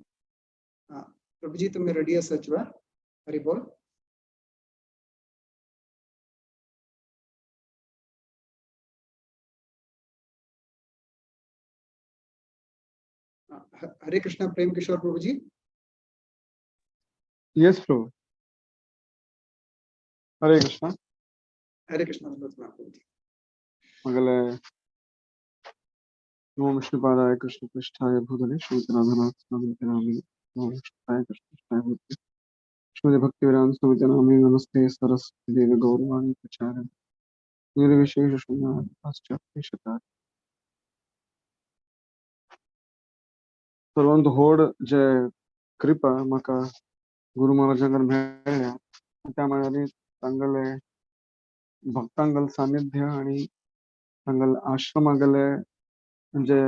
Prabhuji तुम्ही रेडी आसाची वा? हरी बोल. Hare Krishna Prem Kishore Prabhuji. Yes Prabhu. Hare Krishna. Hare Krishna Prabhuji. मगले नमो विष्णुपादाय कृष्ण पृष्ठाय भूतले श्रीमते राधानाथ स्वामी नामिने नमो विष्णुपादाय कृष्ण पृष्ठाय भूतले श्रीमते भक्तिवेदांत स्वामी नामिने नमस्ते सरस्वती देवी गौरवाणी प्रचारिणे निर्विशेष शून्य पाश्चात्य शताय. सर्वांत व्हड जे कृपा म्हाका गुरु महाराजांक मेळ्ळ्या त्या म्हळ्यार तांगेले भक्तांगल सानिध्य आनी तांगेले आश्रमागेले जे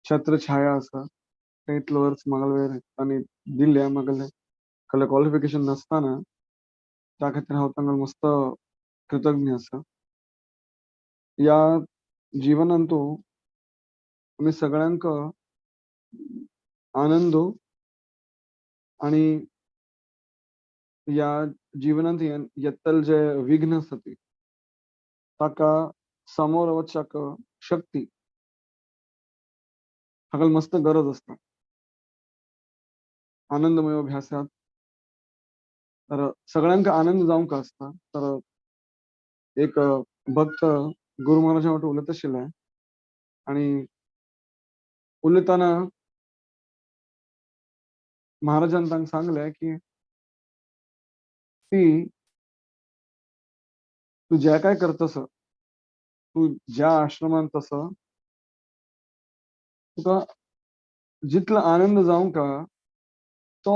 छत्रछाया आसा ते इतलो वर्स म्हाका तांणी दिल्या. म्हागेले कसलें क्वॉलिफिकेशन नासतना त्या खातीर हांव तांकां मस्त कृतज्ञ आसा. ह्या जिवनांतू आमी सगळ्यांक आनंद आणि ह्या जिवनांत येतले जे विघ्न आसा ती ताका सामोर वचपाक शक्ती हाका मस्त गरज आसता. आनंदमय अभ्यासात तर सगळ्यांक आनंद जावंक आसता. तर एक भक्त गुरु महाराजा वाटे उलयत आशिल्ले आनी उलयतना महाराजान तांकां सांगलें की ती तूं जें काय करतस, तूं ज्या आश्रमांत आसा तुका जितलो आनंद जावंक तो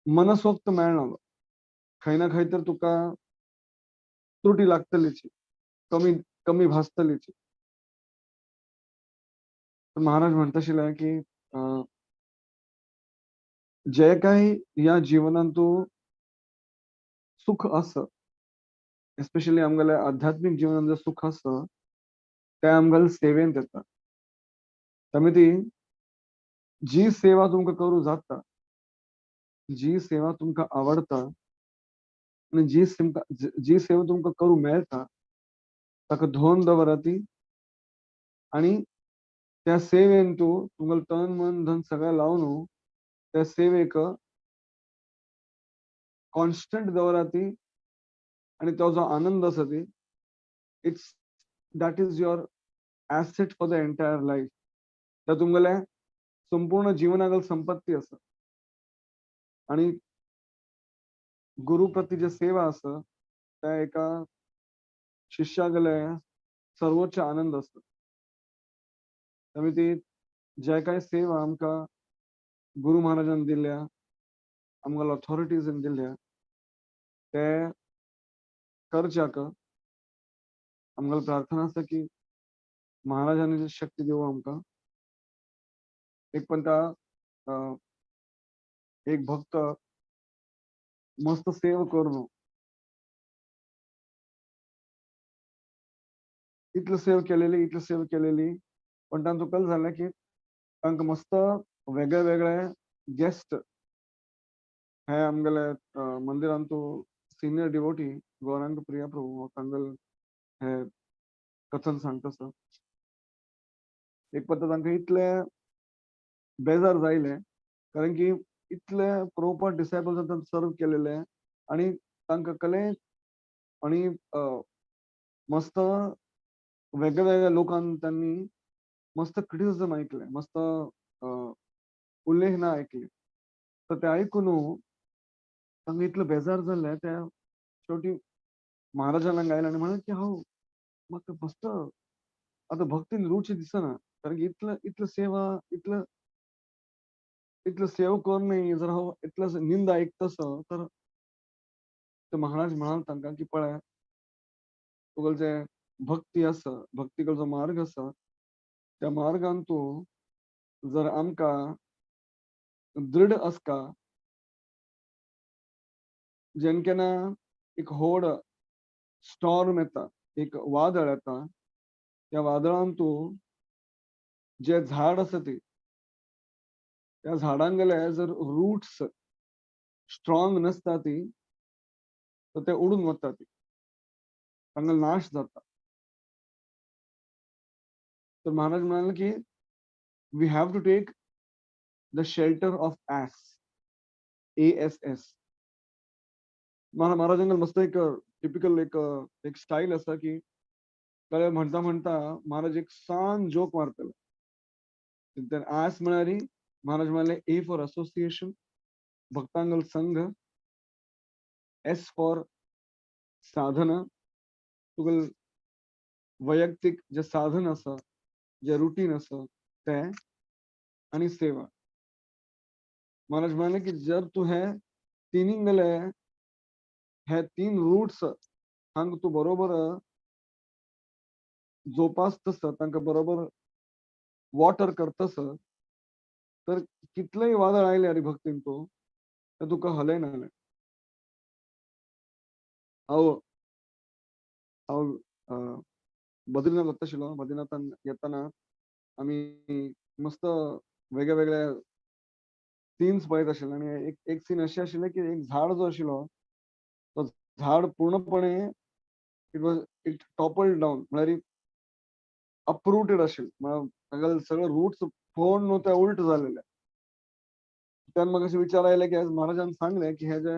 मनसोक्त मेळना. खंय ना खंय तर तुका त्रुटी लागतलीच, कमी कमी भासतलीच. महाराज म्हणटा आशिल्ले की जे काही ह्या जिवनांतू सुख आसा, एस्पेशली आमगेले आध्यात्मीक जिवनांत जे सुख आसा ते आमगेले सेवेंत येता. त्यामुळे ती जी सेवा तुमकां करूं जाता, जी सेवा तुमकां आवडटा आनी जी सेवा तुमकां करूं मेळटा ताका धोन दवरा ती आनी त्या सेवेन तूं तुमगेलें तन मन धन सगळें लावन त्या सेवेक कॉन्स्टंट दवरा ती आनी तो जो आनंद आसा ती it's that is your asset for the entire life. त्या तुमगेले संपूर्ण जिवनाक संपत्ती आसा. आनी गुरु प्रती जे सेवा आसा त्या एका शिष्यागेले सर्वोच्च आनंद आसता. त्यामुळे ती जे काय सेवा आमकां गुरु महाराजान दिल्या, आमकां ऑथॉरिटीजान दिल्या ते करच्याक आमकां प्रार्थना आसा की महाराजांनी जी शक्ती दिवं आमकां. एक पण त्या एक भक्त मस्त सेव करून इतलं सेव केलेली इतलं सेव केलेली पण तांचो कल जालें की तांकां मस्त वेगळे वेगळे गेस्ट हे आमगेले मंदिरांतू सिनियर डिवोटी गौरांग प्रिया प्रभू तांगेले हे कथन सांगता सर. एक पद्दत तांकां इतले बेजार जायले कारण की इतले प्रॉपर डिसायपल्स सर्व केलेले आणि तांकां कले आणि मस्त वेगळ्या वेगळ्या लोकांनी त्यांनी मस्त क्रिटिसिझम ऐकले, मस्त उल्लेखना ऐकले. तर ते ऐकून तांकां इतलो बेजार जाल्ले, त्या शेवटी महाराजांना गायला आणि म्हणाले की हांव म्हाका मस्त आतां भक्तीन रुची दिसना, कारण की इतलं इतलं सेवा इतलं इतलं सेवा करून जर हांव इतलं निंदा ऐकतसो तर ते महाराज म्हणाल तांकां की पळय तुगेले जे भक्ती आसा, भक्तीकडो जो मार्ग आसा त्या मार्गान तूं जर आमकां दृढ आसका जेन्ना केन्ना एक व्हड स्टॉर्म येता, एक वादळ येता, त्या वादळान तूं जे झाड आसा ती त्या झाडांगेले जर रूट्स स्ट्रॉंग नसता ती तर ते उडून वता, ती तांकां नाश जाता. तर महाराज म्हणाले की we have to take the shelter of ass, A S S. महाराजांक मस्त एक टिपिकल एक एक स्टाईल आसा की कळे म्हणता म्हणता महाराज एक सान जोक मारतले. आस म्हळ्यार महाराज म्हणाले ए फॉर असोसिएशन, भक्तांगल संघ, एस फॉर साधना, तुगेले वैयक्तिक जे साधन आसा, जे रुटीन आसा ते, आनी सेवा. महाराज म्हणाले की जर तूं हे तिनी गेले हे तीन रूट्स हांगा तूं बरोबर जोपासतस, तांकां बरोबर वॉटर करतस तर कितलेय वादळ आयले अरे भक्तीन तूं तर तुका हलयना. हांव हांव बद्रीनाथ वता आशिल्लो. बद्रीनाथान येतना आमी मस्त वेगळे वेगळे सीन्स पळयत आशिल्ले आनी एक एक सीन अशें आशिल्लें की एक झाड जो आशिल्लो तो झाड पूर्णपणे it was it toppled down, म्हळ्यार अपरूटेड आशिल्लें, म्हळ्यार तागेले सगळे रूट्स फोडून ते उल्ट जालेले. त्यान म्हाका अशें विचार आयले की महाराजान सांगलें की हे जे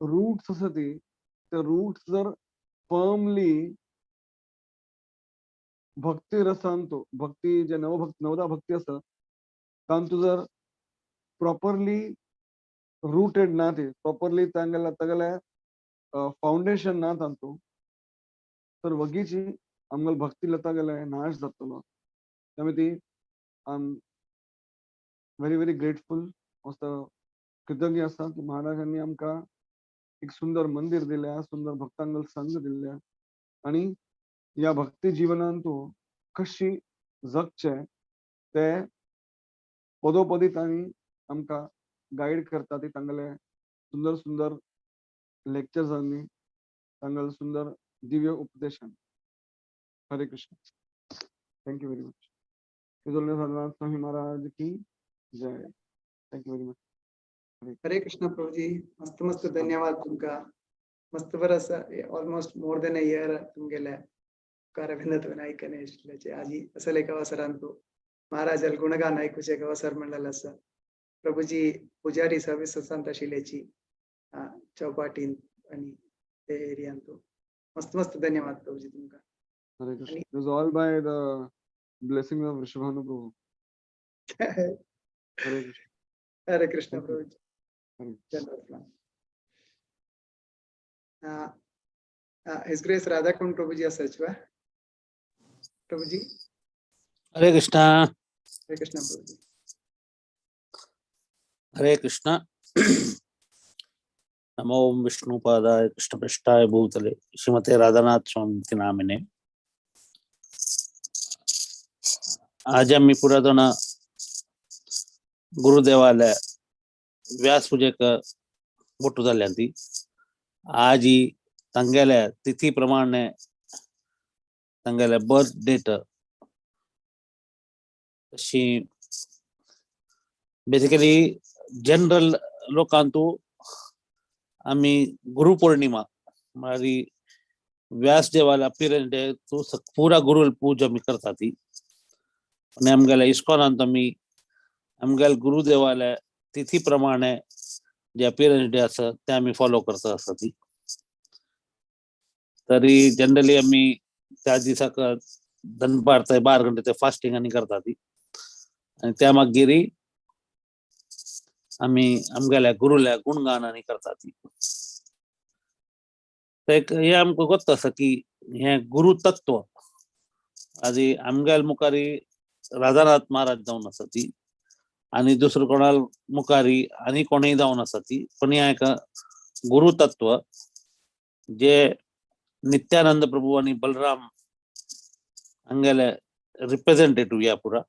रूट्स आसा ती ते रूट्स जर फर्मली भक्ती रसान तो भक्ती जे नवभक्त नवदा भक्ती आसा तांतू जर प्रॉपरली रूटेड ना ती प्रॉपरली तांगेले तागेले फावंडेशन ना तांतू तर वगीची आमगेले भक्ती लता गेले नाश जातलो. त्यामुळे ती I am very very grateful, मस्त कृतज्ञ आसा की महाराजांनी आमकां एक सुंदर मंदिर दिल्या, सुंदर भक्तांगल संघ दिल्या आनी ह्या भक्ती जिवनान तूं कशी जगचें ते पदोपदी तांणी आमकां गायड करता. ती तांगेले सुंदर सुंदर लेक्चर्सांनी, तांगेले सुंदर दिव्य उपदेशान. Hare Krishna. Thank you very much. Swami Maharaj की जय. Thank you very much. Hare Krishna Prabhuji, मस्त मस्त धन्यवाद तुमका. मस्त बरं आसा, almost more than a year तुमगेले कारविंद आयकने आशिल्ल्याचे आजी असले एक अवसरान तूं महाराजाल गुणगान आयकुचें एक अवसर मेळ्ळेलो आसा. प्रभुजी पुजारी सर्विसांत आशिल्ल्याची चौपाटीन आनी ते एरियान तूं मस्त मस्त धन्यवाद प्रभुजी तुमकां. Hare Krishna. It was all by the blessing of Vrishabhanu Prabhu. Hare Krishna. Hare Krishna Prabhuji. His Grace Radhakund Prabhuji आसाच वा Prabhuji? Hare Krishna. Hare Krishna Prabhuji. Hare Krishna. नमो विष्णुपादाय कृष्णपृष्ठाय भूतले श्रीमते राधानाथ स्वामी नामिने. आज आम्ही पुरातन गुरुदेवाला व्यास पूजेक बोटू जाल्ल्या ती आज ही तांगेल्या तिथी प्रमाणे तांगेल्या बर्थ डेट अशी बेसिकली जनरल लोकांतू आम्ही गुरुपौर्णिमा म्हळ्यार व्यास देवाला अपिरन्स डे तो पुरा गुरु पूजा आमी करता ती. आनी आमगेल्या इस्कॉनांत आमी आमगेल्या गुरुदेवाल्या तिथी प्रमाणे जे अपियरन्स डे आसा ते आमी फॉलो करता आसा ती. तरी जनरली आमी त्या दिसाक दनपार ते 12 घंटे ते फास्टिंग आनी करता ती. आनी त्या मागीर आमी आमगेल्या गुरुल्या गुणगान आनी करता ती. हे आमकां गोत्त आसा की हे गुरु तत्व आदी आमगेल मुखारी राधानाथ महाराज जावन आसा ती आनी दुसरो कोणाल मुखारी आनी कोणूय जावन आसा ती, पण हे एक गुरु तत्व जे नित्यानंद प्रभू आनी बलराम हांगेले रिप्रेझेंटेटिव्ह ह्या पुरा.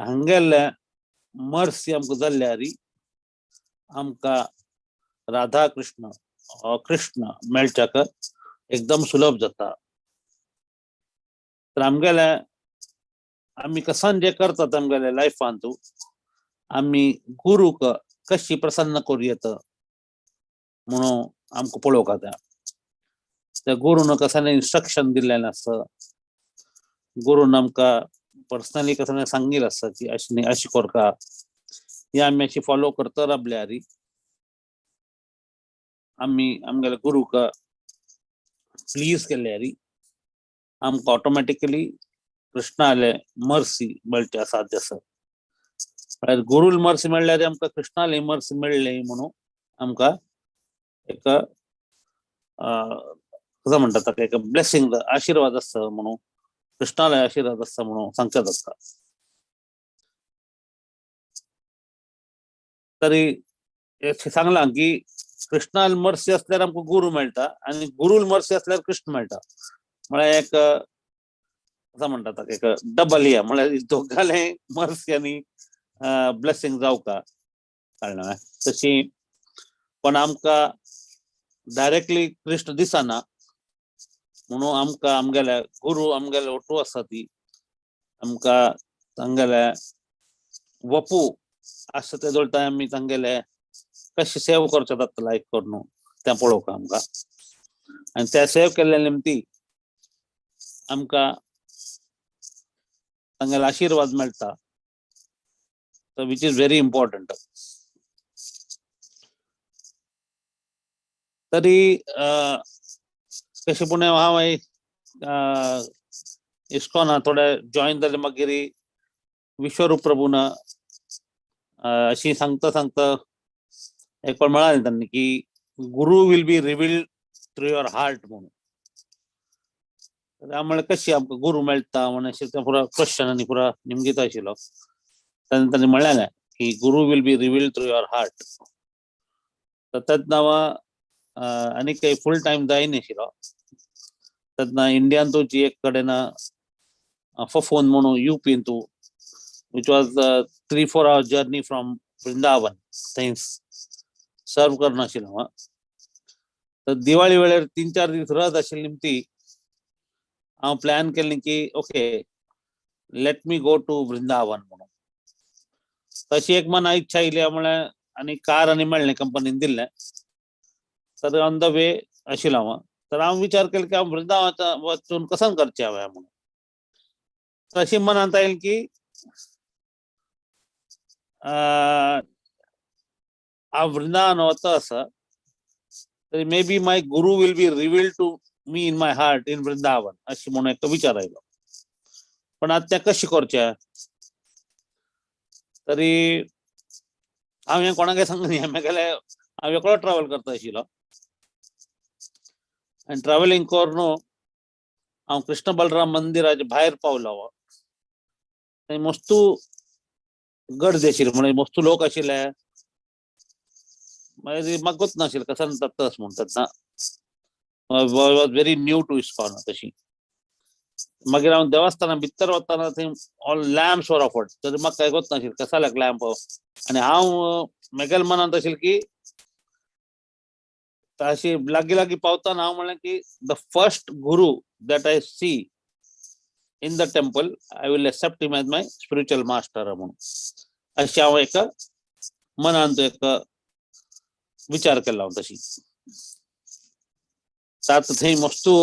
हांगेले मर्सी आमकां जाल्ल्यार आमकां राधा कृष्ण कृष्ण मेळच्याक एकदम सुलभ जाता. तर आमगेले आमी कसान जे करतात आमगेले लायफांत आमी गुरूक कशी प्रसन्न करूं येता म्हणून आमकां पळोवंक जाय. त्या गुरून कसाने इन्स्ट्रक्शन दिल्लें आसता, गुरून आमकां पर्सनली कसाने सांगिल्लें आसता की अशें न्ही अशें करका, हे आमी अशी फॉलो करता राबल्यार आमी आमगेल्या गुरूक प्लीज केल्यार आमकां ऑटोमॅटिकली कृष्णाले मर्सी मेळचे साध्य आसा. म्हळ्यार गुरूल मर्सी मेळ्ळ्यार आमकां कृष्णाले मर्सी मेळ्ळी म्हणून आमकां एक कसं म्हणटात ताका एक ब्लेसिंग आशिर्वाद आसता म्हणून, कृष्णाले आशिर्वाद आसता म्हणून सांगतात आसता. तरी सांगलां की कृष्णाल मर्सी असल्यार आमकां गुरू मेळटा आनी गुरूल मर्सी असल्यार कृष्ण मेळटा. म्हळ्यार एक कसं म्हणटात ताका एक डबल या, म्हळ्यार दोगांले मर्सी आनी ब्लेसिंग जावका कळ्ळें. तशी पण आमकां डायरेक्टली कृष्ण दिसना म्हणून आमकां आमगेल्या गुरू आमगेले ओटू आसा ती आमकां तांगेले वपू आसा ते जोडटा आमी तांगेले कशें सेव करचें जाता लायक करून तें पळोवंक आमकां. आनी ते सेव केल्ले निमती आमकां तांगेले आशिर्वाद मेळटा, which is very important. तरी कशें पूण हांव इस्कॉना थोडे जॉईन जाले मागीर विश्वरूप प्रभून अशी सांगता सांगता एक पण म्हळालें तांणी की guru will be revealed through your heart म्हणून. म्हळ्यार कशी आमकां गुरू मेळटा म्हणून अशें तें पुरा क्वेश्चन आनी पुरा निमगीत आशिल्लो. तेन्ना तांणी म्हणलें की guru will be revealed through your heart. तर तेन्ना आनी काही फूल टायम जायनाशिल्लो. तेन्ना इंडियांतूच एक कडेन फफोन म्हणून युपींतू, which was 3-4 hour journey from Vrindavan, थंय सर्व करनाशिल्लो हांव. तर दिवाळी वेळार 3-4 दीस रज आशिल्ली निमती हांव प्लॅन केल्लें की okay let me go to Vrindavan म्हणून. तशी एक मना इच्छा येयली म्हळ्यार आनी कार आनी मेळ्ळें कंपनीन दिल्लें. तर ऑन the way आशिल्लो हांव. तर हांव विचार केलो की हांव वृंदावन वचून कसान करचें हांवें म्हणून. तशी मनांत आयलें की हांव वृंदावन वता आसा तरी maybe my guru will be revealed to me in my heart in Vrindavan अशें म्हणून एक विचार आयलो. पण आतां तें कशें करचें तरी हांव हें कोणाकय सांगना, म्हागेलें हांव एकलो ट्रॅवल करता आशिल्लो आनी ट्रॅवलिंग करून हांव कृष्ण बलराम मंदिराच्या भायर पावलो. थंय मस्तू गर्दी आशिल्ली, म्हणजे मस्तू लोक आशिल्ले. मागीर म्हाका गोत नाशिल्लें कसान जाता म्हूण तेन्ना, was very new to ISKCON तशी. मागीर हांव देवस्थाना भितर वतना थंय ऑल लॅम्प्स वर ऑफर्ड, तरी म्हाका कांय गोत नाशिल्लें कसाल्याक लॅम्प. आनी हांव म्हगेल्या मनांत आशिल्लें की अशी लागीं लागीं पावतना हांव म्हणलें की the first guru that I see in the temple I will accept him as my spiritual master म्हणून अशें हांव एक मनांत एक विचार केलो हांव तशी. आतां थंय मस्तू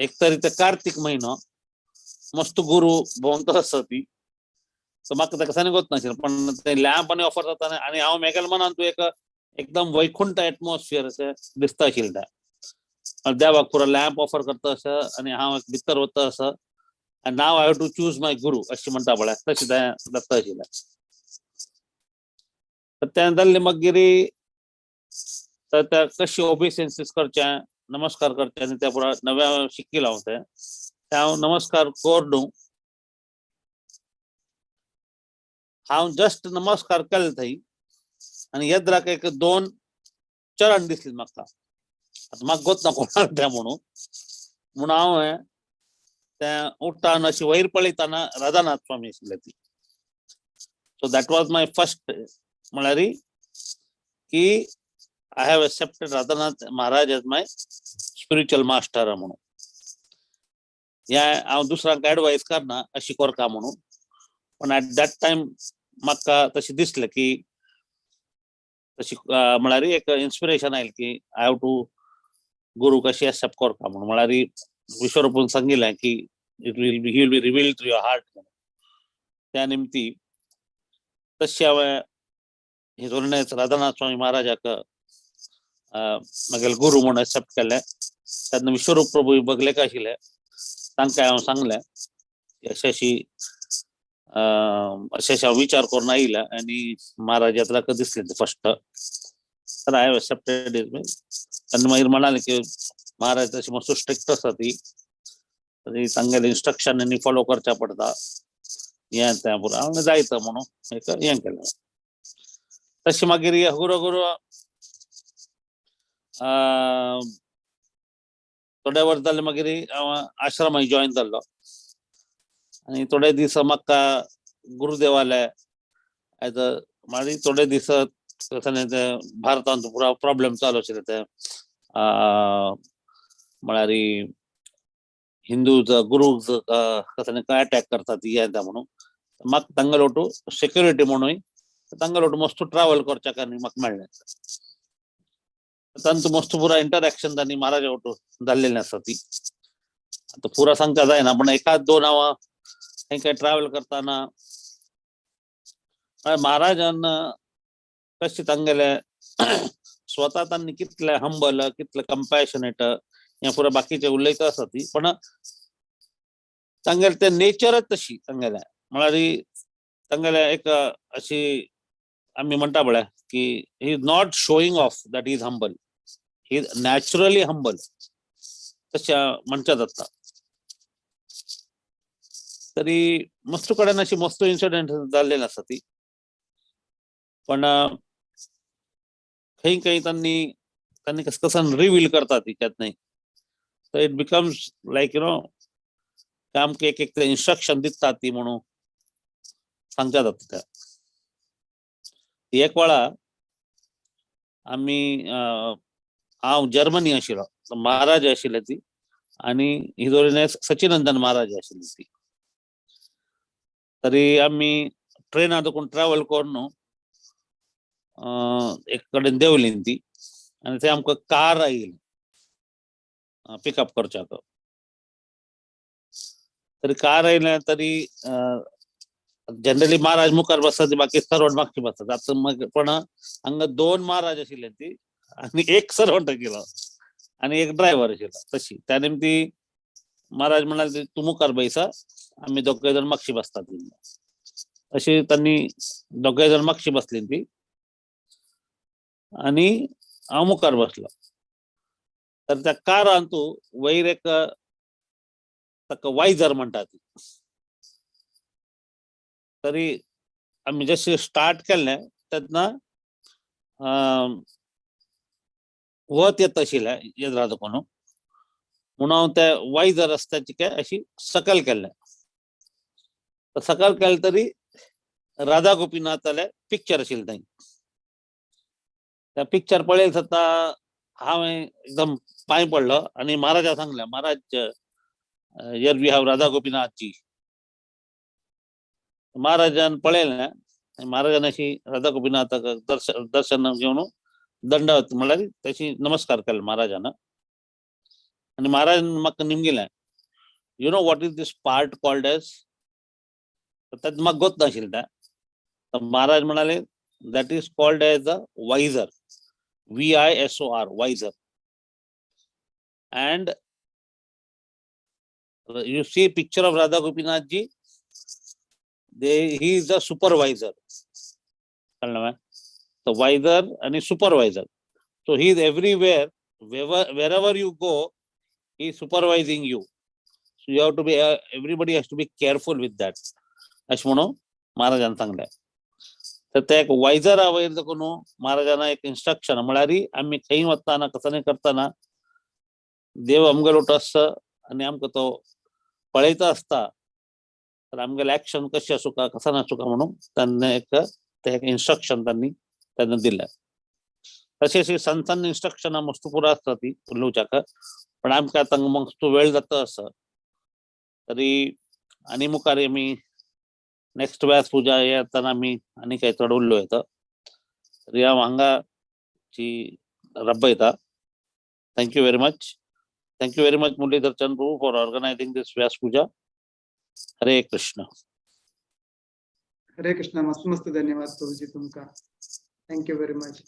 एक तरी ते कार्तीक म्हयनो मस्त गुरू भोंवता आसता ती. सो म्हाका ताका सांगत नाशिल्लें पण ते लॅम्प आनी ऑफर जाता आनी हांव मेगेल्या मनान तूं एक एकदम वैकुंठ एटमॉस्फियर अशें दिसता आशिल्लें तें. देवाक पुरो लॅम्प ऑफर करता अशें आनी हांव भितर वता असो आनी now I have to choose my guru अशें म्हणटा पळय तशें तें जाता आशिल्लें. तर तें जाल्लें मागीर तर त्या कशी ओबिसेन्सीस करचें, नमस्कार करचें आनी त्या पुरा नव्या शिकिल्लो हांव तें. तें हांव नमस्कार करून हांव जस्ट नमस्कार केले थंय आनी येद्राक एक दोन चरण दिसली म्हाका. आतां म्हाका गोत ना कोणाक तें म्हणून म्हूण हांवें तें उठ्ठान अशी वयर पळयतना राधानाथ स्वामी आशिल्ले ती. So that was my first म्हळ्यार की I have accepted Radhanath Maharaj as my spiritual master म्हणून. ह्या हांव दुसऱ्यांक एडवायस करना अशी करका म्हणून, पण एट that time म्हाका तशें दिसलें की तशी म्हळ्यार एक इन्स्पिरेशन आयलें की I have to गुरू कशी एक्सेप्ट करता म्हणून. म्हळ्यार विश्वरूपून सांगिल्लें की it will be he will be revealed through your heart म्हणून. त्या निमती तशें हांवें हितून राधानाथ स्वामी महाराजाक म्हागेले गुरू म्हणून एक्सेप्ट केलें. तेन्ना विश्वरूप प्रभू बगलेक आशिल्ले तांकां हांव सांगलें अशें अशी अशें अशें हांव विचार करून आयला आनी महाराज यात्राक दिसलें फर्स्ट तर I have accepted it. तेन्ना मागीर म्हणाले की महाराज तशें मातसो स्ट्रिक्ट आसा ती, तरी तांगेले इन्स्ट्रक्शन आनी फॉलो करचें पडटा हें तें पुरो हांवें जायत म्हणून एक हें केलें. तशें मागीर गुरू गुरू थोडे वर्स जाले मागीर हांव आश्रमाक जॉयन जाल्लो आनी थोडे दीस म्हाका गुरुदेवाले एज अ मागीर थोडे दीस ते भारतांत पुरा प्रॉब्लम चालू आशिल्ले ते म्हळ्यार हिंदू गुरू कसं अटॅक करतात हें तें म्हणून म्हाका तांगेलो टू सेक्युरिटी म्हणून तांगेलो मस्त ट्रॅवल करच्याक आनी म्हाका मेळ्ळें. तांचो मस्त पुरा इंटरॅक्शन तांणी महाराजा वटू जाल्लेलें आसा ती. आतां पुरा सांगता जायना पण एकाद दोन हांव खंय खंय ट्रॅवल करतना महाराजान कशें तांगेले स्वता तांणी कितले हंबल कितले कंपॅशनेट हें पुरा बाकीचे उलयता आसा ती, पण तांगेले ते नेचरच तशी तांगेले म्हळ्यार तांगेले एक अशी आमी म्हणटा पळय की he is not showing off that he is humble, he is naturally humble तशें म्हणच्या जाता. तरी मस्त कडेन अशी मस्त इन्सिडंट जाल्लेले आसा ती, पण खंय खंय तांणी तांणी कस कसान रिवील करता ती त्यात न्ही. तर it becomes like you know आमकां एक एक इन्स्ट्रक्शन दितात ती म्हणून सांगच्या जाता त्या. एक वेळा आमी हांव जर्मनी आशिल्लो, महाराज आशिल्ले ती आनी हिजोरीने सचिनंदन महाराज आशिल्ली ती. तरी आमी ट्रेनांत कोण ट्रॅवल करून एक कडेन देंवली ती आनी थंय आमकां कार आयली पिकअप करच्याक. तरी कार आयलें तरी जनरली महाराज मुखार बसतात बाकी सर्वंट मागचे बसतात. आतां मागीर पण हांगा दोन महाराज आशिल्ले ती आनी एक सर्वंट आशिल्लो आनी एक ड्रायव्हर आशिल्लो. तशी त्या निमती महाराज म्हणाले तूं मुखार बैसा आमी दोगय जाण मागशी बसतात. अशी तांणी दोगय जाण मागशी बसली ती आनी हांव मुखार बसलो. तर त्या कारान तूं वयर एक ताका वायझर म्हणटा ती. तरी आमी जशें स्टार्ट केलें तेन्ना वत येता आशिल्लें येद्रा कोण म्हणून हांव त्या वायझर रस्त्याची काय अशी सकयल केल्लें. सकयल केलें तरी राधा गोपीनाथालें पिक्चर आशिल्लें थंय. त्या पिक्चर पळयलें सद्दां हांवें एकदम पांय पडलो आनी महाराजा सांगलें, Maharaj here we have Radha Gopinathji. महाराजान पळयलें, महाराजान अशी राधा गोपीनाथाक दर्शन दर्शन घेवन दंडवत म्हणल्यार तशी नमस्कार केलो महाराजान. आनी महाराजान म्हाका निमगिलें, you know what is this part called as? तर त्यात म्हाका गोत नाशिल्लें तें. तर महाराज म्हणाले that is called as a visor, VISOR, visor. And you see picture of Radha Gopinath ji, they he is the supervisor. The visor and his supervisor. So he is everywhere, wherever you go, he is supervising you. So you have to be, everybody has to be careful with that. अशें म्हणून महाराजान सांगलें. तर ते एक वायझरा वयर देखून महाराजान एक instruction म्हळ्यार आमी खंय वतना कसं करतना देव आमगेलो आसता आनी आमकां तो पळयता आसता, तर आमगेलें एक्शन कशें आसूं कसं नासूं म्हणून तांणी एक ते एक इन्स्ट्रक्शन तांणी त्यांना दिलें. तशें सण सण इन्स्ट्रक्शनां मस्त पुरो आसता ती उलोवच्याक, पण आमकां आतां मस्त वेळ जाता आसा. तरी आनी मुखार आमी नेक्स्ट व्यास पूजा हे येतना आमी आनी काय चड उल्लो येता. तरी हांव हांगा ची रब्बयता. Thank you very much. Thank you very much Muralidhar Chand Prabhu for organizing this Vyas Puja. Hare Krishna. Hare Krishna. मस्त मस्त धन्यवाद प्रभुजी तुमका. Thank you very much.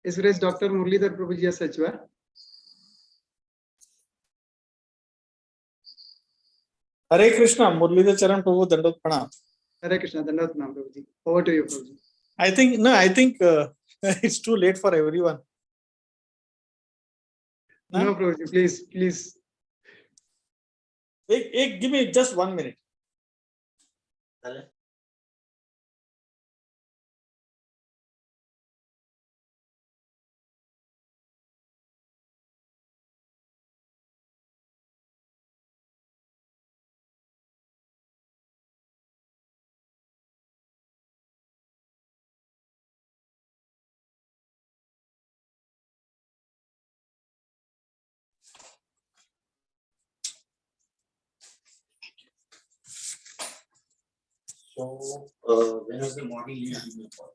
Is doctor Muralidhar Prabhuji सचिव. हरे कृष्णा. मुरलीधर चरण प्रभु दंडवत प्रणाम. हरे कृष्णा दंडवत प्रणाम Prabhuji. Over to you Prabhuji. I think no, I think it's too late for everyone. No Prabhuji, please please. एक एक give me just 1 minute. So Wednesday morning you give me a call.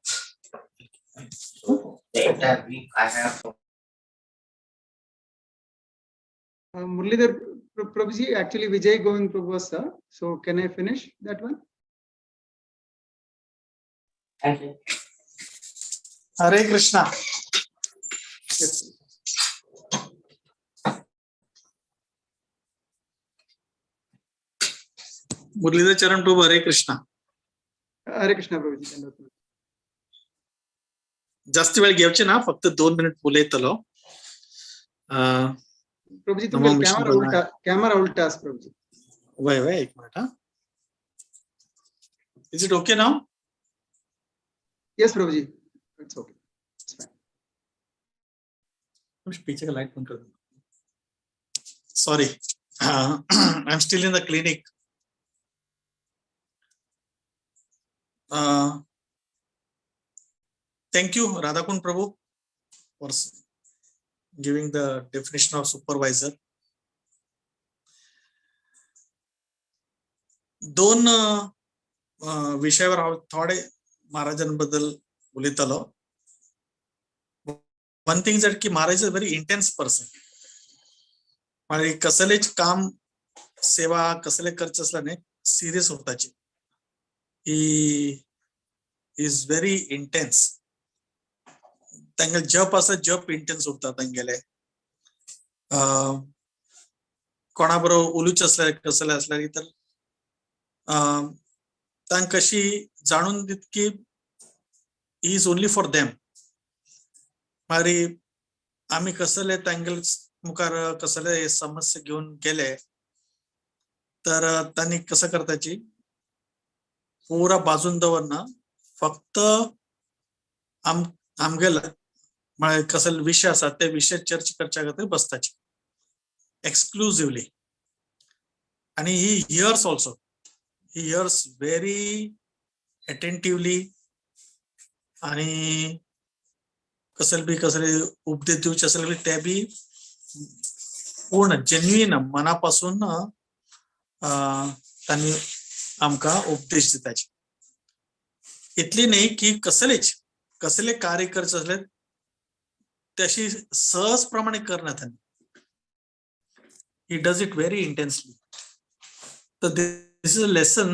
So the entire week I have. Muralidhar Prabhuji, actually Vijay Govind Prabhu was sir. So can I finish that one? Thank you. Hare Krishna. Yes. Muralidhar Charan Prabhu, Hare Krishna. Hare Krishna Prabhuji. जास्त वेळ घेवचे ना, फक्त 2 minute उलयतलो. प्रभुजी तुमगे camera उलटा, camera उलटा आस प्रभुजी. वय वय एक मिनिट हा. Is it okay now? Yes Prabhuji, it's okay, it's fine. पीछे का लाइट बंद कर दो. Sorry, I am still in the clinic. Thank you Radhakund Prabhu for giving the definition of supervisor. दोन विषयावर हांव थोडे महाराजांबद्दल उलयतलो. वन थिंग that की Maharaj is a very intense person. म्हणजे कसलेच काम सेवा कसले करचे आसल्यार न्ही serious उरताची. He is very intense. तांगेले जप आसा, जप इंटेन्स उरता तांगेले. कोणा बरोबर उलोवचें आसल्यार कसलें आसल्यार तर तांकां कशी जाणून दित की he is only for them. मागीर आमी कसले तांगेले मुखार कसले समस्या घेवन गेले तर तांणी कसं करताची पुरा बाजून दवरना, फक्त आमगेला म्हळ्यार कसले विषय आसा ते विषय चर्चा करच्या खातीर बसताची एक्सक्लुझिवली. आणि he hears also, he hears very attentively. आणि कसले बी कसले उपदेश दिवचे आसले बी ते बी पूर्ण जेन्युइन मनापासून तांणी आमकां उपदेश दिताचे. इतली न्ही की कसलेच कसले कार्य करचे आसले तशी सहज प्रमाणे करना तांणी. He does it very intensely. तर this is a lesson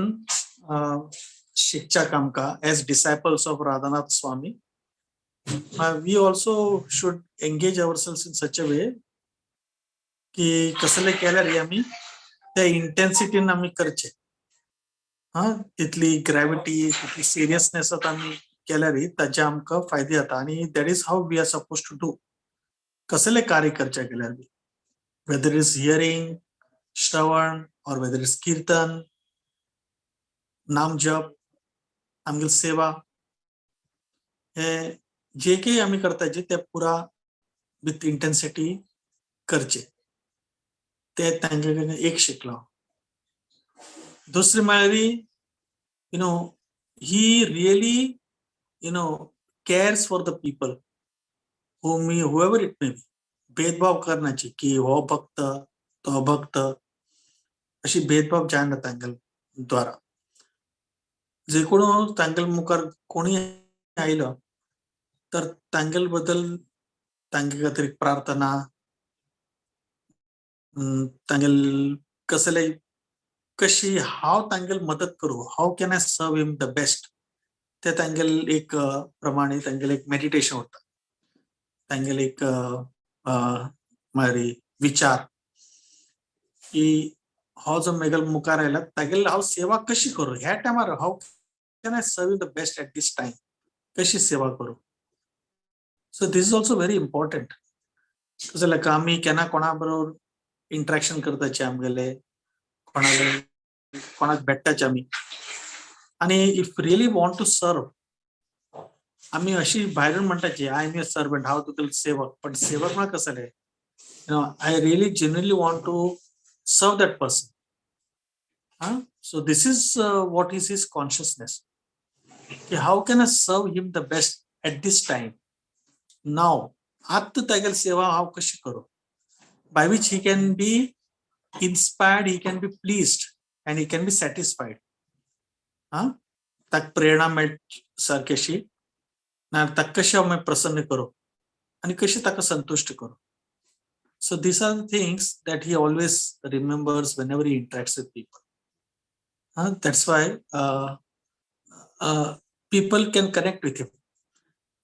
शिकच्याक आमकां as disciples of Radhanath Swami. We also should engage ourselves in such a way की कसले केल्यार आमी त्या इंटेन्सिटीन आमी करचे. हा, तितली ग्रॅविटी, तितली सिरियसनेसात आमी केल्यार ताचे आमकां फायदे जाता. आनी that is how we are suppose to do कसले कार्य करचे गेल्यार बी, वेदर is hearing, श्रवण, ऑर वेदर is किर्तन, नाम जप, आमगेली सेवा, हे जे काही आमी करताचे ते पुरा विथ इंटेन्सिटी करचे. ते तांचे कडल्यान एक शिकलो. दुसरें म्हळ्यार he really cares for the people whom he, whoever it may be. भेदभाव करण्याची की हो भक्त, तो भक्त, अशी भेदभाव जायना तांगेले द्वारा. जे कोण तांगेले मुखार कोणी आयलो तर तांगेले बद्दल तांगे खातीर प्रार्थना, तांगेले कसले कशी हांव तांगेले मदत करूं, how can I serve him the best, ते तांगेले एक प्रमाणे तांगेले एक मेडिटेशन उरता, तांगेले एक म्हळ्यार विचार की हो जो मेगल मुखार आयला तागेले हांव सेवा कशी करूं ह्या टायमार, how can I serve him the best at this time, कशी सेवा करूं. So this is also very important. कसं जाल्यार आमी केन्ना कोणा बरोबर इंट्रॅक्शन करताचे, आमगेले कोणाले कोणाक भेटताचे आमी, आनी if really want to serve, आमी अशी भायरून म्हणटाची I am your servant, हांव तुगेलो सेवक. पण सेवक म्हळ्यार कसं जालें, I really genuinely want to serve that person. हा, so this is what is his consciousness की how can I serve him the best at this time now, आत्ता तागेली सेवा हांव कशी करूं, by which he can be inspired, he can be pleased and he can be satisfied. हा, ताका प्रेरणा मेळ सारकी अशी ना, ताका कशें हांव प्रसन्न करूं आनी कशें ताका संतुश्ट करूं. So these are the things that he always remembers whenever he interacts with people. That's why people can connect with him.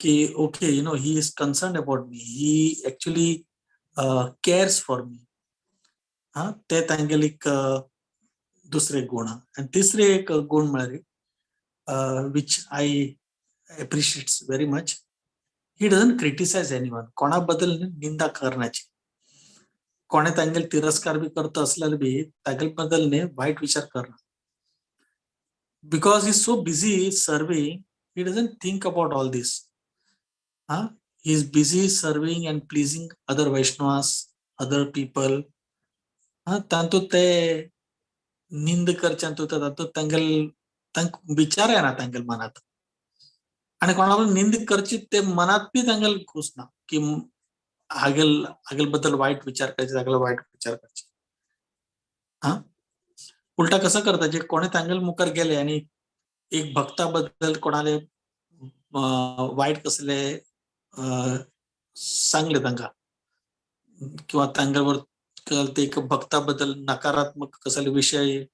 Ki, okay, he is concerned about me. He actually cares for me. हा, ते तांगेले एक दुसरे गुण. आनी तिसरे एक गुण म्हळ्यार which I appreciate very much, he doesn't criticize anyone. कोणा बद्दल निंदा करण्याची, कोणे तांगेले तिरस्कार बी करता असल्यार बी तागेले बद्दल न्ही वायट विचार करना. Because he so busy serving, he doesn't think about all this. हा, he is busy serving and pleasing other Vaishnavas, other people. हा, तातूंत ते निंद करच्यान तातूंत तांगेले तांकां विचार येना तांगेले मनांत, आनी कोणा बद्दल निंद करची ते मनांत बी तांगेले घुसना की हागेल हागेल बद्दल वायट विचार करचे, तागेले वायट विचार करचे. हा, उलटा कसं करता, जे कोणे तांगेले मुखार गेले आनी एक भक्ता बद्दल कोणाले वायट कसले सांगले तांकां किंवा तांगेवर ते एक भक्ता बद्दल नकारात्मक कसले विषय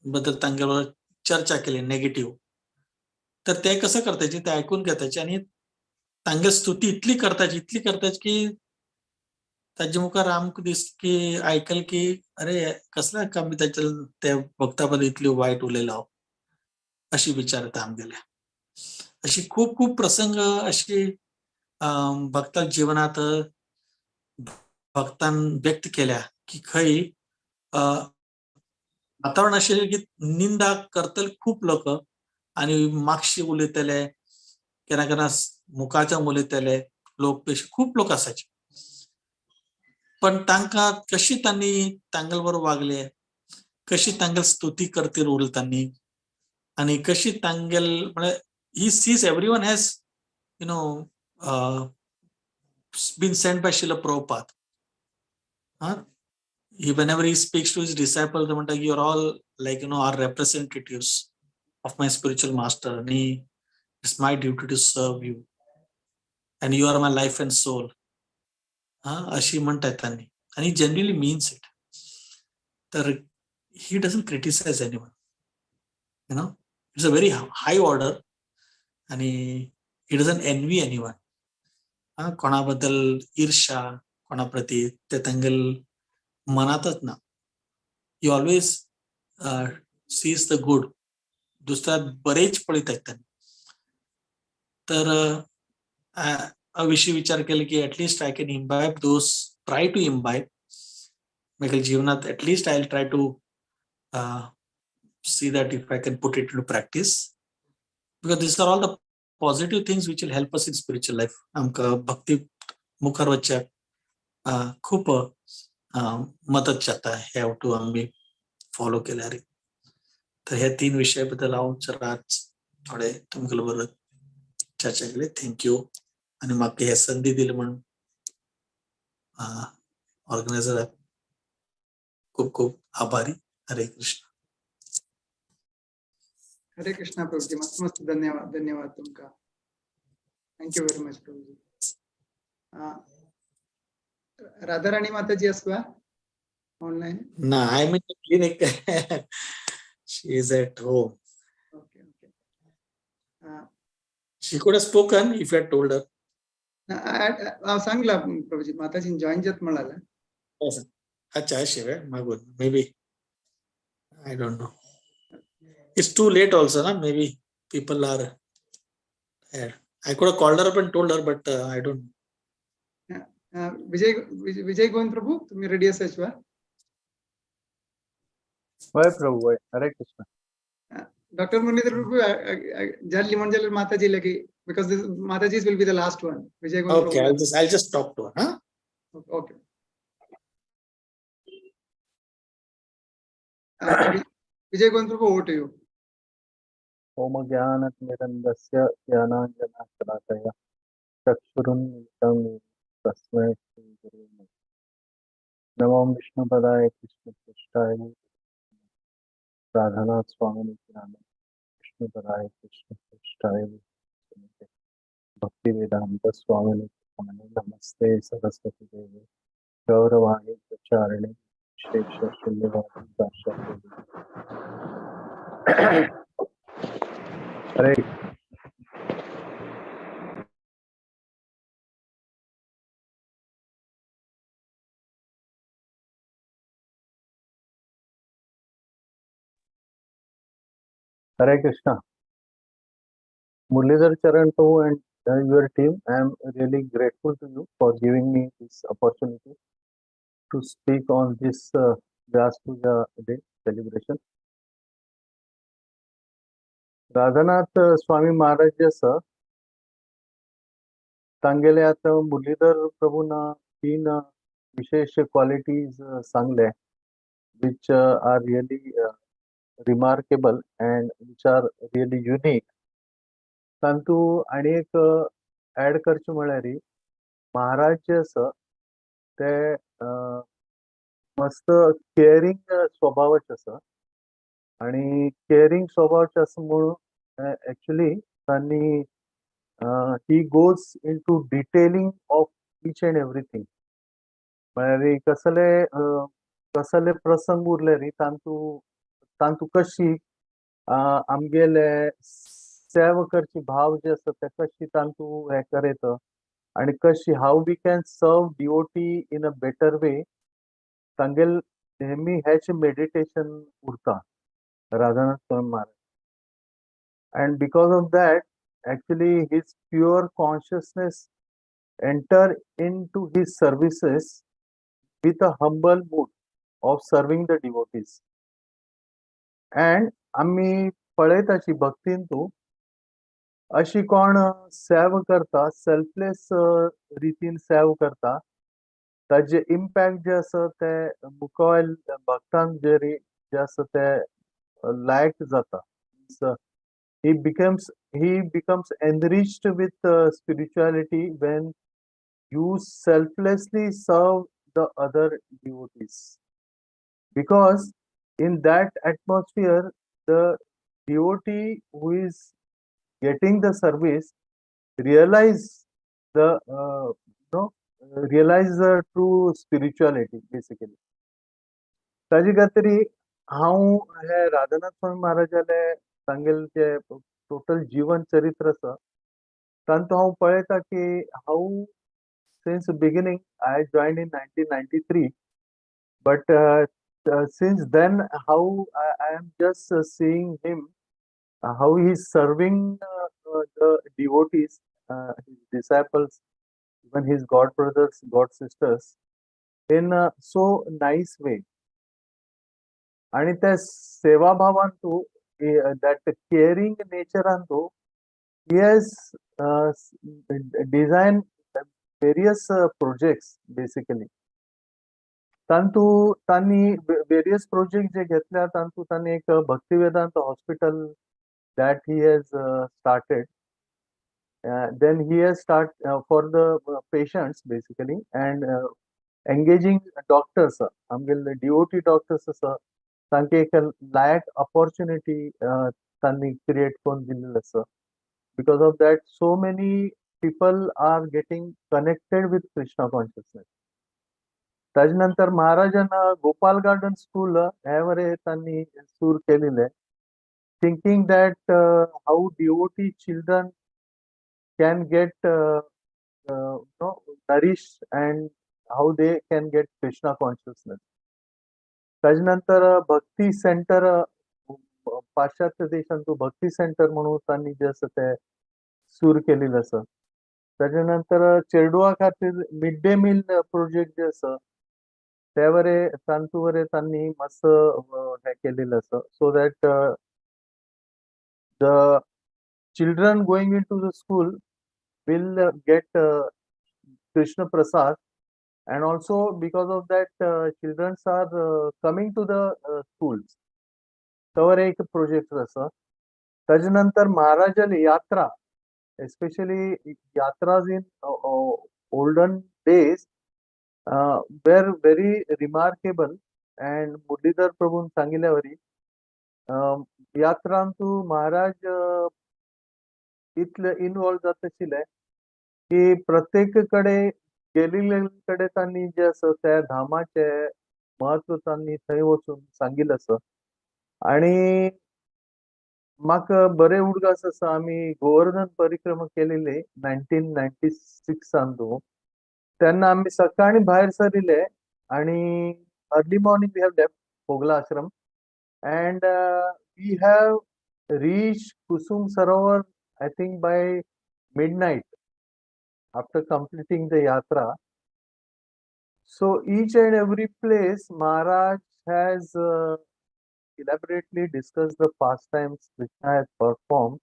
बद्दल तांगेवर चर्चा केली नेगेटिव्ह, तर ते कसं करताचे ते ऐकून घेताचे आनी तांगे स्तुती इतली करताची, इतली करताची की ताजे मुखार आमकां दिस की आयकल की अरे कसल्या आमी ताच्या त्या भक्ता बद्दल इतली वायट उलयलो हांव, अशी विचार येता आमगेले. अशी खूब खूब प्रसंग अशी भक्ता जिवनात भक्तान व्यक्त केल्या की खंय वातावरण आशिल्लें की निंदा करतले खूब लोक आनी मागशी उलयतले, केन्ना केन्ना मुखाच्या उलयतले लोक, खूब लोक आसाचे. पण तांकां कशी तांणी तांगेले बरोबर वागले, कशी तांगेली स्तुती करतील उरले तांणी, आनी कशी तांगेल म्हळ्यार he sees everyone has been sent by Srila Prabhupada. He, whenever he speaks to his disciples, म्हणटा you are all like are representatives of my spiritual master, and it's my duty to serve you and you are my life and soul. हा, अशी म्हणतात त्यांनी, आणि generally means it. तर He doesn't criticize anyone. It's a very high order आणि he doesn't envy anyone. कोणाबद्दल ईर्ष्या कोणाप्रती ते तांगेल मनातच ना. He always sees the good. दुसऱ्या बरेच पळयतात तांणी. तर विषयी विचार केले की at least I can imbibe those, try to imbibe म्हगेल्या जीवनात. At least I try to see that if I can put it into practice, because these are all the positive things which will help us in spiritual life. आमकां भक्ती मुखार वचच्याक खूप मदत जाता हे two आमी follow केल्यार. तर ह्या तीन विशया बद्दल हांव आज थोडे तुमकां बरोबर चर्चा केली. Thank you. आनी म्हाका हे संदी दिली म्हणून ऑर्गनायझराक खूप खूप आभारी. हरे कृष्ण. हरे कृष्णा प्रभुजी, मस्त मस्त धन्यवाद, धन्यवाद तुमका. Thank you very much Prabhuji. Radharani Mataji आसवा ऑनलाईन? ना, I am in clinic. She is at home. Okay. She could have spoken if you had told her. हांव सांगला प्रभुजी, माताजी जॉईन जात म्हणाला. अच्छा, अशें वे मागून maybe, I don't know. It's too late also ना, maybe people are tired. I could have called her up and told her, but I don't. Vijay Vijay Govind Prabhu, तुम्ही रेडी असायचे वा? वय प्रभू, वय. हरे कृष्ण. डॉक्टर मुरलीधर प्रभु जाल्ली म्हणजे माताजी लगी, because this Mataji will be the last one. Vijay Govind. Okay, I'll just talk to her, huh? Okay. Vijay Govind Prabhu, over to you. ॐ ज्ञानतिमिरन्दस्य ज्ञानाञ्जनशलाकया चक्षुरुन्मीलितं येन तस्मै श्रीगुरवे नमः. नमो विष्णुपदाय कृष्णप्रेष्ठाय राधानाथ स्वामिनि नामे विष्णुपदाय कृष्णप्रेष्ठाय भक्तिवेदांत स्वामिनि नामे. नमस्ते सरस्वती देवी गौरवाणी प्रचारिणे शेष शून्यवादी पाश्चात्य. हरे Hare Krishna. Murlidhar Charan Prabhu and your team, I am really grateful to you for giving me this opportunity to speak on this Vyas Puja Day celebration. Radhanath Swami Maharaj जे आसा तांगेले आतां मुरलीधर प्रभून तीन विशेष क्वालिटीज सांगले, which are really remarkable and which are really unique. तांतू आनी एक add करचें म्हळ्यार महाराज जे आसा ते मस्त केअरिंग स्वभावाचे आसा आणि केअरिंग स्वभावाचे आसा म्हणून एक्चुअली तांणी he goes into detailing of each and everything. म्हळ्यार कसले कसले प्रसंग उरले न्ही, तांतू तांतू कशी आमगेले सेवा करची भाव जे आसा ते कशी तांतू हे करयत आणि कशी how we can serve devotee in a better way. तांगेल नेहमी हेच मेडिटेशन उरता Radhanath Swami Maharaj, and because of that actually his pure consciousness enter into his services with a humble mood of serving the devotees. And आमी पळयताची भक्तीन तूं अशी कोण सेवा करता, selfless रितीन सेवा करता, ताजे इम्पॅक्ट जे आसा ते मुखावयल भक्तांक जे जे आसा ते लायक जाता. He becomes enriched with spirituality when you selflessly serve the other devotees, because in that atmosphere the devotee who is getting the service realize the no realize the true spirituality basically. ताजे खातीर हांव हे राधानाथ स्वामी महाराजाले तांगेले जे total जीवन चरित्र आसा तांतू हांव पळयता की how since beginning I joined in 1993, but since then how I am just seeing him, how he is serving the devotees, his disciples, even his god brothers, god sisters in so nice way. आणि त्या सेवाभावान तू that caring नेचरान तू he has design various projects basically. तांतू तांणी various project जे घेतल्या तांतू तांणी एक Bhaktivedanta hospital that he has started. Then he has start for the patients basically and engaging doctors, आमगेले डिओटी doctors आसा तांकां एक लायक ऑपॉर्च्युनिटी तांणी क्रिएट करून दिल्ली आसा. Because of that so many people are getting connected with Krishna consciousness. ताजे नंतर महाराजान गोपाल garden school हे बरे तांणी सुरू केलेले, thinking that how devotee children can get nourish and how they can get Krishna consciousness. ताजे नंतर भक्ती सेंटर, पाश्चात्य देशांत भक्ती सेंटर म्हणून तांणी जे आसा ते सुरू केलेले आसा. ताजे नंतर चेडवा खातीर मिड डे मील प्रोजेक्ट जे आसा ते बरे तांतू बरे तांणी मातसो हे केलेले आसा, so that the children going into the school will get Krishna prasad, and also because of that children are coming to the schools. तवर एक प्रोजेक्ट आसा. ताजे नंतर महाराजाली यात्रा, especially yatras in olden days were very remarkable, and Muralidhar प्रभून सांगिल्ल्या वरी यात्रांतू महाराज इतले involve जात आशिल्ले की प्रत्येक कडे गेल्ले कडे तांणी जे आसा त्या धामाचे म्हत्व तांणी थंय वचून सांगिल्लें आसा. आनी म्हाका बरे उडगास आसा, आमी गोवर्धन परिक्रमा केलेली 1996 तेन्ना आमी सकाळी भायर सरिल्ले आनी early morning we have left Bogla Ashram and we have reach Kusum Sarovar I think by midnight after completing the yatra. So each and every place Maharaj has elaborately discussed the pastimes Krishna has performed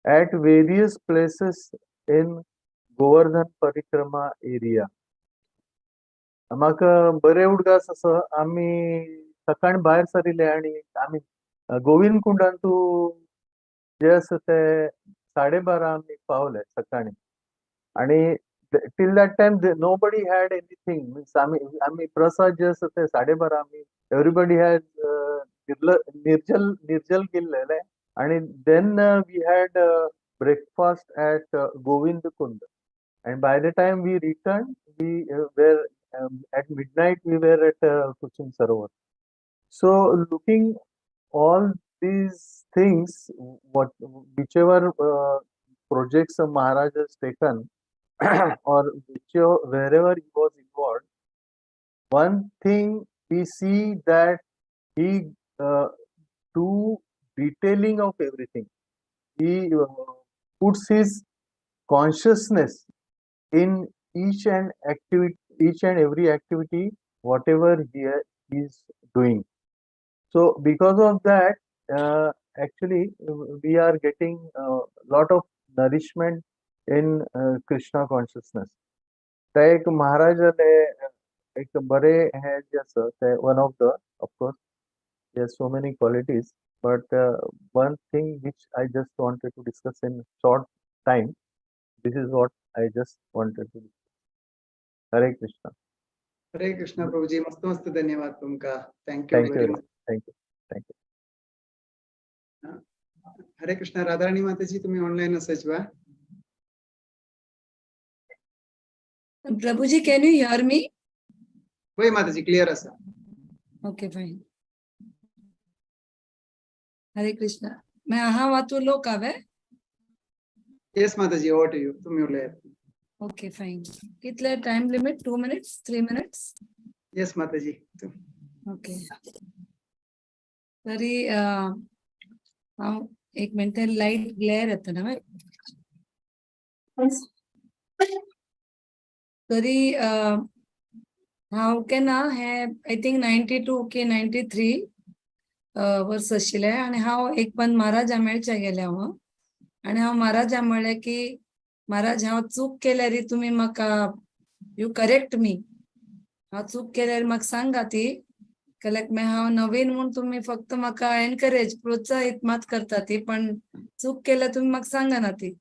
at various places in Govardhan Parikrama area. म्हाका बरे उडगास आसा, आमी सकाळी भायर सरिल्ले आनी आमी गोविंद कुंडांतू जे आसा ते 12:30 आमी पावले सकाळी, आनी till that time nobody had anything. Means आमी आमी प्रसाद जे आसा ते 12:30 आमी एवरीबडी हॅज निर्जल निर्जल केल्लेले, आनी then we had breakfast at Govind Kund, and by the time we return we were at midnight we were at Kusum Sarovar. So looking all these things, what whichever projects Maharaj has taken or whichever wherever he was involved, one thing we see that he do detailing of everything. He puts his consciousness in each and activity, each and every activity, whatever he is doing. So because of that, actually we are getting a lot of nourishment in Krishna consciousness. ते एक महाराजाले एक बरे हे जे आसा ते one of the, of course there are so many qualities, but one thing which I just wanted to discuss in short time, this is what I just wanted to discuss. Hare Krishna. Hare Krishna Prabhuji, मस्त मस्त धन्यवाद तुमका. Thank you Thank very you. much. Thank you. Thank you. Hare Krishna. Radharani Mataji, तुम्ही online असायची बा? Prabhuji, can you hear me? होय माताजी, clear असा. Okay, fine. हरे कृष्णा. मैं आहा वातू लोक आवे? Yes Mataji, over to you. तुम्ही उलयात. Okay fine. कितले time limit? 2 minutes, 3 minutes? Yes Mataji. Okay. तरी हांव एक मिनट, लायट ग्लेअर येता ना. तरी हांव केन्ना हे I think 92 की 93 वर्स आशिल्लें आनी हांव एक पण महाराजा मेळच्या गेलें हांव आनी हांव महाराजा म्हणलें की महाराज हांव चूक केल्यार तुमी म्हाका you correct मी, हांव चूक केल्यार म्हाका सांगा ती, कलेक्ट मागीर हांव नवीन म्हूण तुमी फक्त म्हाका एनकरेज प्रोत्साहीत मात करता ती, पण चूक केल्यार तुमी म्हाका सांगा ना ती.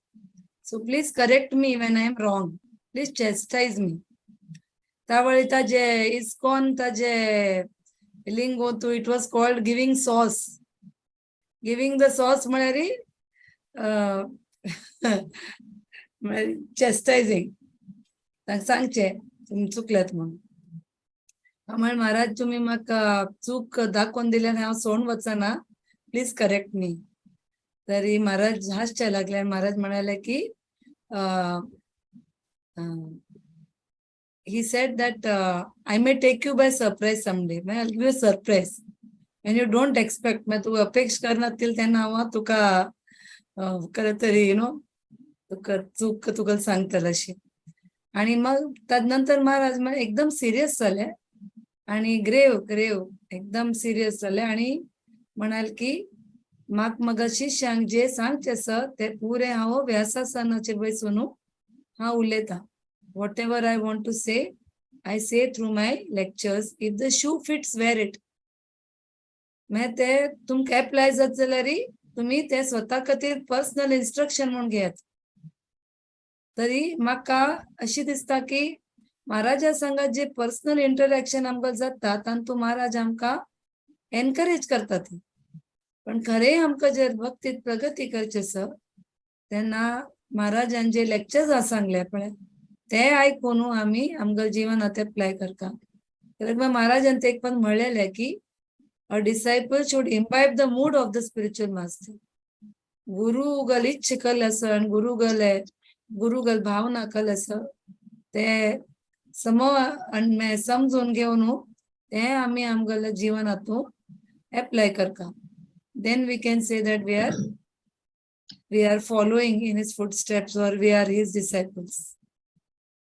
So please correct me when I am wrong, please chastise me. त्यावेळी ताजे इस्कॉन ताजे लिंगो तू it was called giving sauce. Giving the sauce म्हळ्यार चेस्टायझिंग. तांकां सांगचें तुमी चुकल्यात म्हणून. म्हळ्यार महाराज तुमी म्हाका चूक दाखोवन दिल्यार हांव सोडून वचना, प्लीज करेक्ट मी. तरी महाराज हासचे लागले. महाराज म्हणाले की he said that I may take you by surprise someday. I'll give you a surprise when you don't expect. मैं तू अपेक्षा करनातील तेन्ना हांव तुका खरें तरी you know तुका चूक तुका सांगतले अशी. आणि मग तदनंतर महाराज मग एकदम सिरियस जाले आणि ग्रेव ग्रेव एकदम सिरियस जाले आणि म्हणाल की म्हाका म्हज्या शिष्यांक जे सांगचें आसा ते पुरें हांव व्यासासनाचेर बसून हांव उलयतां. Whatever I want to say, I say through my lectures. If the shoe fits, wear it. मैं ते तुमकां एप्लाय जात जाल्यार तुमी ते स्वता खातीर पर्सनल इन्स्ट्रक्शन म्हूण घेयात. तरी म्हाका अशें दिसता की महाराजा संगा जे पर्सनल इंटरॅक्शन आमकां जाता तातूंत महाराज आमकां एनकरेज करतात. पण खरें आमकां जर भक्तीत प्रगती करची आसा तेन्ना महाराजान जे लेक्चर्स सांगले पळय ते आयकून आमी आमकां जिवनात एप्लाय करता. कित्याक महाराजान ते एक पण म्हणलेलें की a disciple should imbibe the mood of the spiritual master. Guru girl इच्छ कल आसा आनी गुरु गल गुरु गल भावना कल आसा ते सम आनी समजून घेवन ते आमी आमगेल्या जिवनांत एप्लाय करता. Then we can say that we are following in his footsteps or we are his disciples.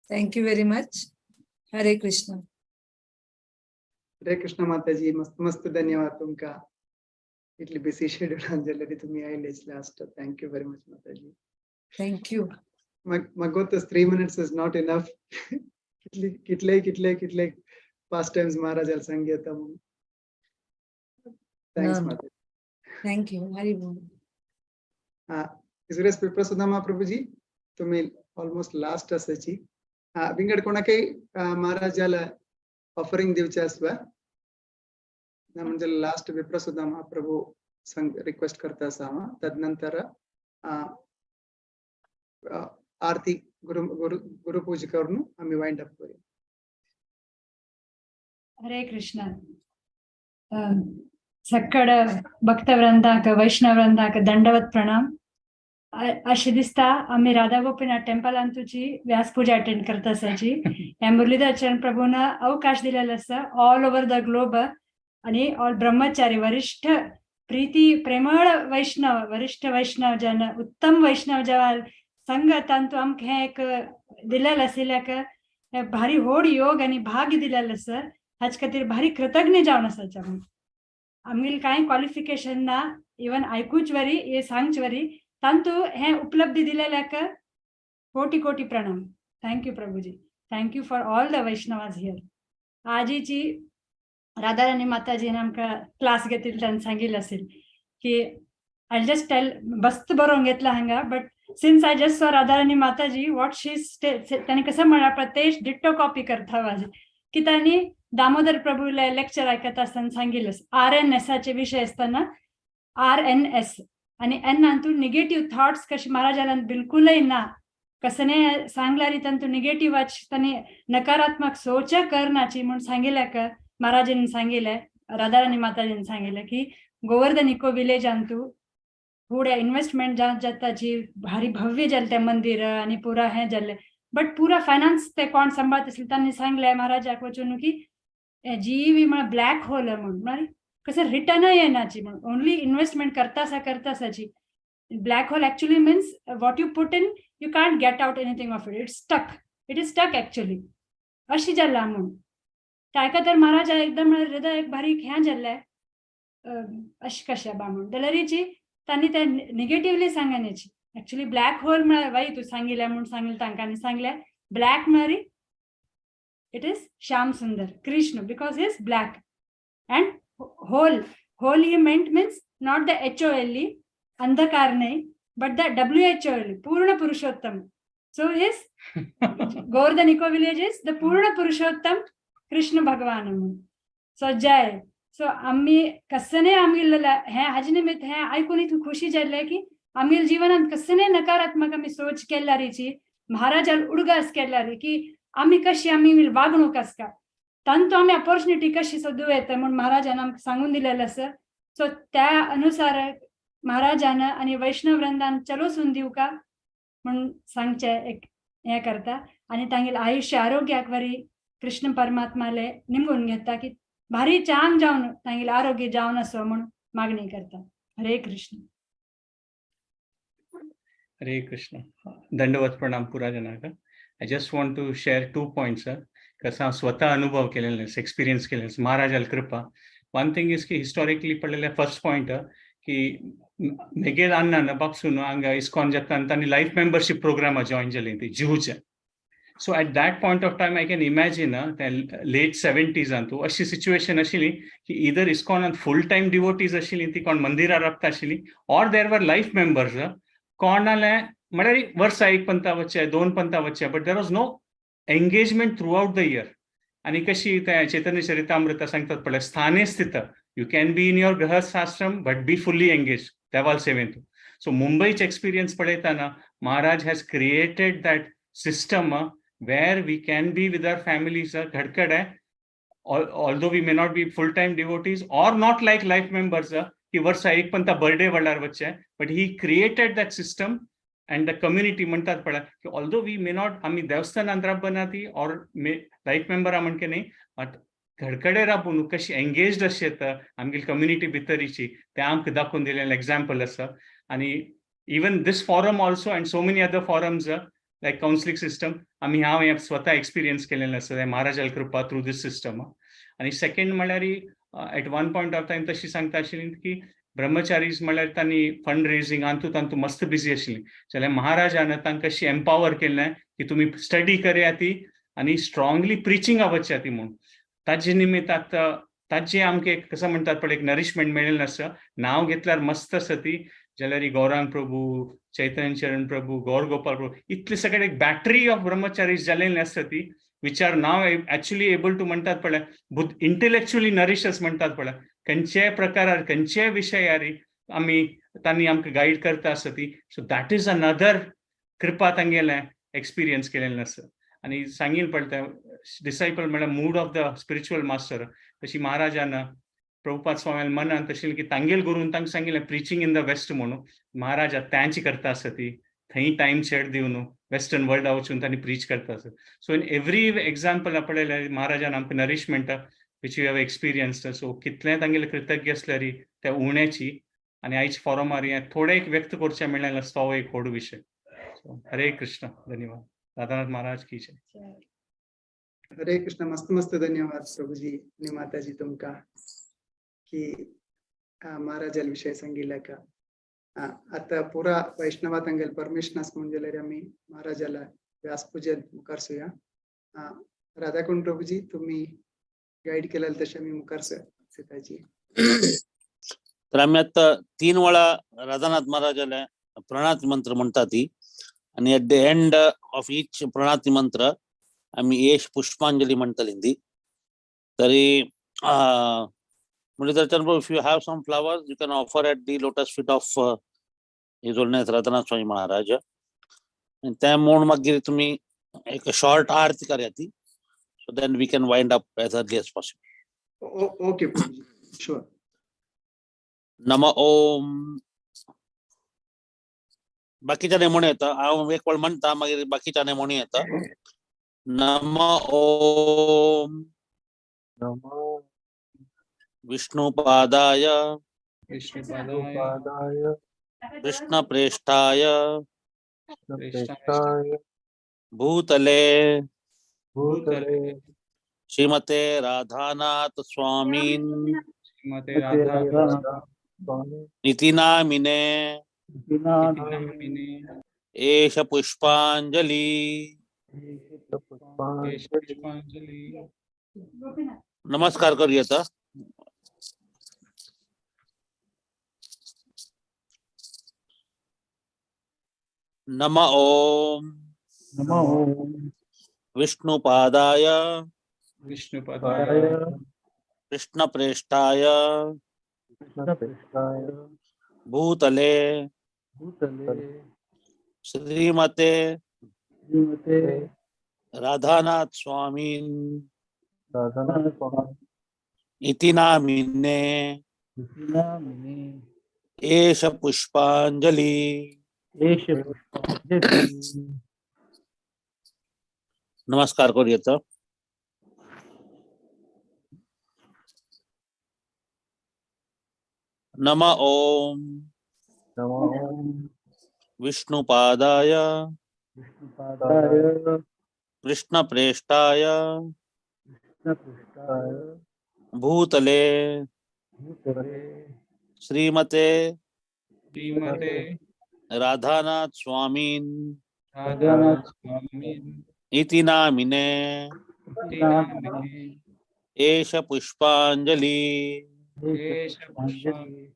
Thank you very much. Hare Krishna. Hare Krishna Mataji, मस्त मस्त धन्यवाद तुमका. इतली बिसी शेड्यूलान जाल्यार तुमी आयलेच last. Thank you very much Mataji. Thank you. मगोतच 3 minutes is not enough. कितले कितले कितले पास्ट टाइम्स महाराजाला सांगितलं म्हणून. Thanks Mataji. Thank you. Hari बोल. हा सुरेश विप्रसुदामा प्रभुजी तुम्ही ऑलमोस्ट लास्ट असायची. विंगड कोणाकय महाराजाला ऑफरिंग दिवचे आसवा ना म्हणजे लास्ट विप्रसुदामा प्रभू संग रिक्वेस्ट करता आसा हांव. तदनंतर आरती गुरु गुरु गुरुपूजा करून आम्ही वाइंड अप करूया. हरे कृष्ण. सक्कड भक्तवृंदाक वैष्णववृंदाक दंडवत प्रणाम. अशें दिसता आमी राधा गोपीनाथ टेम्पलान तुजी व्यासपूजा अटेंड करता आसाची. ह्या मुरलीधर चरण प्रभून अवकाश दिलेलो आसा ऑल ओवर the globe आणि ऑल ब्रह्मचारी वरिष्ठ प्रीती प्रेमळ वैष्णव वरिष्ठ वैष्णव जन उत्तम वैष्णव जवाल संघ तांतू आमकां हें एक दिलेलें आशिल्ल्याक भारी व्हड योग आनी भाग्य दिलेलें आसा. हाचे खातीर भारी कृतज्ञ जावन आसाचे आमी. आमगेलें कांय क्वॉलिफिकेशन ना, इवन आयकूच वरी हे सांगच वरी तांतू हें उपलब्धी दिलेल्याक कोटी कोटी प्रणाम. Thank you Prabhuji. Thank you for all the Vaishnavas here. आजीची राधाराणी माताजीन आमकां क्लास घेतिल्ली तांणी सांगिल्लें असेल की I just tell बस्त बरोवन घेतला हांगा, but since I just saw Radharani Mataji what she तांणी कसं म्हणलां पळय तेच डिट्टो कॉपी करता माझी की तांणी दामोदर प्रभूले लेक्चर आयकता आसतना सांगिल्लें आर एन एसाचे विशय आसतना आर एन एस आणि एन हातूंत निगेटीव थॉट्स कशे महाराजान बिलकुलय ना कसने सांगल्यार तांतू निगेटिव्ह तांणी नकारात्मक सोच करनाची म्हूण सांगिल्ल्याक महाराजांनी सांगिल्लें राधाराणी माताजीन सांगिल्लें की गोवर्धन इको विलेजान तूं फुडें इन्व्हेस्टमेंट जाताची, भारी भव्य जालें तें मंदिर आनी पुरा हें जालें, बट पुरा फायनान्स ते कोण सांबाळत आसले. तांणी सांगलें महाराजाक वचून की जीवी म्हळ्यार ब्लॅक होल म्हणून, म्हळ्यार कसं रिटर्नय येनाची म्हणून, ओनली इन्व्हेस्टमेंट करता आसा करता आसाची. Black hole actually means what you put in you can't get out anything of it, it's stuck, it is stuck actually, अशी जाला म्हणून. ताका तर महाराजा एकदम हृदय एक बारीक हें जाल्लें, अशें कशें बा म्हणून. जाल्यारीची तांणी ते निगेटिवली सांगण्याची एक्चुअली ब्लॅक होल म्हळ्यार बाई तूं सांगिल्लें म्हूण सांगलें तांकां, सांगलें ब्लॅक म्हळ्यार it is Shyam Sundar Krishna because is black, and hole, hole he meant means not the H O L E अंधकार नाही, but the W H O L E Purna Purushottam. So his Govardhan eco village is the Purna Purushottam Krishna Bhagwan म्हणून. So जय. So आमी कसने आमगेले हें हाजे निमित्त हें आयकून इतून खुशी जाल्लें की आमगेले जिवनांत कसने नकारात्मक आमी सोच केल्यारीची महाराजान उडगास केल्यारी की आमी कशी आमी वागणूक आसता तांतू आमी ऑपॉर्च्युनिटी कशी सोदूं येता म्हूण महाराजान आमकां सांगून दिलेलें आसा. सो त्या अनुसार महाराजान आनी वैष्णव वृंदान चलोसून दिवका म्हूण सांगचें एक हें करता आनी तांगेलें आयुश्य आरोग्याक वरी कृष्ण परमात्माले निमगून घेता की भारी चांग जावन तांगेलें आरोग्य जावन आसो म्हूण मागणी करता. हरे कृष्ण. हरे कृष्ण. दंडवत प्रणाम पुरा जनाक. I just want to share 2 points. कसं हांव स्वता अनुभव केलेले, एक्सपिरियन्स केलेले महाराजाल कृपा. वन थिंग is की हिस्टॉरिकली पडलेले फर्स्ट पॉयंट की मेगेल अण्णान बापसून हांगा इस्कॉन जाता आनी तांणी लायफ मेंबरशीप प्रोग्रामा जॉयन जाली ती जुहूच्या. So at that point of time I can imagine ते लेट 70s तूं अशी सिच्युएशन आशिल्ली की इदर इस्कॉनान फूल टायम डिवोटीज आशिल्ली ती कोण मंदिरार राबता आशिल्ली or there were life members कोणाले म्हळ्यार वर्सा एक पंथा वचचे दोन पंथा वचचे, but there was no engagement throughout the year. आनी कशी ते चैतन्य चरितामृत सांगतात पळय, स्थाने स्थित you can be in your grihasthashram but be fully engage देवाल सेवेंत. सो मुंबईचे एक्सपिरियन्स पळयतना Maharaj has created that system where we can be with our families घडकडे, although we may not be full time devotees or not like life members की वर्सा एक पंथा birthday वळ्ळार वचचे, but he created that system and the community म्हणतात पळय की although we may not आमी देवस्थानांत राबना ती or may life मेंबरा म्हणके न्ही, बट घडकडे राबून कशी एंगेज्ड अशें येता आमगेली कम्युनिटी भितरीची तें आमकां दाखोवन दिलेलें एग्जाम्पल आसा. आनी even this forum also and so many other forums like counselling system आमी हांव हें स्वता एक्सपिरियन्स केलेलें आसा महाराजाल कृपा थ्रू दीस सिस्टम. आनी सेकेंड म्हणल्यार at one point of time तशी सांगता आशिल्ली की ब्रह्मचारीज म्हणल्यार तांणी फंड रेजिंग हातूंत तांतूं मस्त बिजी आशिल्ली, जाल्यार महाराजान तांकां कशी एम्पावर केलें की तुमी स्टडी करया ती आनी स्ट्रांगली प्रिचिंगा वचया ती म्हूण. ताजे निमित्त आतां ताजे आमकां एक कसं म्हणटात पळय एक नरिशमेंट मेळिल्लें आसा. नांव घेतल्यार मस्त आसा ती, जाल्यार गौरांग प्रभू, चैतन्य चरण प्रभू, गौर गोपाल प्रभू, इतले सगळे एक बॅटरी ऑफ ब्रह्मचारीज जालेली आसता ती which are now actually able to म्हणटात पळय इंटलेक्च्युअली नरिशस म्हणटात पळय खंयच्याय प्रकारार खंयच्याय विशयार आमी तांणी आमकां गायड करता आसा ती. सो that is another कृपा तांगेलें एक्सपिरियन्स केलेलें आसा. आनी सांगील पडटा डिसायपल म्हळ्यार mood of the spiritual master. तशी महाराजान प्रभुपाद स्वामी मनान तशें की तांगेल गुरून तांकां सांगिल्लें प्रिचींग इन the waste म्हणून, महाराजा त्यांची करता आसा ती थंय टायम शेड दिवन वेस्टर्न वर्ल्डा वचून तांणी प्रीच करता आसा. सो इन एवरी एग्जाम्पल पळयल्यार महाराजान आमकां nourishment which you have experienced. So कितलें तांगेलें कृतज्ञ आसल्यार त्या उण्याची. आनी आयज फॉरमार हें थोडें एक व्यक्त करचें मेळ्ळें आसता हो एक व्हड विशय. सो हरे कृष्ण. धन्यवाद. राधानाथ महाराज की जय. हरे कृष्ण. मस्त मस्त धन्यवाद प्रभुजी आणि माताजी तुमका की महाराजाल विषय सांगितला का. आता पुरा वैष्णवा तांगेल परमिशन आसा म्हणून जाल्यार आमी महाराजाला व्यासपूजन मुखार. राधाकुंड प्रभुजी तुम्ही गाईड केलेलं तशें आमी मुखार सीताजी. तर आमी आता 3 वेळा राधानाथ महाराजाले प्रणाती मंत्र म्हणटा ती, आनी at the end of each pranati mantra आमी येश पुष्पांजली म्हणटली ती. तरी Muralidhar Chandra, if you have some flowers, you can offer at the lotus feet of His Holiness Radhanath Swami Maharaj. And त्या म्हूण मागीर तुमी एक शॉर्ट आरती करया ती, so then we can wind up as early as possible. Okay, sure. नम ओम. बाकीच्याने म्हणू येता, हांव एक वेळ म्हणटा, मागीर बाकीच्याने म्हणू येता. नम ओम नमो विष्णुपादाय विष्णुपादाय कृष्णप्रेष्ठाय कृष्णप्रेष्ठाय भूतले भूतले श्रीमते राधानाथ स्वामीन श्रीमते राधानाथ स्वामी इति नामिने नामिने एष पुष्पांजलि. एष पुष्पांजलि. नमस्कार करूया. नम ओम नमो ओम विष्णुपादाय विष्णुपदाय कृष्णप्रेष्ठाय कृष्णप्रेष्ठाय भूतले भूतले श्रीमते श्रीमते राधानाथ स्वामीन राधानाथ स्वामी इति नामिने नामिने एष पुष्पांजलि. एष पुष्पांजलि. नमस्कार करूया. नम ओम नमो ओम विष्णुपादाय विष्णुपादाय कृष्णप्रेष्ठाय कृष्णप्रेष्ठाय भूतले भूतले श्रीमते श्रीमते राधानाथ स्वामीन राधानाथ स्वामीन इति नामिने इति नामिने एष पुष्पांजलि. एष पुष्पांजलि.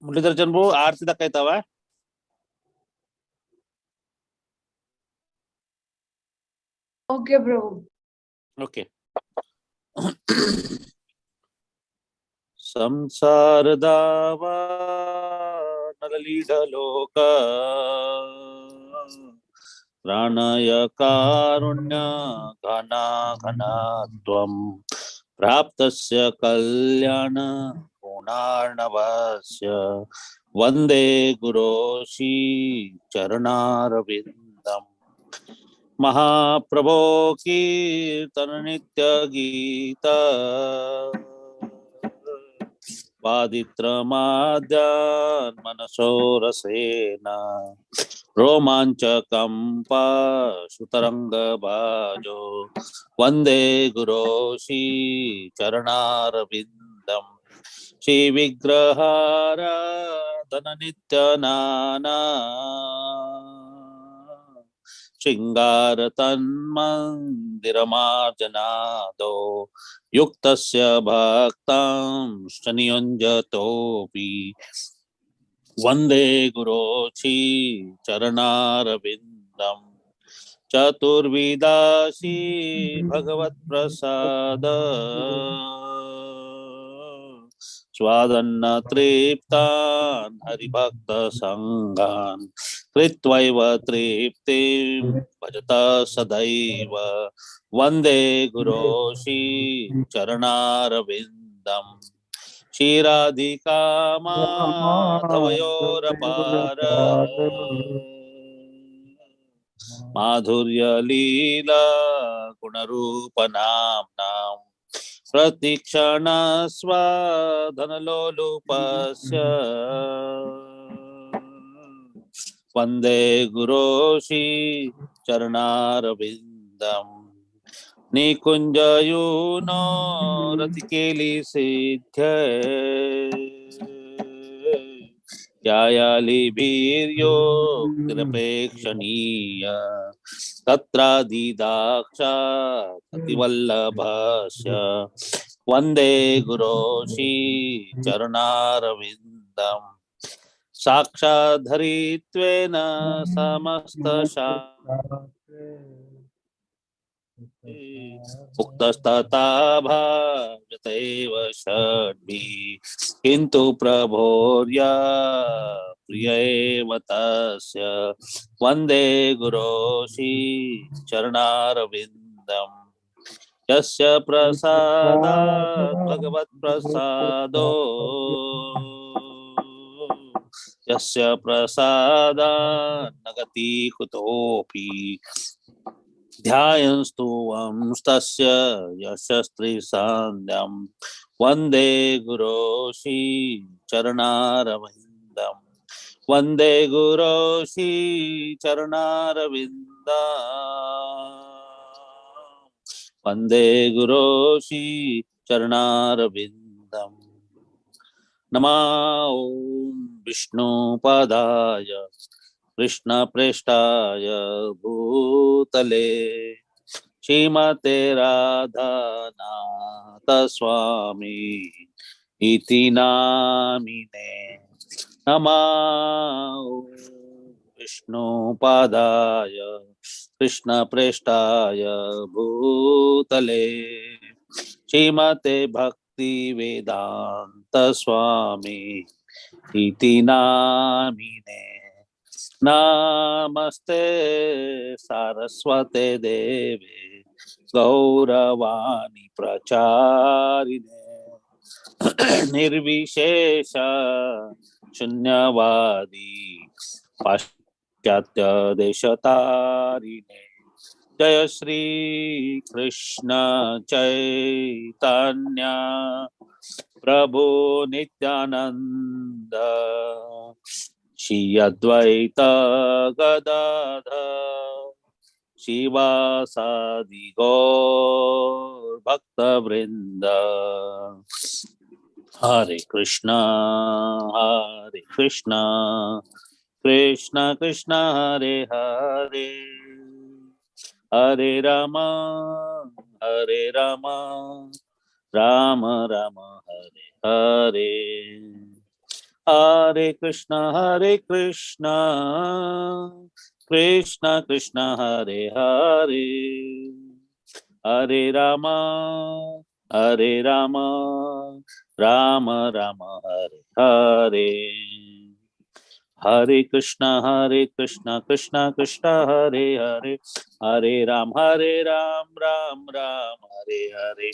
मुरलीधर चंद्र आरती दाखयता. ओके प्रभु. ओके. संसार दावा नललीढलोक प्राणय कारुण्य घना घनत्वं प्राप्तस्य कल्याण गुणार्णवस्य वंदे गुरोशी चरणारविन्दम्. महाप्रभो कीर्तन नित्य गीता वादित्रमाद्यान् मनसो रसेन रोमांचकम्पा सुतरंगभाजो वंदे गुरोशी चरणारविन्दम्. श्री विग्रहाराधन नित्य नाना शृंगार तन्मन्दिरमार्जनादो युक्तस्य भक्तांश्च नियुञ्जतोऽपि वंदे गुरोशी चरणारविन्दम्. चतुर्विदासी भगवत्प्रसाद स्वादन्न तृप्तान् हरिभक्त संगान् कृत्वैव तृप्तिं भजत सदैव वंदे गुरोशी चरणारविन्दम्. श्रीराधिका माधवयोरपार माधुर्य लीला गुणरूपनाम्नां प्रतीक्षण स्वाधनलोलुपस्य वंदे गुरोशी चरणारविन्दम्. निकुञ्जयूनो रतिकेली सिद्ध्ये यायालिभिर्योक्तिरपेक्षणीय तत्रादिदाक्षातिवल्लभस्य वंदे गुरोशी चरणारविन्दम्. साक्षाद्धरित्वेन समस्तशा उक्तस्तथा भाव्यतैव षड्भिः किन्तु प्रभोर्या प्रिय एव तस्य वन्दे गुरोः चरणारविन्दम् यस्य प्रसादात् भगवत्प्रसादो यस्य प्रसादात् न गतिः कुतोऽपि ध्यायंस्तु वंस्तस्य यशस्त्रिसन्ध्यं वन्दे गुरोः चरणारविन्दं वन्दे गुरोः चरणारविन्दं वन्दे गुरोः चरणारविन्दं। नमः ॐ विष्णुपदाय कृष्णप्रेष्ठाय भूतले श्रीमते राधानाथ स्वामी इति नामिने। नमः विष्णुपदाय कृष्णप्रेष्ठाय भूतले श्रीमते भक्ति वेदांत स्वामी इति नामिने। नमस्ते सारस्वते देवे गौरवाणी प्रचारिणे निर्विशेष शून्यवादी पाश्चात्य देशतारिणे। जय श्री कृष्ण चैतन्य प्रभु नित्यानंद श्री अद्वैत गदाधर शिवासादि गौर भक्तवृंद। हरे कृष्णा कृष्ण कृष्ण हरे हरे हरे राम राम राम हरे हरे। हरे कृष्णा कृष्ण कृष्ण हरे हरे हरे राम राम राम हरे हरे। हरे कृष्णा कृष्ण कृष्ण हरे हरे हरे राम राम राम हरे हरे।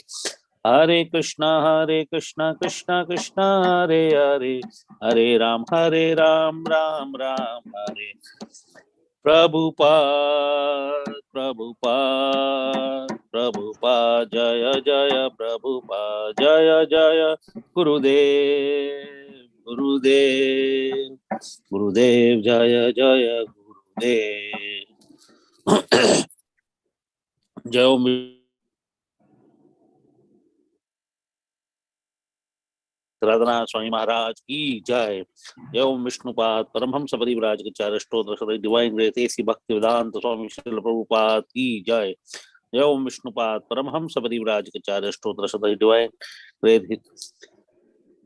हरे कृष्णा कृष्ण कृष्ण हरे हरे हरे राम राम राम हरे। प्रभुपाद प्रभुपाद प्रभुपाद जय जय प्रभुपाद जय जय गुरुदेव गुरुदेव गुरुदेव जय जय गुरुदेव। जय ओम राधनाथ स्वामी महाराज की जय। जय ओम विष्णुपाद परमहंस परिव्राजकाचार्य अष्टोत्तर divine grace A C Bhaktivedanta Swami Srila Prabhupada की जय। जय ओम विष्णुपाद परमहंस परिव्राजकाचार्य अष्टोत्तर divine grace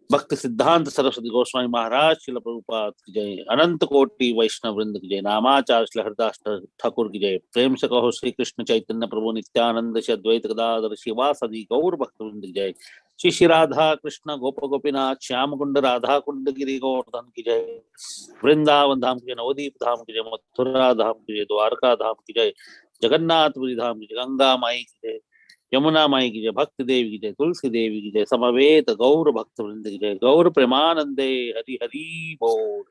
Bhaktisiddhanta Saraswati Goswami Maharaj Srila Prabhupada की जय। अनंत कोटि वैष्णव वृंद की जय। नामाचार्य श्री हरिदास ठाकुर की जय। प्रेम से कहो श्री कृष्ण चैतन्य प्रभु नित्यानंद श्री अद्वैत गदाधर शिवासादि गौर भक्त वृंद की जय। श्री श्री राधा कृष्ण गोप गोपीनाथ श्याम कुंड राधा कुंड गिरी गोवर्धन की जय। वृंदावन धाम की जय, नवदीप धाम की जय, मथुरा धाम की जय, द्वारका धाम की जय, जगन्नाथपुरी धाम की जय, गंगा माई की जय, यमुना माई की जय, भक्ति देवी की जय, तुलसी देवी की जय, समवेत गौर भक्त वृंद की जय। गौर प्रेमानंदे हरि हरि बोल।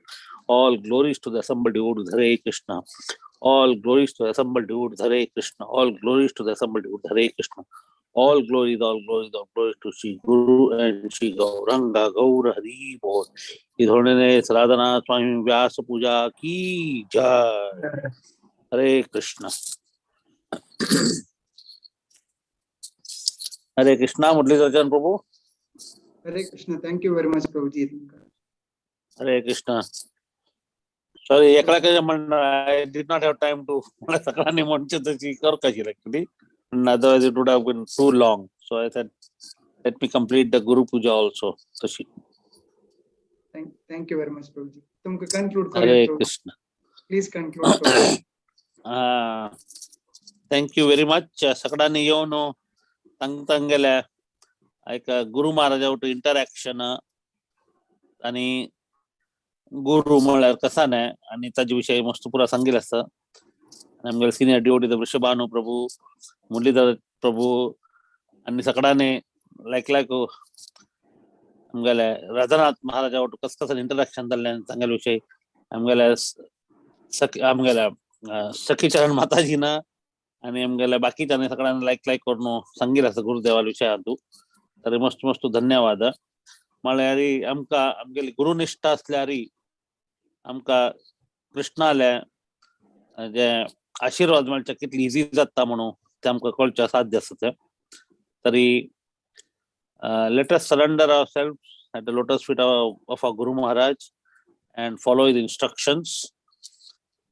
All glories to the assembled devotees, Hare Krishna. All glories to the assembled devotees, Hare Krishna. All glories to the assembled devotees, Hare Krishna. All glories, all glories, all glories to Shri Guru and Shri Gauranga Gaur Hari Bol. His Holiness Radhanath Swami Vyasa Puja ki jai. Hare Krishna. Hare Krishna, Murli Arjan Prabhu. Hare Krishna, thank you very much, Prabhuji. Hare Krishna. Sorry, ekla ke I did not have time to सगळ्यांनी म्हणचे तशी कर कशी actually. Otherwise it would have been too long. So I said, let me complete the Guru Puja also. Tashi. Thank you very much, Prabhuji. Tumko conclude Hare Krishna. Please conclude. Thank you very much सगळ्यांनी येवन तांगेल्या एक गुरु महाराजा वटू interaction आणि गुरु म्हळ्यार कसा न्हय आनी ताजे विशयी मस्त पुरा सांगिल्लें आसा. आनी आमगेले सिनियर डिवोटी वृषभानु प्रभू, मुरलीधर प्रभू आनी सगळ्यांनी लायक लायक आमगेले राधानाथ महाराजा वटू कस कस इंटरॅक्शन जाल्लें तांगेले विशयी आमगेले आमगेल्या सखीचरण माताजीना आनी आमगेल्या बाकीच्यांनी सगळ्यांनी लायक लायक करून सांगिल्लें आसा गुरुदेवा विशयांतू. तरी मस्त मस्त धन्यवाद. म्हळ्यार आमकां आमगेली गुरुनिष्ठा आसल्यार आमकां कृष्णाले जे आशिर्वाद मेळचे कितली इजी जाता म्हणून ते आमकां कळचें साध्य आसा तें. तरी let us surrender ourselves at the lotus feet of our Guru Maharaj and follow his instructions.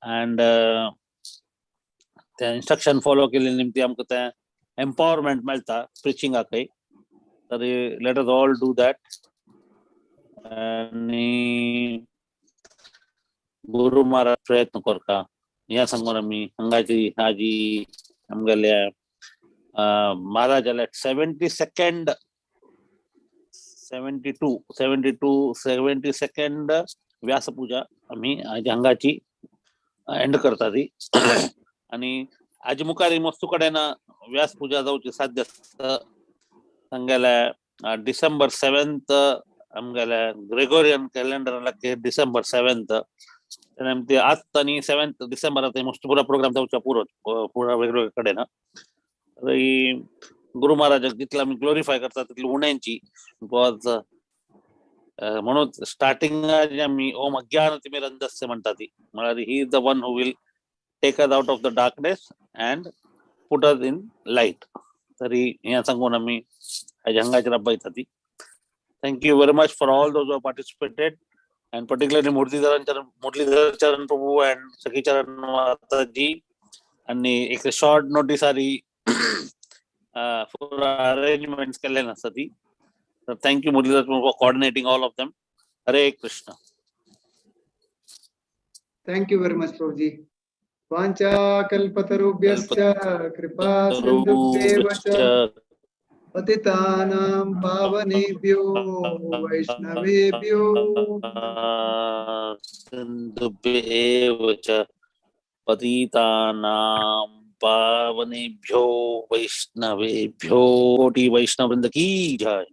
And the instruction follow केले निमती आमकां तें एम्पावरमेंट मेळटा प्रिचिंगाकय. तरी let us all do that. आनी गुरु महाराज प्रयत्न करता ह्या सांगून आमी हांगाची हाजी आमगेल्या महाराजाल्या 72nd Vyaspuja आमी आज हांगाची एंड करता ती. आनी आज मुखार मस्तू कडेन व्यासपूजा जावची साध्य आसा. तांगेल्या डिसेंबर 7 आमगेल्या ग्रेगोरियन कॅलेंडर डिसेंबर 7 ते आज आनी 7 डिसेंबराक मस्त पुरा प्रोग्राम जावच्या पुरो पुरा वेगवेगळे कडेन. तरी गुरु महाराजाक जितले आमी ग्लोरिफाय करता तितली उण्यांची, because म्हणून स्टार्टिंग आमी ओम अज्ञान तिमिरंधस्य म्हणटा ती, म्हळ्यार he is the one who will take us out of the darkness and put us in light. तरी हें सांगून आमी हाज्या हांगाचेर आपयता ती. Thank you very much for all those who participated and particularly Murlidhar Charan Prabhu and Sakhicharan Mataji. आनी एक short notice आरी फॉर अरेंजमेंट्स केल्ले आसा ती. Thank you Murlidhar Prabhu for coordinating all of them. Hare Krishna. Thank you very much Prabhuji. वाञ्छा कल्पतरुभ्यश्च कृपा सिन्धुभ्येव च पतितानां पावनेभ्यो वैष्णवेभ्यो सिन्धुभ्येव च पतितानां पावनेभ्यो वैष्णवेभ्यो. कोटि वैष्णववृंद की जय.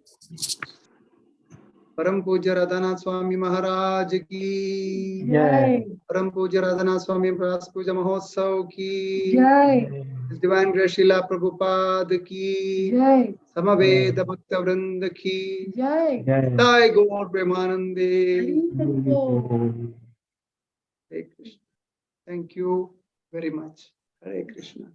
परम पूज्य राधानाथ स्वामी महाराज की जय. परम पूज्य राधानाथ स्वामी व्यास पूजा महोत्सव की जय. डिवाइन ग्रेस शीला प्रभुपाद की जय. समवेत भक्त वृंद की जय. जय गौर प्रेमानंदे. Hare Krishna. Thank you very much. Hare Krishna.